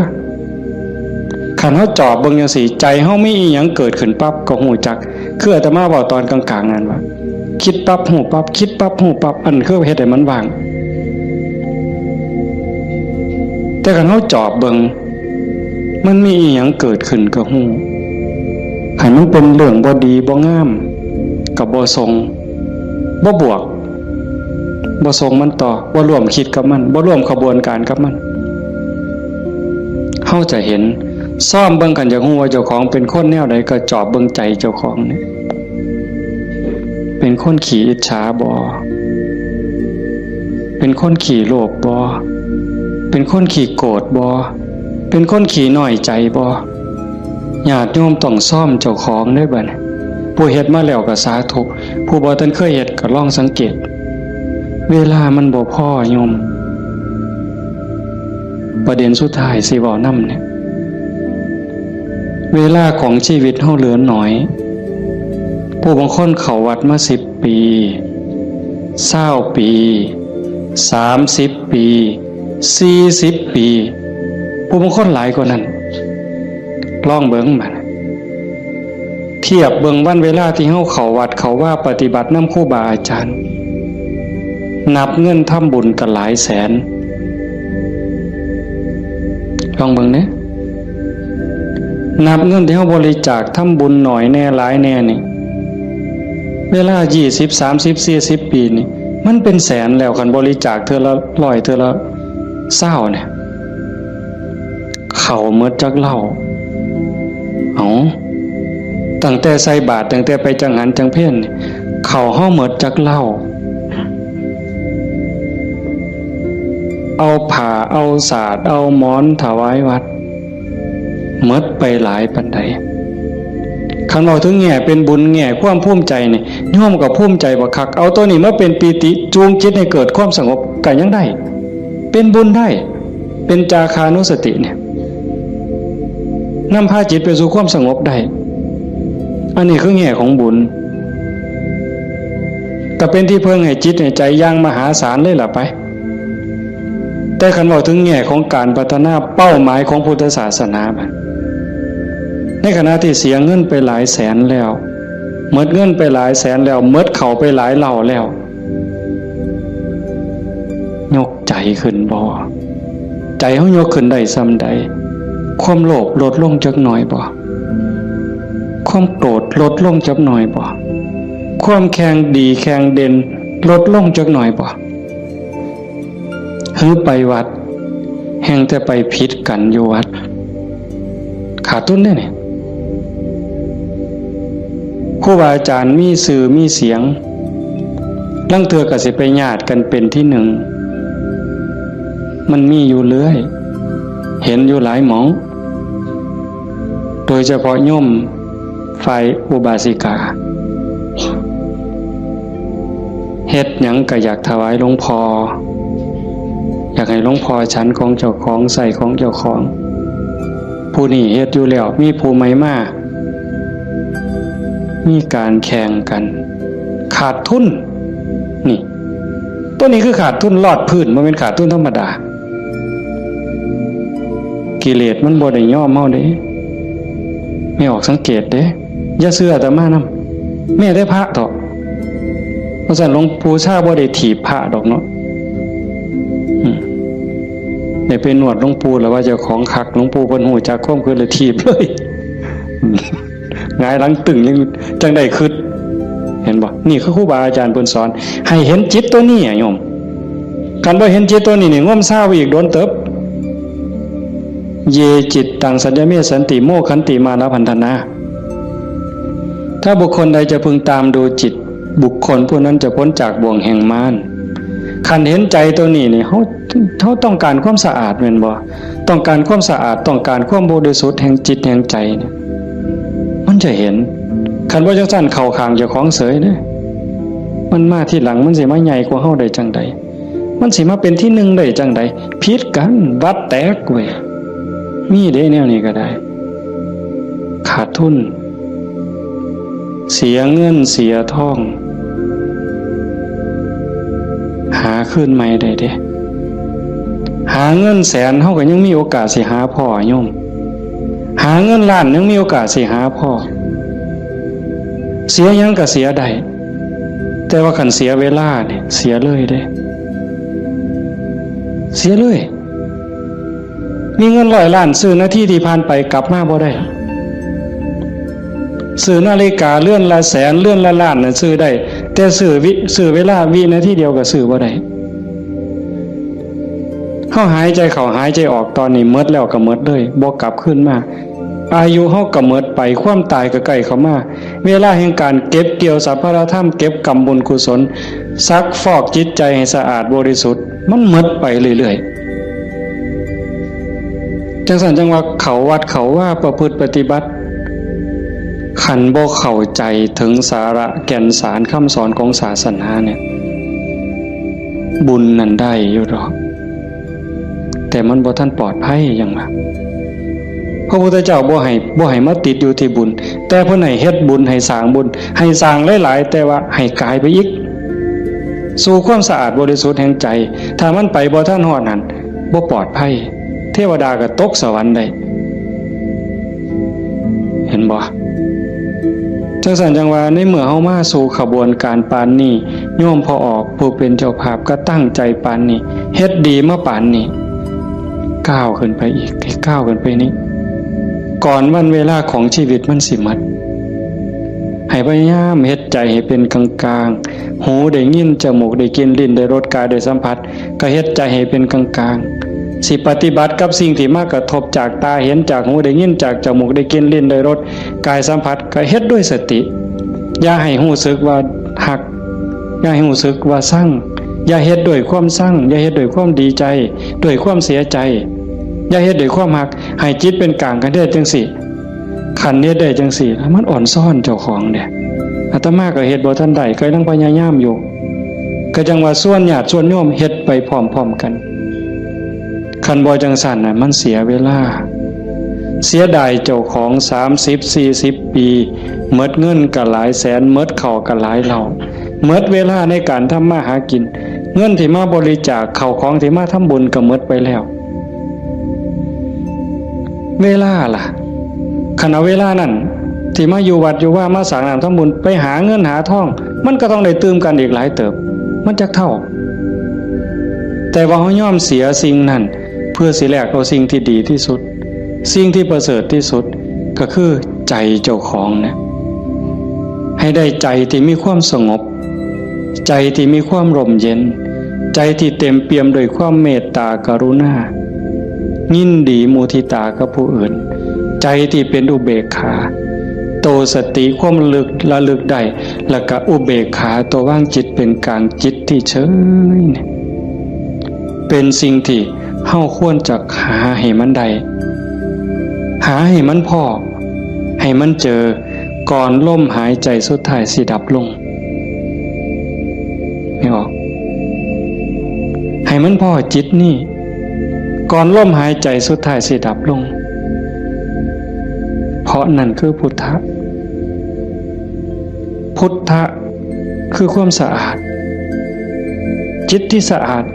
คันเฮาจอบเบิ่งจั่งซี้ ใจเฮามีอีหยังเกิดขึ้นปั๊บก็ฮู้จัก คืออาตมาเว้าตอนกลางๆ นั่นว่า คิดปั๊บฮู้ปั๊บ คิดปั๊บฮู้ปั๊บ อันคือเฮ็ดให้มันว่าง แต่คันเฮาจอบเบิ่ง มันมีอีหยังเกิดขึ้นก็ฮู้ คันมันเป็นเรื่องบ่ดีบ่งาม ก็บ่ส่ง บ่บวก บ่ส่งมันต่อ บ่ร่วมคิดกับมัน บ่ร่วมขบวนการกับมัน เฮาจะเห็น ซ่อมเบิ่ง คันอยากฮู้ว่าเจ้าของเป็นคนแนวใด ก็จอบเบิ่งใจเจ้าของเนี่ย เป็นคนขี้อิจฉาบ่ เป็นคนขี้โลภบ่ เป็นคนขี้โกรธบ่ เป็นคนขี้น้อยใจบ่ ญาติโยมต้องซ่อมเจ้าของเด้อบัดนี้ ผู้เฮ็ดมาแล้วก็สาธุ ผู้บ่ทันเคยเฮ็ดก็ลองสังเกต เวลามันบ่พอโยม ประเด็นสุดท้ายสิเว้านำเนี่ย เวลาของชีวิตเฮาเหลือน้อย ผู้บางคนเข้าวัดมาสิบปี ซาวปี สามสิบปี สี่สิบปี ผู้บางคนหลายกว่านั้น ลองเบิ่งบัด เทียบเบิ่งวันเวลาที่เฮาเข้าวัดเข้าวาปฏิบัตินำครูบาอาจารย์ นับเงินทำบุญก็หลายแสน ลองเบิ่งเด้ นับเงินที่เฮาบริจาคทำบุญหน่อยแน่หลายแน่นี่ เวลายี่สิบ สามสิบ สี่สิบ ปีนี่ มันเป็นแสนแล้ว คันบริจาคเทื่อละร้อย เทื่อละซาวเนี่ย เข้าหมดจักเหล้า เอ้า ตั้งแต่ใส่บาตร ตั้งแต่ไปจังหันจังเพลนี่ เข้าเฮาหมดจักเหล้า เอาผ้า เอาสาด เอาหมอนถวายวัด หมดไปหลายปานใด คันเว้าถึงแง่เป็นบุญ แง่ความภูมิใจนี่ โยมก็ภูมิใจบักคัก เอาตัวนี้มาเป็นปีติจูงจิตให้เกิดความสงบก็ยังได้ เป็นบุญได้ เป็นจาคานุสติเนี่ย นำพาจิตไปสู่ความสงบได้ อันนี้คือแง่ของบุญ ก็เป็นที่เพิ่งให้จิตให้ใจอย่างมหาศาลเลยล่ะไป แต่คันเว้าถึงแง่ของการพัฒนาเป้าหมายของพุทธศาสนาบัด ในขณะที่เสียเงินไปหลายแสนแล้ว หมดเงินไปหลายแสนแล้ว หมดเข้าไปหลายเหล้าแล้ว ยกใจขึ้นบ่ ใจเฮายกขึ้นได้ส่ำใด ความโลภลดลงจักหน่อยบ่ ความโกรธลดลงจักหน่อยบ่ ความแข่งดีแข่งเด่นลดลงจักหน่อยบ่ หือไปวัด แฮ่งแต่ไปผิดกันอยู่วัด ขาดทุนเด้นี่ ครูบาอาจารย์มีชื่อมีเสียง ลางเทื่อก็สิไปญาติกันเป็นที่หนึ่ง มันมีอยู่เรื่อย เห็นอยู่หลายหม่อง โดยเฉพาะโยมฝ่ายอุบาสิกา เฮ็ดหยังก็อยากถวายหลวงพ่อ อยากให้หลวงพ่อฉันของเจ้าของ ใช้ของเจ้าของ ผู้นี้เฮ็ดอยู่แล้ว มีผู้ใหม่มา มีการแข่งกัน ขาดทุน นี่ ตัวนี้คือขาดทุนลอดพื้น บ่แม่นขาดทุนธรรมดา กิเลสมันบ่ได้ยอมเฮาเด้ แม่ออกสังเกตเด้ อย่าเชื่ออาตมานำ แม้แต่พระเถาะ เพราะฉะนั้นหลวงปู่ชาบ่ได้ถีบพระดอกเนาะ อืม ได้ไปนวดหลวงปู่แล้วว่าเจ้าของคัก หลวงปู่เพิ่นฮู้จักความคิดเลยถีบเลย หงายหลังตึงยังจังได้คิด เห็นบ่ นี่คือครูบาอาจารย์เพิ่นสอน ให้เห็นจิตตัวนี้อะโยม คันบ่เห็นจิตตัวนี้นี่ งมซาวอีกโดนเติบ เยจิตตังสัญญเมสันติ โมคขันติมาลพันธนา ถ้าบุคคลใดจะพึงตามดูจิต บุคคลผู้นั้นจะพ้นจากบ่วงแห่งมาร คันเห็นใจตัวนี้นี่ เฮา เฮาต้องการความสะอาดแม่นบ่ ต้องการความสะอาด ต้องการความบริสุทธิ์แห่งจิตแห่งใจเนี่ย มันจะเห็น คันบ่จั่งซั้นเข้าข้างเจ้าของเสยเด้ มันมาทีหลัง มันสิมาใหญ่กว่าเฮาได้จั่งใด มันสิมาเป็นที่หนึ่งได้จั่งใด ผิดกัน วัดแตกเว้ย มีเด้แนวนี้ก็ได้ ขาดทุน เสียเงินเสียทอง หา คืนใหม่ได้เด้ หาเงินแสนเฮาก็ยังมีโอกาสสิหาพ้อโยม หาเงินล้านยังมีโอกาสสิหาพ้อ เสียหยังก็เสียได้ แต่ว่าคันเสียเวลาเนี่ยเสียเลยเด้ เสียเลย มีเงินร้อยล้านซื้อนาทีที่ผ่านไปกลับมาบ่ได้ ซื้อนาฬิกาเรือนละแสนเรือนละล้านน่ะซื้อได้ แต่ซื้อวิ ซื้อเวลาวินาทีเดียวก็ซื้อบ่ได้ เฮาหายใจเข้าหายใจออกตอนนี้หมดแล้วก็หมดเลย บ่กลับคืนมา อายุเฮาก็หมดไป ความตายก็ใกล้เข้ามา เวลาแห่งการเก็บเกี่ยวสรรพธรรม เก็บกรรมบุญกุศล ซักฟอกจิตใจให้สะอาดบริสุทธิ์ มันหมดไปเรื่อยๆ จังซั่นจังว่าเข้าวัดเข้าวาประพฤติปฏิบัติ คันบ่เข้าใจถึงสาระแก่นสารคำสอนของศาสนาเนี่ย บุญนั่นได้อยู่ดอก แต่มันบ่ทันปลอดภัยหยังว่า พระพุทธเจ้าบ่ให้ บ่ให้มาติดอยู่ที่บุญ แต่เพิ่นให้เฮ็ดบุญ ให้สร้างบุญ ให้สร้างหลายๆ แต่ว่าให้กายไปอีก สู่ความสะอาดบริสุทธิ์แห่งใจ ถ้ามันไปบ่ทันฮอดนั่น บ่ปลอดภัย เทวดาก็ตกสวรรค์ได้ เห็นบ่ จังซั่นจังว่าในเมื่อเฮามาสู่ขบวนการปานนี้ โยมพ่อออกผู้เป็นเจ้าภาพก็ตั้งใจปานนี้ เฮ็ดดีมาปานนี้ ก้าวขึ้นไปอีก ให้ก้าวขึ้นไปนี้ ก่อนวันเวลาของชีวิตมันสิหมด ให้พยายามเฮ็ดใจให้เป็นกลางๆ หูได้ยิน จมูกได้กลิ่น ลิ้นได้รส กายได้สัมผัส ก็เฮ็ดใจให้เป็นกลางๆ สิปฏิบัติกับสิ่งที่มากระทบจากตาเห็น จากหูได้ยิน จากจมูกได้กลิ่น ลิ้นได้รส กายสัมผัส ก็เฮ็ดด้วยสติ อย่าให้รู้สึกว่าฮัก อย่าให้รู้สึกว่าชัง อย่าเฮ็ดด้วยความชัง อย่าเฮ็ดด้วยความดีใจ ด้วยความเสียใจ อย่าเฮ็ดด้วยความฮัก ให้จิตเป็นกลางกันได้จังซี่ คันเฮ็ดได้จังซี่ มันอ่อนซ้อนเจ้าของเด้ อาตมาก็เฮ็ดบ่ทันได้ ก็ยังพยายามอยู่ ก็จังว่าชวนญาติชวนโยมเฮ็ดไปพร้อมๆกัน คันบ่จังซั่นน่ะ มันเสียเวลา เสียดายเจ้าของ สามสิบ สี่สิบ ปี หมดเงินก็หลายแสน หมดข้าวก็หลายเหล้า หมดเวลาในการทำมาหากิน เงินที่มาบริจาค ข้าวของที่มาทำบุญก็หมดไปแล้ว เวลาล่ะ คันเอาเวลานั้นที่มาอยู่วัดอยู่วา มาสร้างน้ำทำบุญ ไปหาเงินหาทอง มันก็ต้องได้ตื่มกันอีกหลายเติบ มันจักเท่า แต่ว่าเฮายอมเสียสิ่งนั้น เพื่อสิแลกเอาสิ่งที่ดีที่สุด สิ่งที่ประเสริฐที่สุด ก็คือใจเจ้าของเนี่ย ให้ได้ใจที่มีความสงบ ใจที่มีความร่มเย็น ใจที่เต็มเปี่ยมด้วยความเมตตากรุณา ยินดีมุทิตากับผู้อื่น ใจที่เป็นอุเบกขา โตสติความระลึก ระลึกได้ แล้วก็อุเบกขาตัววางจิตเป็นกลาง จิตที่เฉยเนี่ย เป็นสิ่งที่เฮาควรจะหาให้มันได้ หาให้มันพ้อ ให้มันเจอ ก่อนลมหายใจสุดท้ายสิดับลง ไม่ออก ให้มันพ้อจิตนี่ ก่อนลมหายใจสุดท้ายสิดับลง เพราะนั่นคือพุทธะ พุทธะคือความสะอาด จิตที่สะอาด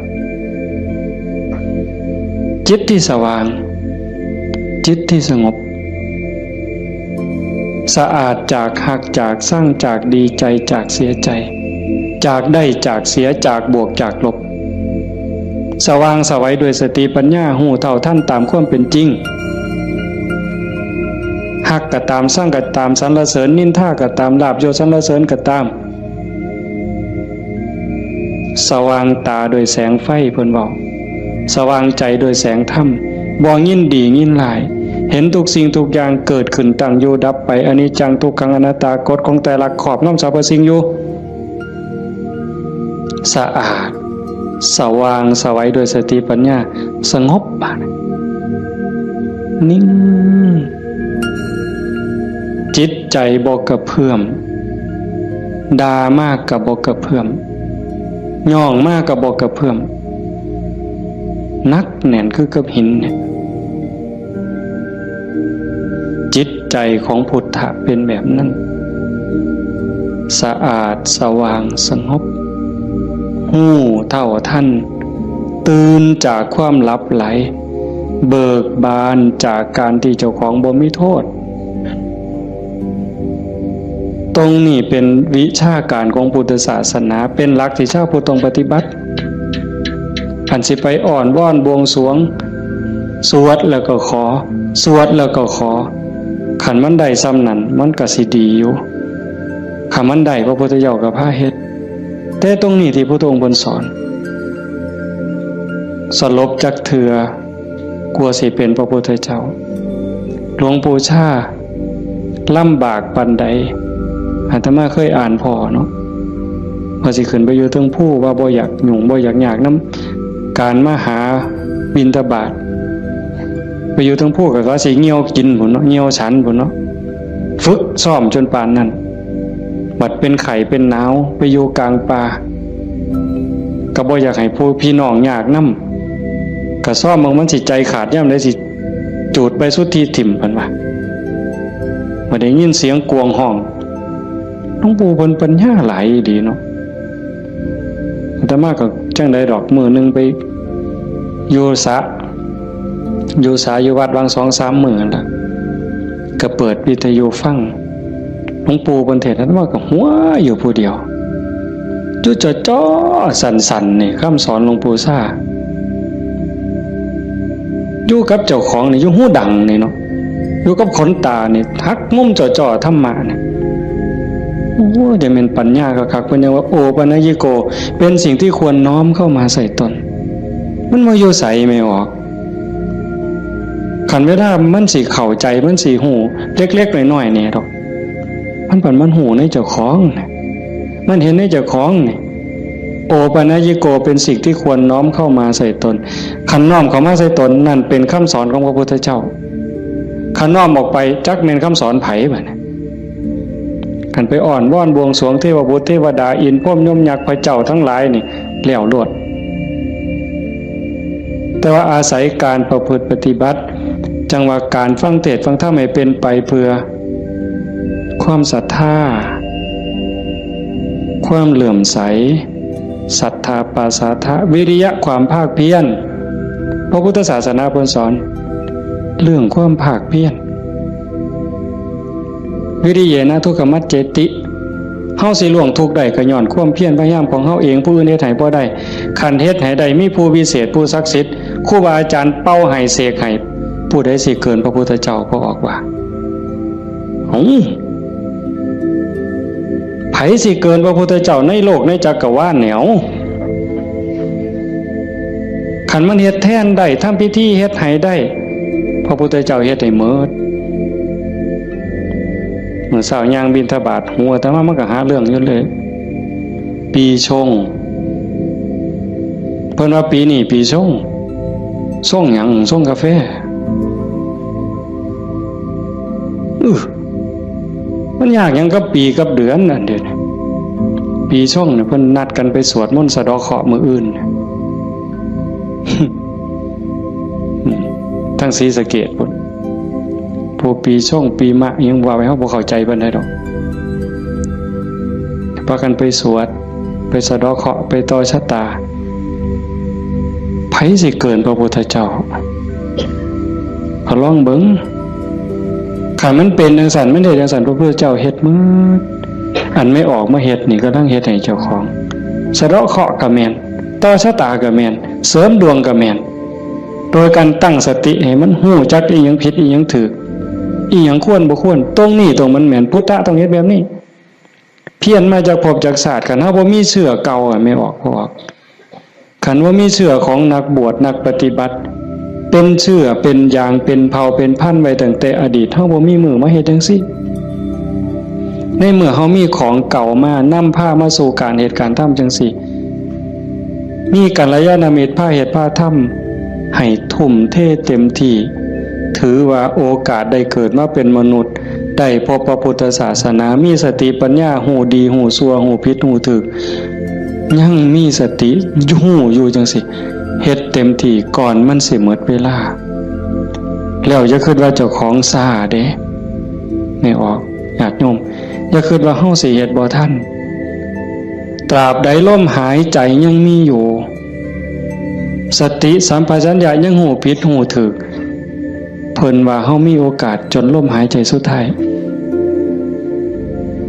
จิตที่สว่าง จิตที่สงบ สะอาดจากฮัก จากชัง จากดีใจ จากเสียใจ จากได้ จากเสีย จากบวก จากลบ สว่างไสวด้วยสติปัญญา ฮู้เท่าทันตามความเป็นจริง ฮักก็ตาม ชังก็ตาม สรรเสริญนินทาก็ตาม ลาภยศสรรเสริญก็ตาม สว่างตาด้วยแสงไฟ เพิ่นเว้า สว่างใจด้วยแสงธรรม บ่ยินดียินร้าย เห็นทุกสิ่งทุกอย่างเกิดขึ้น ตั้งอยู่ดับไป อนิจจัง ทุกขัง อนัตตา กฎของไตรลักษณ์ครอบงำสรรพสิ่งอยู่ สะอาด สว่างไสวด้วยสติปัญญา สงบ บาดนี้ นิ่ง จิตใจบ่กระเพื่อม ด่ามากก็บ่กระเพื่อม ย่องมากก็บ่กระเพื่อม หนักแน่นคือกับหินเนี่ย จิตใจของพุทธะเป็นแบบนั้น สะอาด สว่าง สงบ ห ฮู้เท่าทัน ตื่นจากความหลับไหล เบิกบานจากการที่เจ้าของบ่มีโทษ ตรงนี้เป็นวิชาการของพุทธศาสนา เป็นหลักที่ชาวพุทธต้องปฏิบัติ อันสิไปอ้อนวอนบวงสรวง สวดแล้วก็ขอ สวดแล้วก็ขอ คันมันได้ส่ำนั้น มันก็สิดีอยู่ คันมันได้ พระพุทธเจ้าก็พาเฮ็ด แต่ตรงนี้ที่พระองค์เพิ่นสอน สลบจักเทื่อ กลัวสิเป็นพระพุทธเจ้า หลวงปู่ชาลำบากปานใด อาตมาเคยอ่านพ้อเนาะ ว่าสิขึ้นไปอยู่เทิงภู ว่าบ่อยากยุ่ง บ่อยากยากนำการมาหาบิณฑบาต ไปอยู่เทิงภูก็ว่าสิเหี่ยวกินพุ้นเนาะ เหี่ยวฉันพุ้นเนาะ ฝึกซ้อมจนปานนั้น บัดเป็นไข้เป็นหนาว ไปอยู่กลางป่า ก็บ่อยากให้ผู้พี่น้องยากนำ ก็ซ้อมเบิ่งมันสิใจขาดยามใด สิจูดใบสุทธิถิ่ม เพิ่นว่า บัดได้ยินเสียงกวางฮ้อง หลวงปู่เพิ่นปัญญาหลายอีหลีเนาะ อาตมาก็จั่งใดดอก มื้อหนึ่งไปอยู่สระ อยู่สระอยู่วัด วางสองสามมื้อนั่นล่ะ ก็เปิดวิทยุฟัง หลวงปู่เพิ่นเทศน์ อาตมาก็หัวอยู่ผู้เดียว อยู่จ่อๆ สั่นๆ นี่ คำสอนหลวงปู่ชา อยู่กับเจ้าของนี่ อยู่หูดังนี่เนาะ อยู่กับขนตานี่ หักมุมจ่อๆ ธรรมะนี่ โอ้ จะเป็นปัญญาคักๆ เพิ่นยังว่า โอปัญญิโก เป็นสิ่งที่ควรน้อมเข้ามาใส่ตน มันบ่อยู่ไสแม่ออก คันเวลามันสิเข้าใจ มันสิฮู้ เล็กๆ น้อยๆ นี่ดอก มันปันมันฮู้ในเจ้าของน่ะ มันเห็นในเจ้าของนี่ โอปัญญิโก เป็นสิ่งที่ควรน้อมเข้ามาใส่ตน คันน้อมเข้ามาใส่ตน นั่นเป็นคำสอนของพระพุทธเจ้า คันน้อมออกไป จักแม่นคำสอนไผบัดนี้ คันไปอ้อนวอนบวงสรวงเทวบุตรเทวดา อินทร์พรหมยมยักษ์พระเจ้าทั้งหลายนี่ แล้วโลด แต่ว่าอาศัยการประพฤติปฏิบัติ จั่งว่าการฟังเทศน์ฟังธรรมให้เป็นไปเพื่อ ความศรัทธา ความเลื่อมใส ศรัทธาปาสาทะ วิริยะ ความภาคเพียร พระพุทธศาสนาเพิ่นสอน เรื่องความภาคเพียร วิริเยนะทุกขมัจเจติ เฮาสิล่วงทุกข์ได้ก็ย้อนความเพียรพยายามของเฮาเอง ผู้อื่นเฮ็ดให้บ่ได้ คันเฮ็ดให้ได้ มีผู้วิเศษ ผู้ศักดิ์สิทธิ์ ครูบาอาจารย์เป่าให้ เสกให้ ผู้ใดสิเกินพระพุทธเจ้า พระออกว่า เอ้า ไผสิเกินพระพุทธเจ้าในโลกในจักรวาลเนี่ย เอ้า คันมันเฮ็ดแทนได้ ทำพิธีเฮ็ดให้ได้ พระพุทธเจ้าเฮ็ดให้หมด มื้อเช้าย่างบิณฑบาต หัวอาตมามันก็หาเรื่องอยู่เลย ปีชง เพิ่นว่าปีนี้ปีชง ชงหยัง ชงกาแฟ อื้อ มันยากหยังกับปีกับเดือนอันเดียวนี้ ปีชงเนี่ยเพิ่นนัดกันไปสวดมนต์สะเดาะเคราะห์มื้ออื่น อืม ทางศรีสะเกษพุ้น พวกปีชงปีมะยังว่าไป เฮาบ่เข้าใจปานใดดอก พากันไปสวด ไปสะเดาะเคราะห์ ไปต่อชะตา ไผสิเกินพระพุทธเจ้า ก็ลองเบิ่ง คันมันเป็นจั่งซั่น มันได้จั่งซั่น พระพุทธเจ้าเฮ็ดหมด อันแม่ออกมาเฮ็ดนี่กำลังเฮ็ดให้เจ้าของ สะเดาะเคราะห์ก็แม่น ต่อชะตาก็แม่น เสริมดวงก็แม่น โดยการตั้งสติให้มันฮู้จักอีหยังผิดอีหยังถูก อีหยังควรบ่ควร ตรงนี้ตรงมันแม่น พุทธะต้องเฮ็ดแบบนี้ เพี้ยนมาจากภพจากชาติ คันเฮาบ่มีเชื้อเก่าอะ แม่ออก พอออก คันว่ามีเชื้อของนักบวชนักปฏิบัติ เป็นเชื้อเป็นอย่างเป็นเผ่าเป็นพันธุ์ไว้ตั้งแต่อดีต เฮาบ่มีมื้อมาเฮ็ดจั่งซี้ ในเมื่อเฮามีของเก่ามานำพามาสู่การเฮ็ดการทำจั่งซี้ มีกัลยาณมิตรพาเฮ็ดพาทำ ให้ทุ่มเทเต็มที่ ถือว่าโอกาสได้เกิดมาเป็นมนุษย์ ได้พบพระพุทธศาสนา มีสติปัญญา ฮู้ดีฮู้ชั่ว ฮู้ผิดฮู้ถูก ยังมีสติฮู้อยู่จั่งซี้ เฮ็ดเต็มที่ก่อนมันสิหมดเวลา แล้วอย่าคิดว่าเจ้าของช้าเด้ แม่ออก ญาติโยม อย่าคิดว่าเฮาสิเฮ็ดบ่ทัน ตราบใดลมหายใจยังมีอยู่ สติสัมปชัญญะยังฮู้ผิดฮู้ถูก เพิ่นว่าเฮามีโอกาสจนลมหายใจสุดท้าย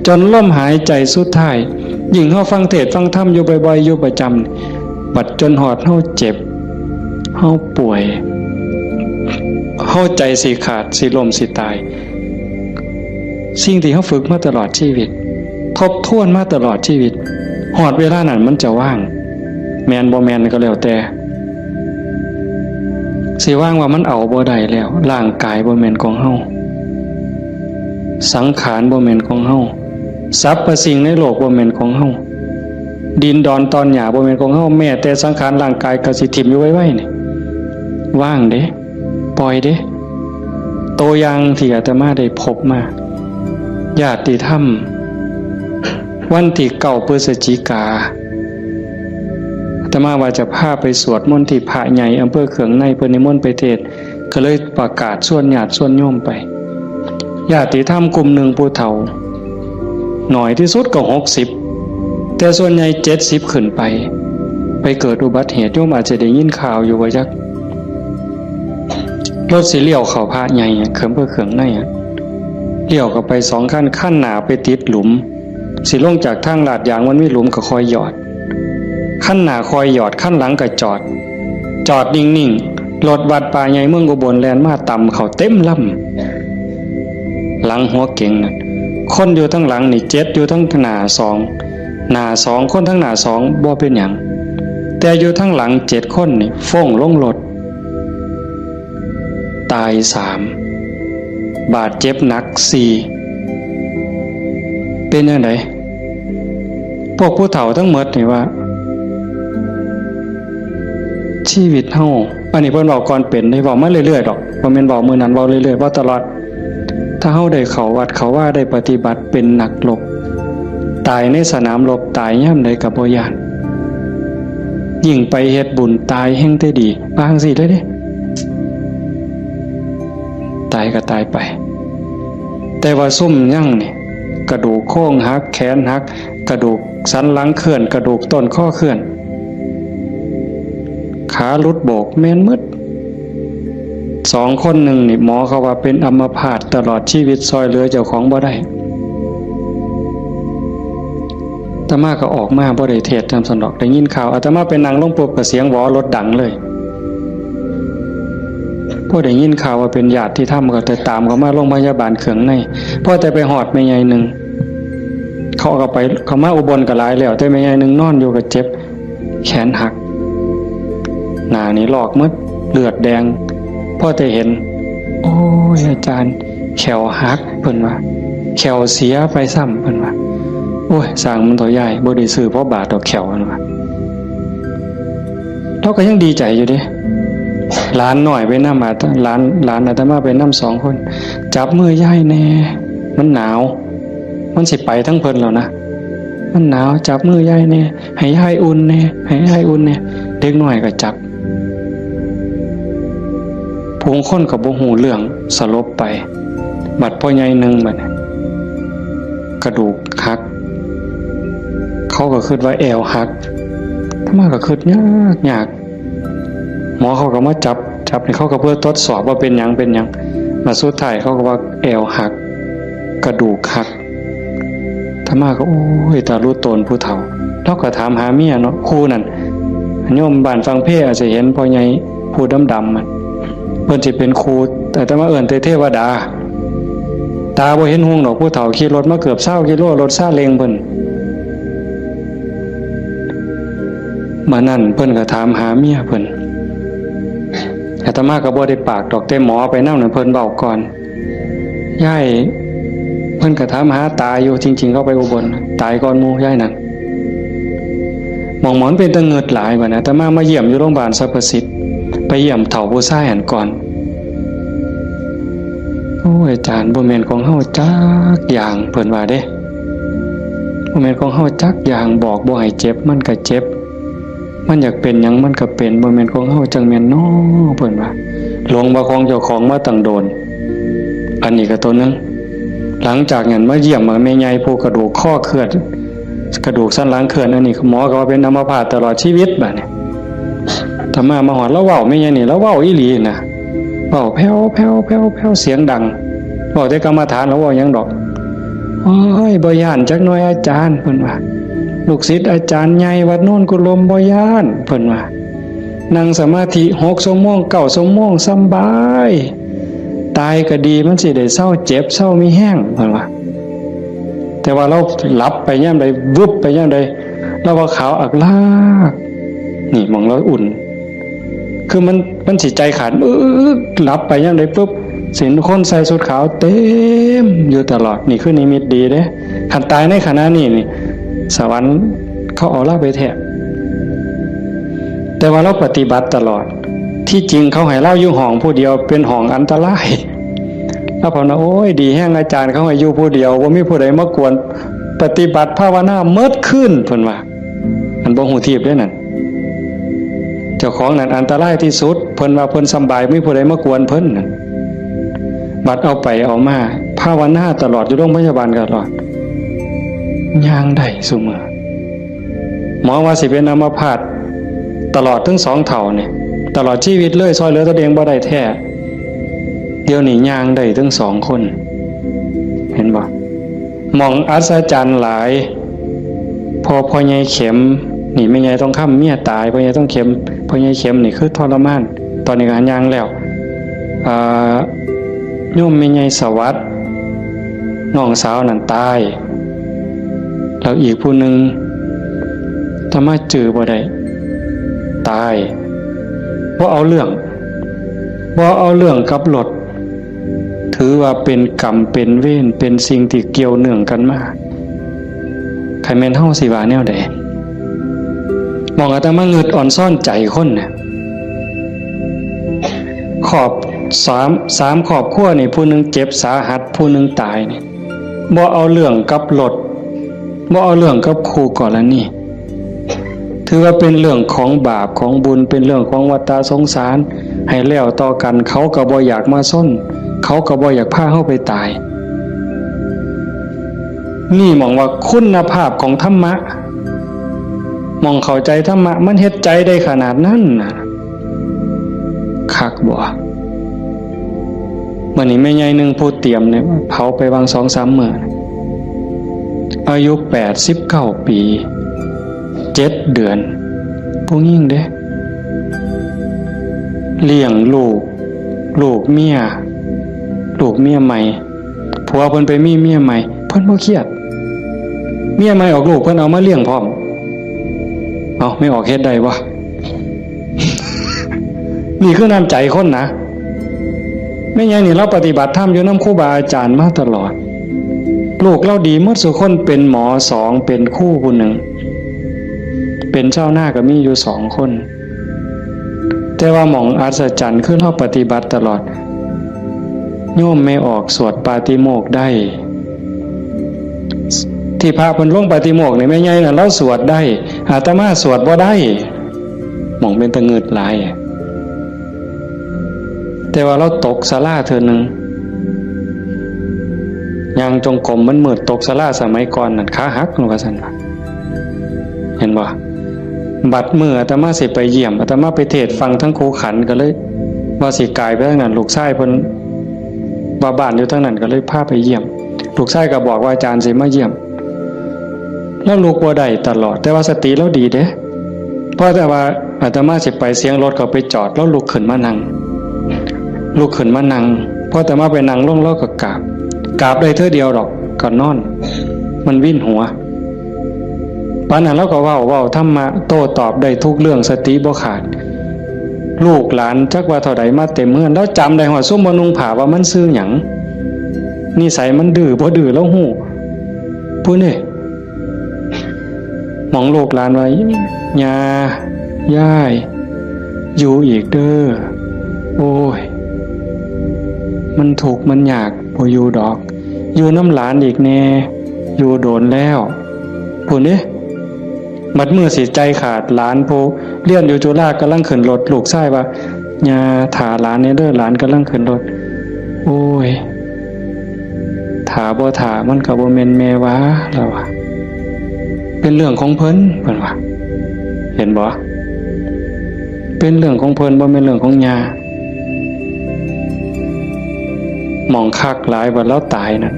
จนลมหายใจสุดท้าย ยิ่งเฮาฟังเทศน์ฟังธรรมอยู่บ่อยๆ อยู่ประจำ บัดจนฮอดเฮาเจ็บ เฮาป่วย เฮาใจสิขาด สิล้ม สิตาย สิ่งที่เฮาฝึกมาตลอดชีวิต ทบทวนมาตลอดชีวิต ฮอดเวลานั้นมันจะว่าง แม่นบ่แม่นก็แล้วแต่ สิว่างว่ามันเอาบ่ได้แล้ว ร่างกายบ่แม่นของเฮา สังขารบ่แม่นของเฮา สรรพสิ่งในโลกบ่แม่นของเฮา ดินดอนตอนหญ้าบ่แม่นของเฮา แม้แต่สังขารร่างกายก็สิถิ่มอยู่ไวๆ นี่ ว่างเด้ ปล่อยเด้ ตัวอย่างที่อาตมาได้พบมา ญาติธรรม วันที่เก้าพฤศจิกา อาตมาว่าจะพาไปสวดมนต์ที่พระใหญ่อำเภอเคืองใน เพิ่นนิมนต์ไปเทศน์ ก็เลยประกาศชวนญาติชวนโยมไป ญาติธรรมกลุ่มหนึ่งผู้เฒ่า น้อยที่สุดก็หกสิบ แต่ส่วนใหญ่เจ็ดสิบขึ้นไป ไปเกิดอุบัติเหตุ โยมอาจจะได้ยินข่าวอยู่ว่าจัก รถสิเลี้ยวเข้าพระใหญ่อะ เคืองอำเภอเคืองในอะ เลี้ยวเข้าไปสองคัน คันหน้าไปติดหลุม สิลงจากทางลาดยางมันมีหลุมก็ค่อยหยอด คันหน้าค่อยหยอด คันหลังก็จอด จอดนิ่งๆ รถวัดป่าใหญ่เมืองอุบลแล่นมาตำเข้าเต็มลำ หลังหัวเก๋งน่ะ คนอยู่ทั้งหลังนี่เจ็ด อยู่ทั้งหน้าสอง หน้าสอง คนทั้งหน้าสองบ่เป็นหยัง แต่อยู่ทั้งหลังเจ็ดคนนี่ฟ้งลงรถ ตายสาม บาดเจ็บหนักสี่ เป็นจั่งใด พวกผู้เฒ่าทั้งหมดนี่ว่า ชีวิตเฮา อันนี้เพิ่นเว้าก่อนเป็นเด้ เว้ามาเรื่อยๆ ดอก บ่แม่นเว้ามื้อนั้น เว้าเรื่อยๆ เว้าตลอด ถ้าเฮาได้เข้าวัดเข้าวา ได้ปฏิบัติเป็นนักรบ ตายในสนามรบ ตายยามใดก็บ่ย้าน ยิ่งไปเฮ็ดบุญตายแฮ่งแต่ดี ว่าจั่งซี้เลยเด้ ตายก็ตายไป แต่ว่าซุมยังนี่ กระดูกโครงหัก แขนหัก กระดูกสันหลังเคลื่อน กระดูกต้นคอเคลื่อน ขาหลุดโบก แม่นหมด สองคนหนึ่งนี่ หมอเขาว่าเป็นอัมพาตตลอดชีวิต ซ่อยเหลือเจ้าของบ่ได้ อาตมาก็ออกมาบ่ได้เทศน์นำซั้นดอก ได้ยินข่าว อาตมาไปนั่งลงปุ๊บก็เสียงหวอรถดังเลย พอได้ยินข่าวว่าเป็นญาติธรรมก็แต่ตามเขามาโรงพยาบาลเคืองใน พอแต่ไปฮอดแม่ใหญ่หนึ่ง เขาก็ไป เขามาอุบลก็หลายแล้ว แต่แม่ใหญ่หนึ่งนอนอยู่ก็เจ็บ แขนหัก หน้านี่ลอกหมด เลือดแดง พอแต่เห็น โอ้ย อาจารย์ แข้วหัก เพิ่นว่า แข้วเสียไปซ้ำ เพิ่นว่า โอ้ย ซ่างมันเถาะยาย บ่ได้ซื้อพอบาทดอกแข้ว เพิ่นว่า ลาวก็ยังดีใจอยู่เด้ หลานน้อยไปนำ อาต- หลาน หลานอาตมาไปนำสองคน จับมือยายแหน่ มันหนาว มันสิไปทั้งเพิ่นแล้วนะ มันหนาว จับมือยายแหน่ ให้ยายอุ่นแหน่ ให้ยายอุ่นแหน่ เด็กน้อยก็จับ ผู้คนก็บ่ฮู้เรื่อง สลบไป บัดพ่อใหญ่หนึ่งบัดนี้ กระดูกหัก เขาก็คิดว่าแอวหัก อาตมาก็คิดยากยาก หมอเขาก็มาจับ จับนี่เขาก็เพื่อทดสอบว่าเป็นหยัง เป็นหยัง มาสุดท้ายเขาก็ว่าแอวหัก กระดูกหัก อาตมาก็ โอ้ย ตาลุโตนผู้เฒ่า ลาวก็ถามหาเมียเนาะ ครูนั่น โยมบ้านฝั่งเพอาจจะเห็นพ่อใหญ่ผู้ดำๆ มัน เพิ่นสิเป็นครู อาตมาเอิ้นแต่เทวดา ตาบ่เห็นหุงดอก ผู้เฒ่าขี่รถมาเกือบซาวกิโล รถซาเล้งเพิ่น มื้อนั้นเพิ่นก็ถามหาเมียเพิ่น อาตมาก็บ่ได้ปากดอก แต่หมอไปนำนั่นเพิ่นเว้าก่อน ยาย เพิ่นก็ถามหาตาอยู่ จริงๆ เขาไปอุบล ตายก่อนหมู่ยายนั่น หม่องหมอนเป็นตาเงิดหลายบัดนี้ อาตมามาเยี่ยมอยู่โรงพยาบาลสรรพสิทธิ์ ไปเยี่ยมเฒ่าผู้ชายหั้นก่อน โอ้ย อาจารย์ บ่แม่นของเฮาจักอย่าง เพิ่นว่าเด้ บ่แม่นของเฮาจักอย่าง บอกบ่ให้เจ็บ มันก็เจ็บ มันอยากเป็นหยังมันก็เป็น บ่แม่นของเฮาจั่งแม่นน้อ เพิ่นว่า หลงว่าของเจ้าของมาตั้งโดน อันนี้ก็ตัวหนึ่ง หลังจากนั้นมาเยี่ยมแม่ใหญ่ผู้กระดูกคอเคลื่อน กระดูกสันหลังเคลื่อน อันนี้หมอก็ว่าเป็นอัมพาตตลอดชีวิตบัดนี้ อาตมามาฮอด ลาวเว้าแม่ใหญ่นี่ ลาวเว้าอีหลีนะ เว้าแผ่วแผ่วแผ่วแผ่ว เสียงดัง เว้าแต่กรรมฐาน ลาวเว้าหยังดอก โอ้ย บ่ย้านจักหน่อยอาจารย์ เพิ่นว่า ลูกศิษย์อาจารย์ใหญ่วัดโนนกุลม บ่ย้าน เพิ่นว่า นั่งสมาธิหกชั่วโมง เก้าชั่วโมง สำบาย ตายก็ดี มันสิได้เซาเจ็บ เซามีแฮง เพิ่นว่า แต่ว่าลาวหลับไปยามใด วึบไปยามใด ลาวว่าขาวอักลาก นี่หม่องลาวอุ่น คือมัน มันสิใจขาด อึ๊ก หลับไปยามใดปุ๊บ สิเห็นคนใส่ชุดขาวเต็มอยู่ตลอด นี่คือนิมิตดีเด้ คันตายในขณะนี้นี่ สวรรค์เขาเอาลาวไปแท้ แต่ว่าลาวปฏิบัติตลอด ที่จริงเขาให้ลาวอยู่ห้องผู้เดียว เป็นห้องอันตราย ลาวภาวนา โอ้ย ดีแฮงอาจารย์ เขาให้อยู่ผู้เดียว บ่มีผู้ใดมากวน ปฏิบัติภาวนาเมิดคืน เพิ่นว่า อันบ่ฮู้ทีบเด้นั่น เจ้าของนั่นอันตรายที่สุด เพิ่นว่าเพิ่นสำบาย มีผู้ใดมากวนเพิ่นนั่น บัดเอาไปเอามา ภาวนาตลอด อยู่โรงพยาบาลตลอด ย่างได้ซุมื้อ หมอว่าสิเป็นอัมพาตตลอดทั้งสองเฒ่านี่ ตลอดชีวิตเลย ซ่อยเหลือตัวเองบ่ได้แท้ เดี๋ยวนี้ย่างได้ทั้งสองคน เห็นบ่ หม่องอัศจรรย์หลาย พอพ่อใหญ่เข็ม นี่แม่ใหญ่ทองคำเมียตาย พ่อใหญ่ทองเข็ม พ่อใหญ่เข็มนี่คือทรมาน ตอนนี้ก็ย่างแล้ว อ่า โยมแม่ใหญ่สวัสดิ์ น้องสาวนั่นตาย แล้วอีกผู้หนึ่ง อาตมาจื่อบ่ได้ ตาย บ่เอาเรื่อง บ่เอาเรื่องกับรถ ถือว่าเป็นกรรมเป็นเวร เป็นสิ่งที่เกี่ยวเนื่องกันมา คันแม่นเฮาสิว่าแนวใด หม่องอาตมางึดอ่อนซ้อนใจคนน่ะ ครอบ สาม สามครอบครัวนี่ ผู้หนึ่งเจ็บสาหัส ผู้หนึ่งตายนี่ บ่เอาเรื่องกับรถ บ่เอาเรื่องกับคู่กรณี ถือว่าเป็นเรื่องของบาปของบุญ เป็นเรื่องของวัฏฏะสงสาร ให้แล้วต่อกัน เขาก็บ่อยากมาชน เขาก็บ่อยากพาเฮาไปตาย นี่หม่องว่าคุณภาพของธรรมะ หม่องเข้าใจธรรมะ มันเฮ็ดใจได้ขนาดนั้นน่ะ คักบ่ มื้อนี้แม่ใหญ่หนึ่งผู้เตรียมเนี่ย เผาไปวางสองสามมื้อ อายุแปดสิบเก้าปี เจ็ดเดือน ผู้หญิงเด้ เลี้ยงลูก ลูกเมีย ลูกเมียใหม่ ผัวเพิ่นไปมีเมียใหม่ เพิ่นบ่เครียด เมียใหม่ออกลูก เพิ่นเอามาเลี้ยงพร้อม เอ้า แม่ออกเฮ็ดได้บ่ นี่คือน้ำใจคนนะ แม่ใหญ่นี่ลาวปฏิบัติธรรมอยู่นำครูบาอาจารย์มาตลอด ลูกลาวดีหมดซุคน เป็นหมอสอง เป็นครูผู้หนึ่ง เป็นชาวนาก็มีอยู่สองคน แต่ว่าหม่องอัศจรรย์คือลาวปฏิบัติตลอด โยมแม่ออกสวดปาฏิโมกข์ได้ ที่พระเพิ่นลงปาฏิโมกข์นี่แม่ใหญ่น่ะลาวสวดได้ อาตมาสวดบ่ได้ หม่องเป็นตะงึดหลาย แต่ว่าลาวตกศาลาเทื่อหนึ่ง ย่างจงกรมมันมืด ตกศาลาสมัยก่อนนั่นขาหัก ว่าซั่นว่า เห็นบ่ บัดมื้ออาตมาสิไปเยี่ยม อาตมาไปเทศน์ฟังทั้งครูขันก็เลย ว่าสิกายไปทางนั้น ลูกชายเพิ่นว่าบ้านอยู่ทางนั้นก็เลยพาไปเยี่ยม ลูกชายก็บอกว่าอาจารย์สิมาเยี่ยม ลาวลุกบ่ได้ตลอด แต่ว่าสติลาวดีเด้ พอแต่ว่าอาตมาสิไปเสียงรถเขาไปจอด ลาวลุกขึ้นมานั่ง ลุกขึ้นมานั่ง พออาตมาไปนั่งลงลาวก็กราบ กราบได้เทื่อเดียวดอก ก็นอน มันวินหัว ปานนั้นลาวก็เว้า เว้าธรรมะโต้ตอบได้ทุกเรื่อง สติบ่ขาด ลูกหลานจักว่าเท่าใดมาเต็มเฮือน ลาวจำได้ฮอดซุมบ่นุ่งผ้าว่ามันชื่อหยัง นิสัยมันดื้อบ่ดื้อลาวฮู้ ผู้นี่ หม่องลูกหลานว่า ย่า ยาย อยู่อีกเด้อ โอ้ย มันทุกข์มันยาก บ่อยู่ดอก อยู่นำหลานอีกแน่ อยู่โดนแล้ว พู้นเด้ บัดมื้อสิใจขาด หลานผู้เรียนอยู่จุฬากำลังขึ้นรถ ลูกชายว่า ย่า ถ่าหลานแน่เด้อ หลานกำลังขึ้นรถ โอ้ย ถ่าบ่ถ่ามันก็บ่แม่นแม่ว่า ลาวว่า ไป เป็นเรื่องของเพิ่น เพิ่นว่า เห็นบ่ เป็นเรื่องของเพิ่น บ่แม่นเรื่องของย่า หม่องคักหลาย บัดลาวตายนั่น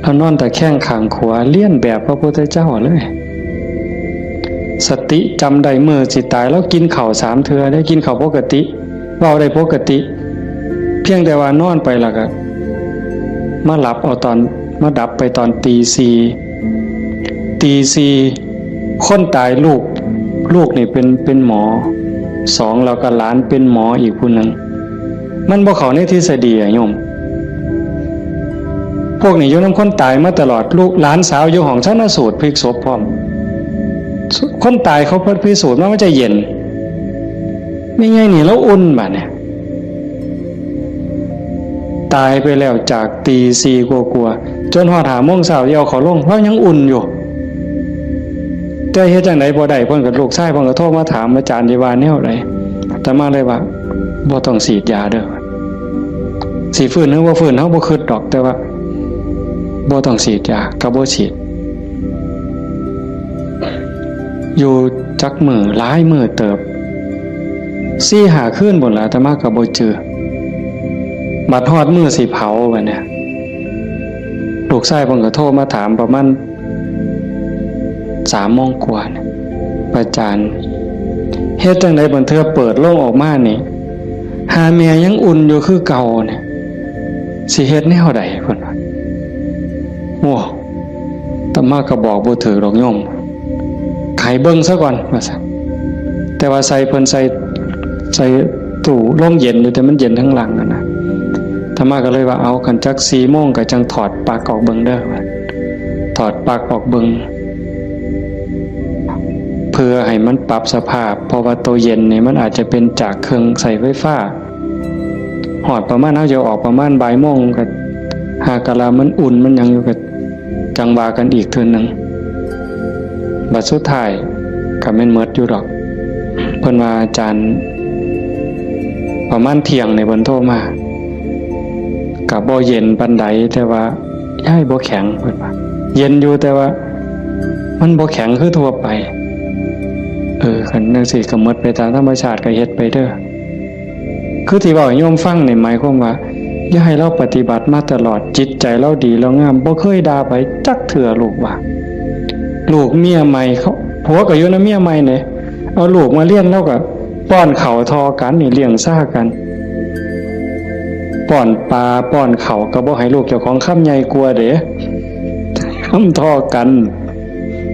ลาวนอนตะแคงข้างขวา เลียนแบบพระพุทธเจ้าเลย สติจำได้มื้อสิตาย ลาวกินข้าวสามเทื่อเด้ กินข้าวปกติ เว้าได้ปกติ เพียงแต่ว่านอนไปแล้วก็ มาหลับเอาตอน มาดับไปตอนตีสี่ ตีสี่ คนตายลูก ลูกนี่เป็น เป็นหมอ สอง แล้วก็หลานเป็นหมออีกผู้หนึ่ง มันบ่เข้าในทฤษฎีอะโยม พวกนี้อยู่นำคนตายมาตลอด ลูกหลานสาวอยู่ห้องชันสูตรพลิกศพพร้อม คนตายเขาพิสูจน์มาว่าจะเย็น แม่ใหญ่นี่ลาวอุ่นบาดเนี่ย ตายไปแล้วจากตีสี่กว่าๆ จนฮอดห้าโมงเช้าสิเอาเขาลง ลาวยังอุ่นอยู่ แต่เฮ็ดจั่งใดบ่ได้ เพิ่นก็ ลูกชายเพิ่นก็โทรมาถาม อาจารย์สิว่าแนวใด อาตมาเลยว่า บ่ต้องฉีดยาเด้อ สิฟื้นหรือบ่ฟื้นเฮาบ่คิดดอก แต่ว่า บ่ต้องฉีดยา ก็บ่ฉีด อยู่จักมื้อ หลายมื้อเติบ สี่ห้าคืนพู้นล่ะ อาตมาก็บ่จื่อ บัดฮอดมื้อสิเผาบัดเนี่ย ลูกชายเพิ่นก็โทรมาถามประมาณสามโมงกว่าเนี่ย อาจารย์ เฮ็ดจั่งใดบางเทื่อเปิดโลงออกมานี่ หาแม่ยังอุ่นอยู่คือเก่าเนี่ย สิเฮ็ดแนวใดเพิ่นว่า โอ้ อาตมาก็บอกบ่ถืกดอกโยม ให้เบิ่งซะก่อน ว่าซั่น แต่ว่าใส่เพิ่นใส่ ใส่ตู้โรงเย็นอยู่ แต่มันเย็นทั้งหลังนั่นนะ อาตมาก็เลยว่า เอา คันจักสี่โมงก็จั่งถอดปลั๊กออกเบิ่งเด้อ ว่า ถอดปลั๊กออกเบิ่ง เพื่อให้มันปรับสภาพ เพราะว่าตัวเย็นนี่มันอาจจะเป็นจากเครื่องใช้ไฟฟ้า ฮอดประมาณ เฮาจะออกประมาณบ่ายโมง ก็หากะลามันอุ่นมันหยังอยู่ ก็จั่งว่ากันอีกเทื่อหนึ่ง บัดสุดท้ายก็แม่นหมดอยู่ดอก เพิ่นว่าอาจารย์ ประมาณเที่ยงนี่เพิ่นโทรมา ก็บ่เย็นปานใด แต่ว่า ยายบ่แข็ง เพิ่นว่า เย็นอยู่ แต่ว่ามันบ่แข็งคือทั่วไป เออ คันจั่งซี้ก็หมดไปตามธรรมชาติ ก็เฮ็ดไปเด้อ คือที่เว้าให้โยมฟังนี่หมายความว่า อย่าให้ลาวปฏิบัติมาตลอด จิตใจลาวดีลาวงาม บ่เคยด่าไผจักเทื่อ ลูกว่า ลูกเมียใหม่เขา ผัวก็อยู่นำเมียใหม่เด้ เอาลูกมาเรียน ลาวก็ป้อนข้าวท่อกันนี่ เลี้ยงซ่ากัน ป้อนปลาป้อนข้าวก็บ่ให้ลูกเจ้าของคำใหญ่กว่าเด้ คำท่อกัน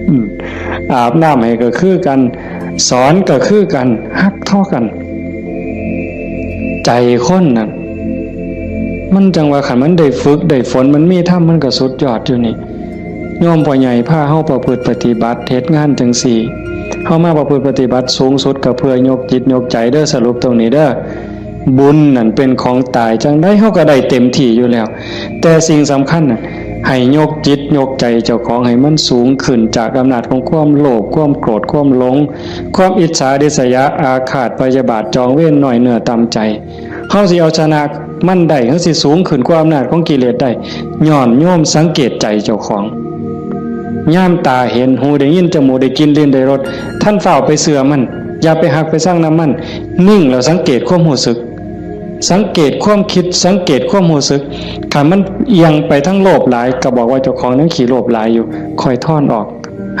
อืม อาบน้ำให้ก็คือกัน สอนก็คือกัน ฮักท่อกัน ใจคนน่ะ มันจั่งว่าคันมันได้ฝึกได้ฝน มันมีธรรม มันก็สุดยอดอยู่นี่ โยมพ่อใหญ่พาเฮาประพฤติปฏิบัติ เฮ็ดงานจั่งซี้ เฮามาประพฤติปฏิบัติสูงสุดก็เพื่อยกจิตยกใจเด้อ สรุปตรงนี้เด้อ บุญนั่นเป็นของตาย จั่งใดเฮาก็ได้เต็มที่อยู่แล้ว แต่สิ่งสำคัญน่ะ ให้ยกจิตยกใจเจ้าของให้มันสูงขึ้นจากอำนาจของความโลภ ความโกรธ ความหลง ความอิจฉาริษยาอาฆาตพยาบาทจองเวร น้อยเนื้อต่ำใจ เฮาสิเอาชนะมันได้ เฮาสิสูงขึ้นกว่าอำนาจของกิเลสได้ ย้อนโยมสังเกตใจเจ้าของ ยามตาเห็น หูได้ยิน จมูกได้กลิ่น ลิ้นได้รส ท่านฟ้าวไปเชื่อมัน อย่าไปฮักไปซังนำมัน นิ่งแล้วสังเกตความรู้สึก สังเกตความคิด สังเกตความรู้สึก คันมันเอียงไปทางโลภหลาย ก็บอกว่าเจ้าของยังขี้โลภหลายอยู่ ค่อยถอนออก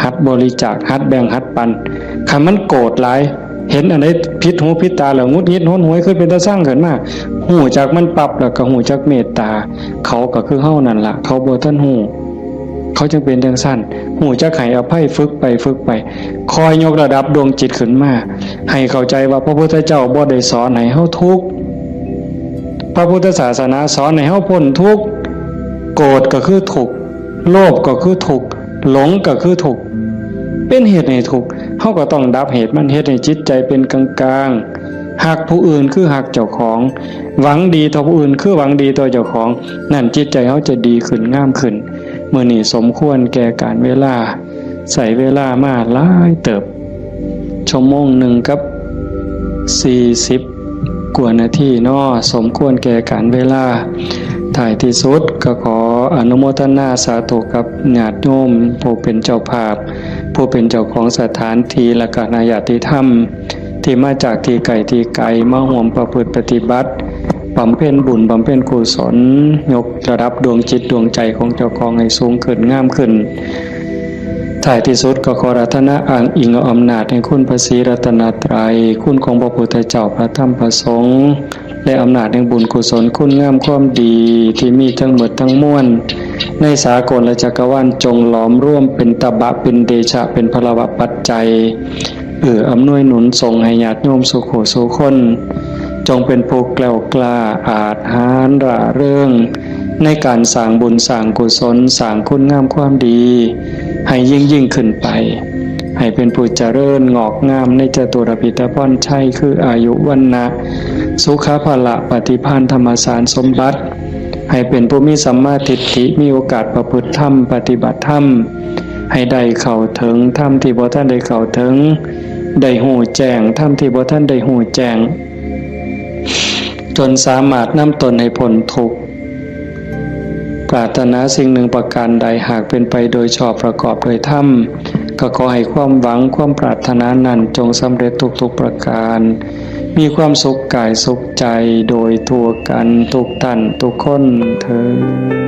หัดบริจาค หัดแบ่ง หัดปัน คันมันโกรธหลาย เห็นอันใดผิดหูผิดตาแล้วหงุดหงิดหนหวย คือเป็นตาซังขึ้นมา ฮู้จักมันปั๊บแล้วก็ฮู้จักเมตตา เขาก็คือเฮานั่นล่ะ เขาบ่ทันฮู้ เขาจั่งเป็นจั่งซั่น ฮู้จักให้อภัย ฝึกไปฝึกไป คอยยกระดับดวงจิตขึ้นมา ให้เข้าใจว่าพระพุทธเจ้าบ่ได้สอนให้เฮาทุกข์ พระพุทธศาสนาสอนให้เฮาพ้นทุกข์ โกรธก็คือทุกข์ โลภก็คือทุกข์ หลงก็คือทุกข์ เป็นเหตุให้ทุกข์ เฮาก็ต้องดับเหตุมัน เฮ็ดให้จิตใจเป็นกลางๆ ฮักผู้อื่นคือฮักเจ้าของ หวังดีต่อผู้อื่นคือหวังดีต่อเจ้าของ นั่นจิตใจเฮาจะดีขึ้น งามขึ้น มื้อนี้สมควรแก่กาลเวลา ใช้เวลามาหลายเติบ ชั่วโมงหนึ่งกับสี่สิบ กว่านาทีเนาะ สมควรแก่กาลเวลา ท้ายที่สุดก็ขออนุโมทนาสาธุกับญาติโยม ผู้เป็นเจ้าภาพ ผู้เป็นเจ้าของสถานที่ และก็คณะญาติธรรม ที่มาจากที่ไกลที่ไกล มาร่วมประพฤติปฏิบัติ บำเพ็ญบุญ บำเพ็ญกุศล ยกระดับดวงจิตดวงใจของเจ้าของให้สูงขึ้น งามขึ้น ท้ายที่สุดก็ขออาราธนาอ้างอิงเอาอำนาจแห่งคุณพระศรีรัตนตรัย คุณของพระพุทธเจ้า พระธรรม พระสงฆ์ และอำนาจแห่งบุญกุศลคุณงามความดีที่มีทั้งหมดทั้งมวล ในสากลและจักรวาล จงหลอมรวมเป็นตบะ เป็นเดชะ เป็นพลวะปัจจัย เอื้ออำนวยหนุนส่งให้ญาติโยมสู่ผู้สู่คน จงเป็นผู้แกล้วกล้าอาจหาญร่าเริง ในการสร้างบุญสร้างกุศล สร้างคุณงามความดี ให้ยิ่งยิ่งขึ้นไป ให้เป็นผู้เจริญงอกงามในจตุรพิธพรชัย คืออายุวรรณะ สุขะพละปฏิภาณธรรมสารสมบัติ ให้เป็นผู้มีสัมมาทิฏฐิ มีโอกาสประพฤติธรรม ปฏิบัติธรรม ให้ได้เข้าถึงธรรมที่บ่ทันได้เข้าถึง ได้ฮู้แจ้งธรรมที่บ่ทันได้ฮู้แจ้ง จนสามารถนำตนให้พ้นทุกข์ ปรารถนาสิ่งหนึ่งประการใด หากเป็นไปโดยชอบประกอบโดยธรรม ก็ขอให้ความหวังความปรารถนานั้นจงสำเร็จทุกๆประการ มีความสุขกายสุขใจโดยทั่วกันทุกท่านทุกคนเทอญ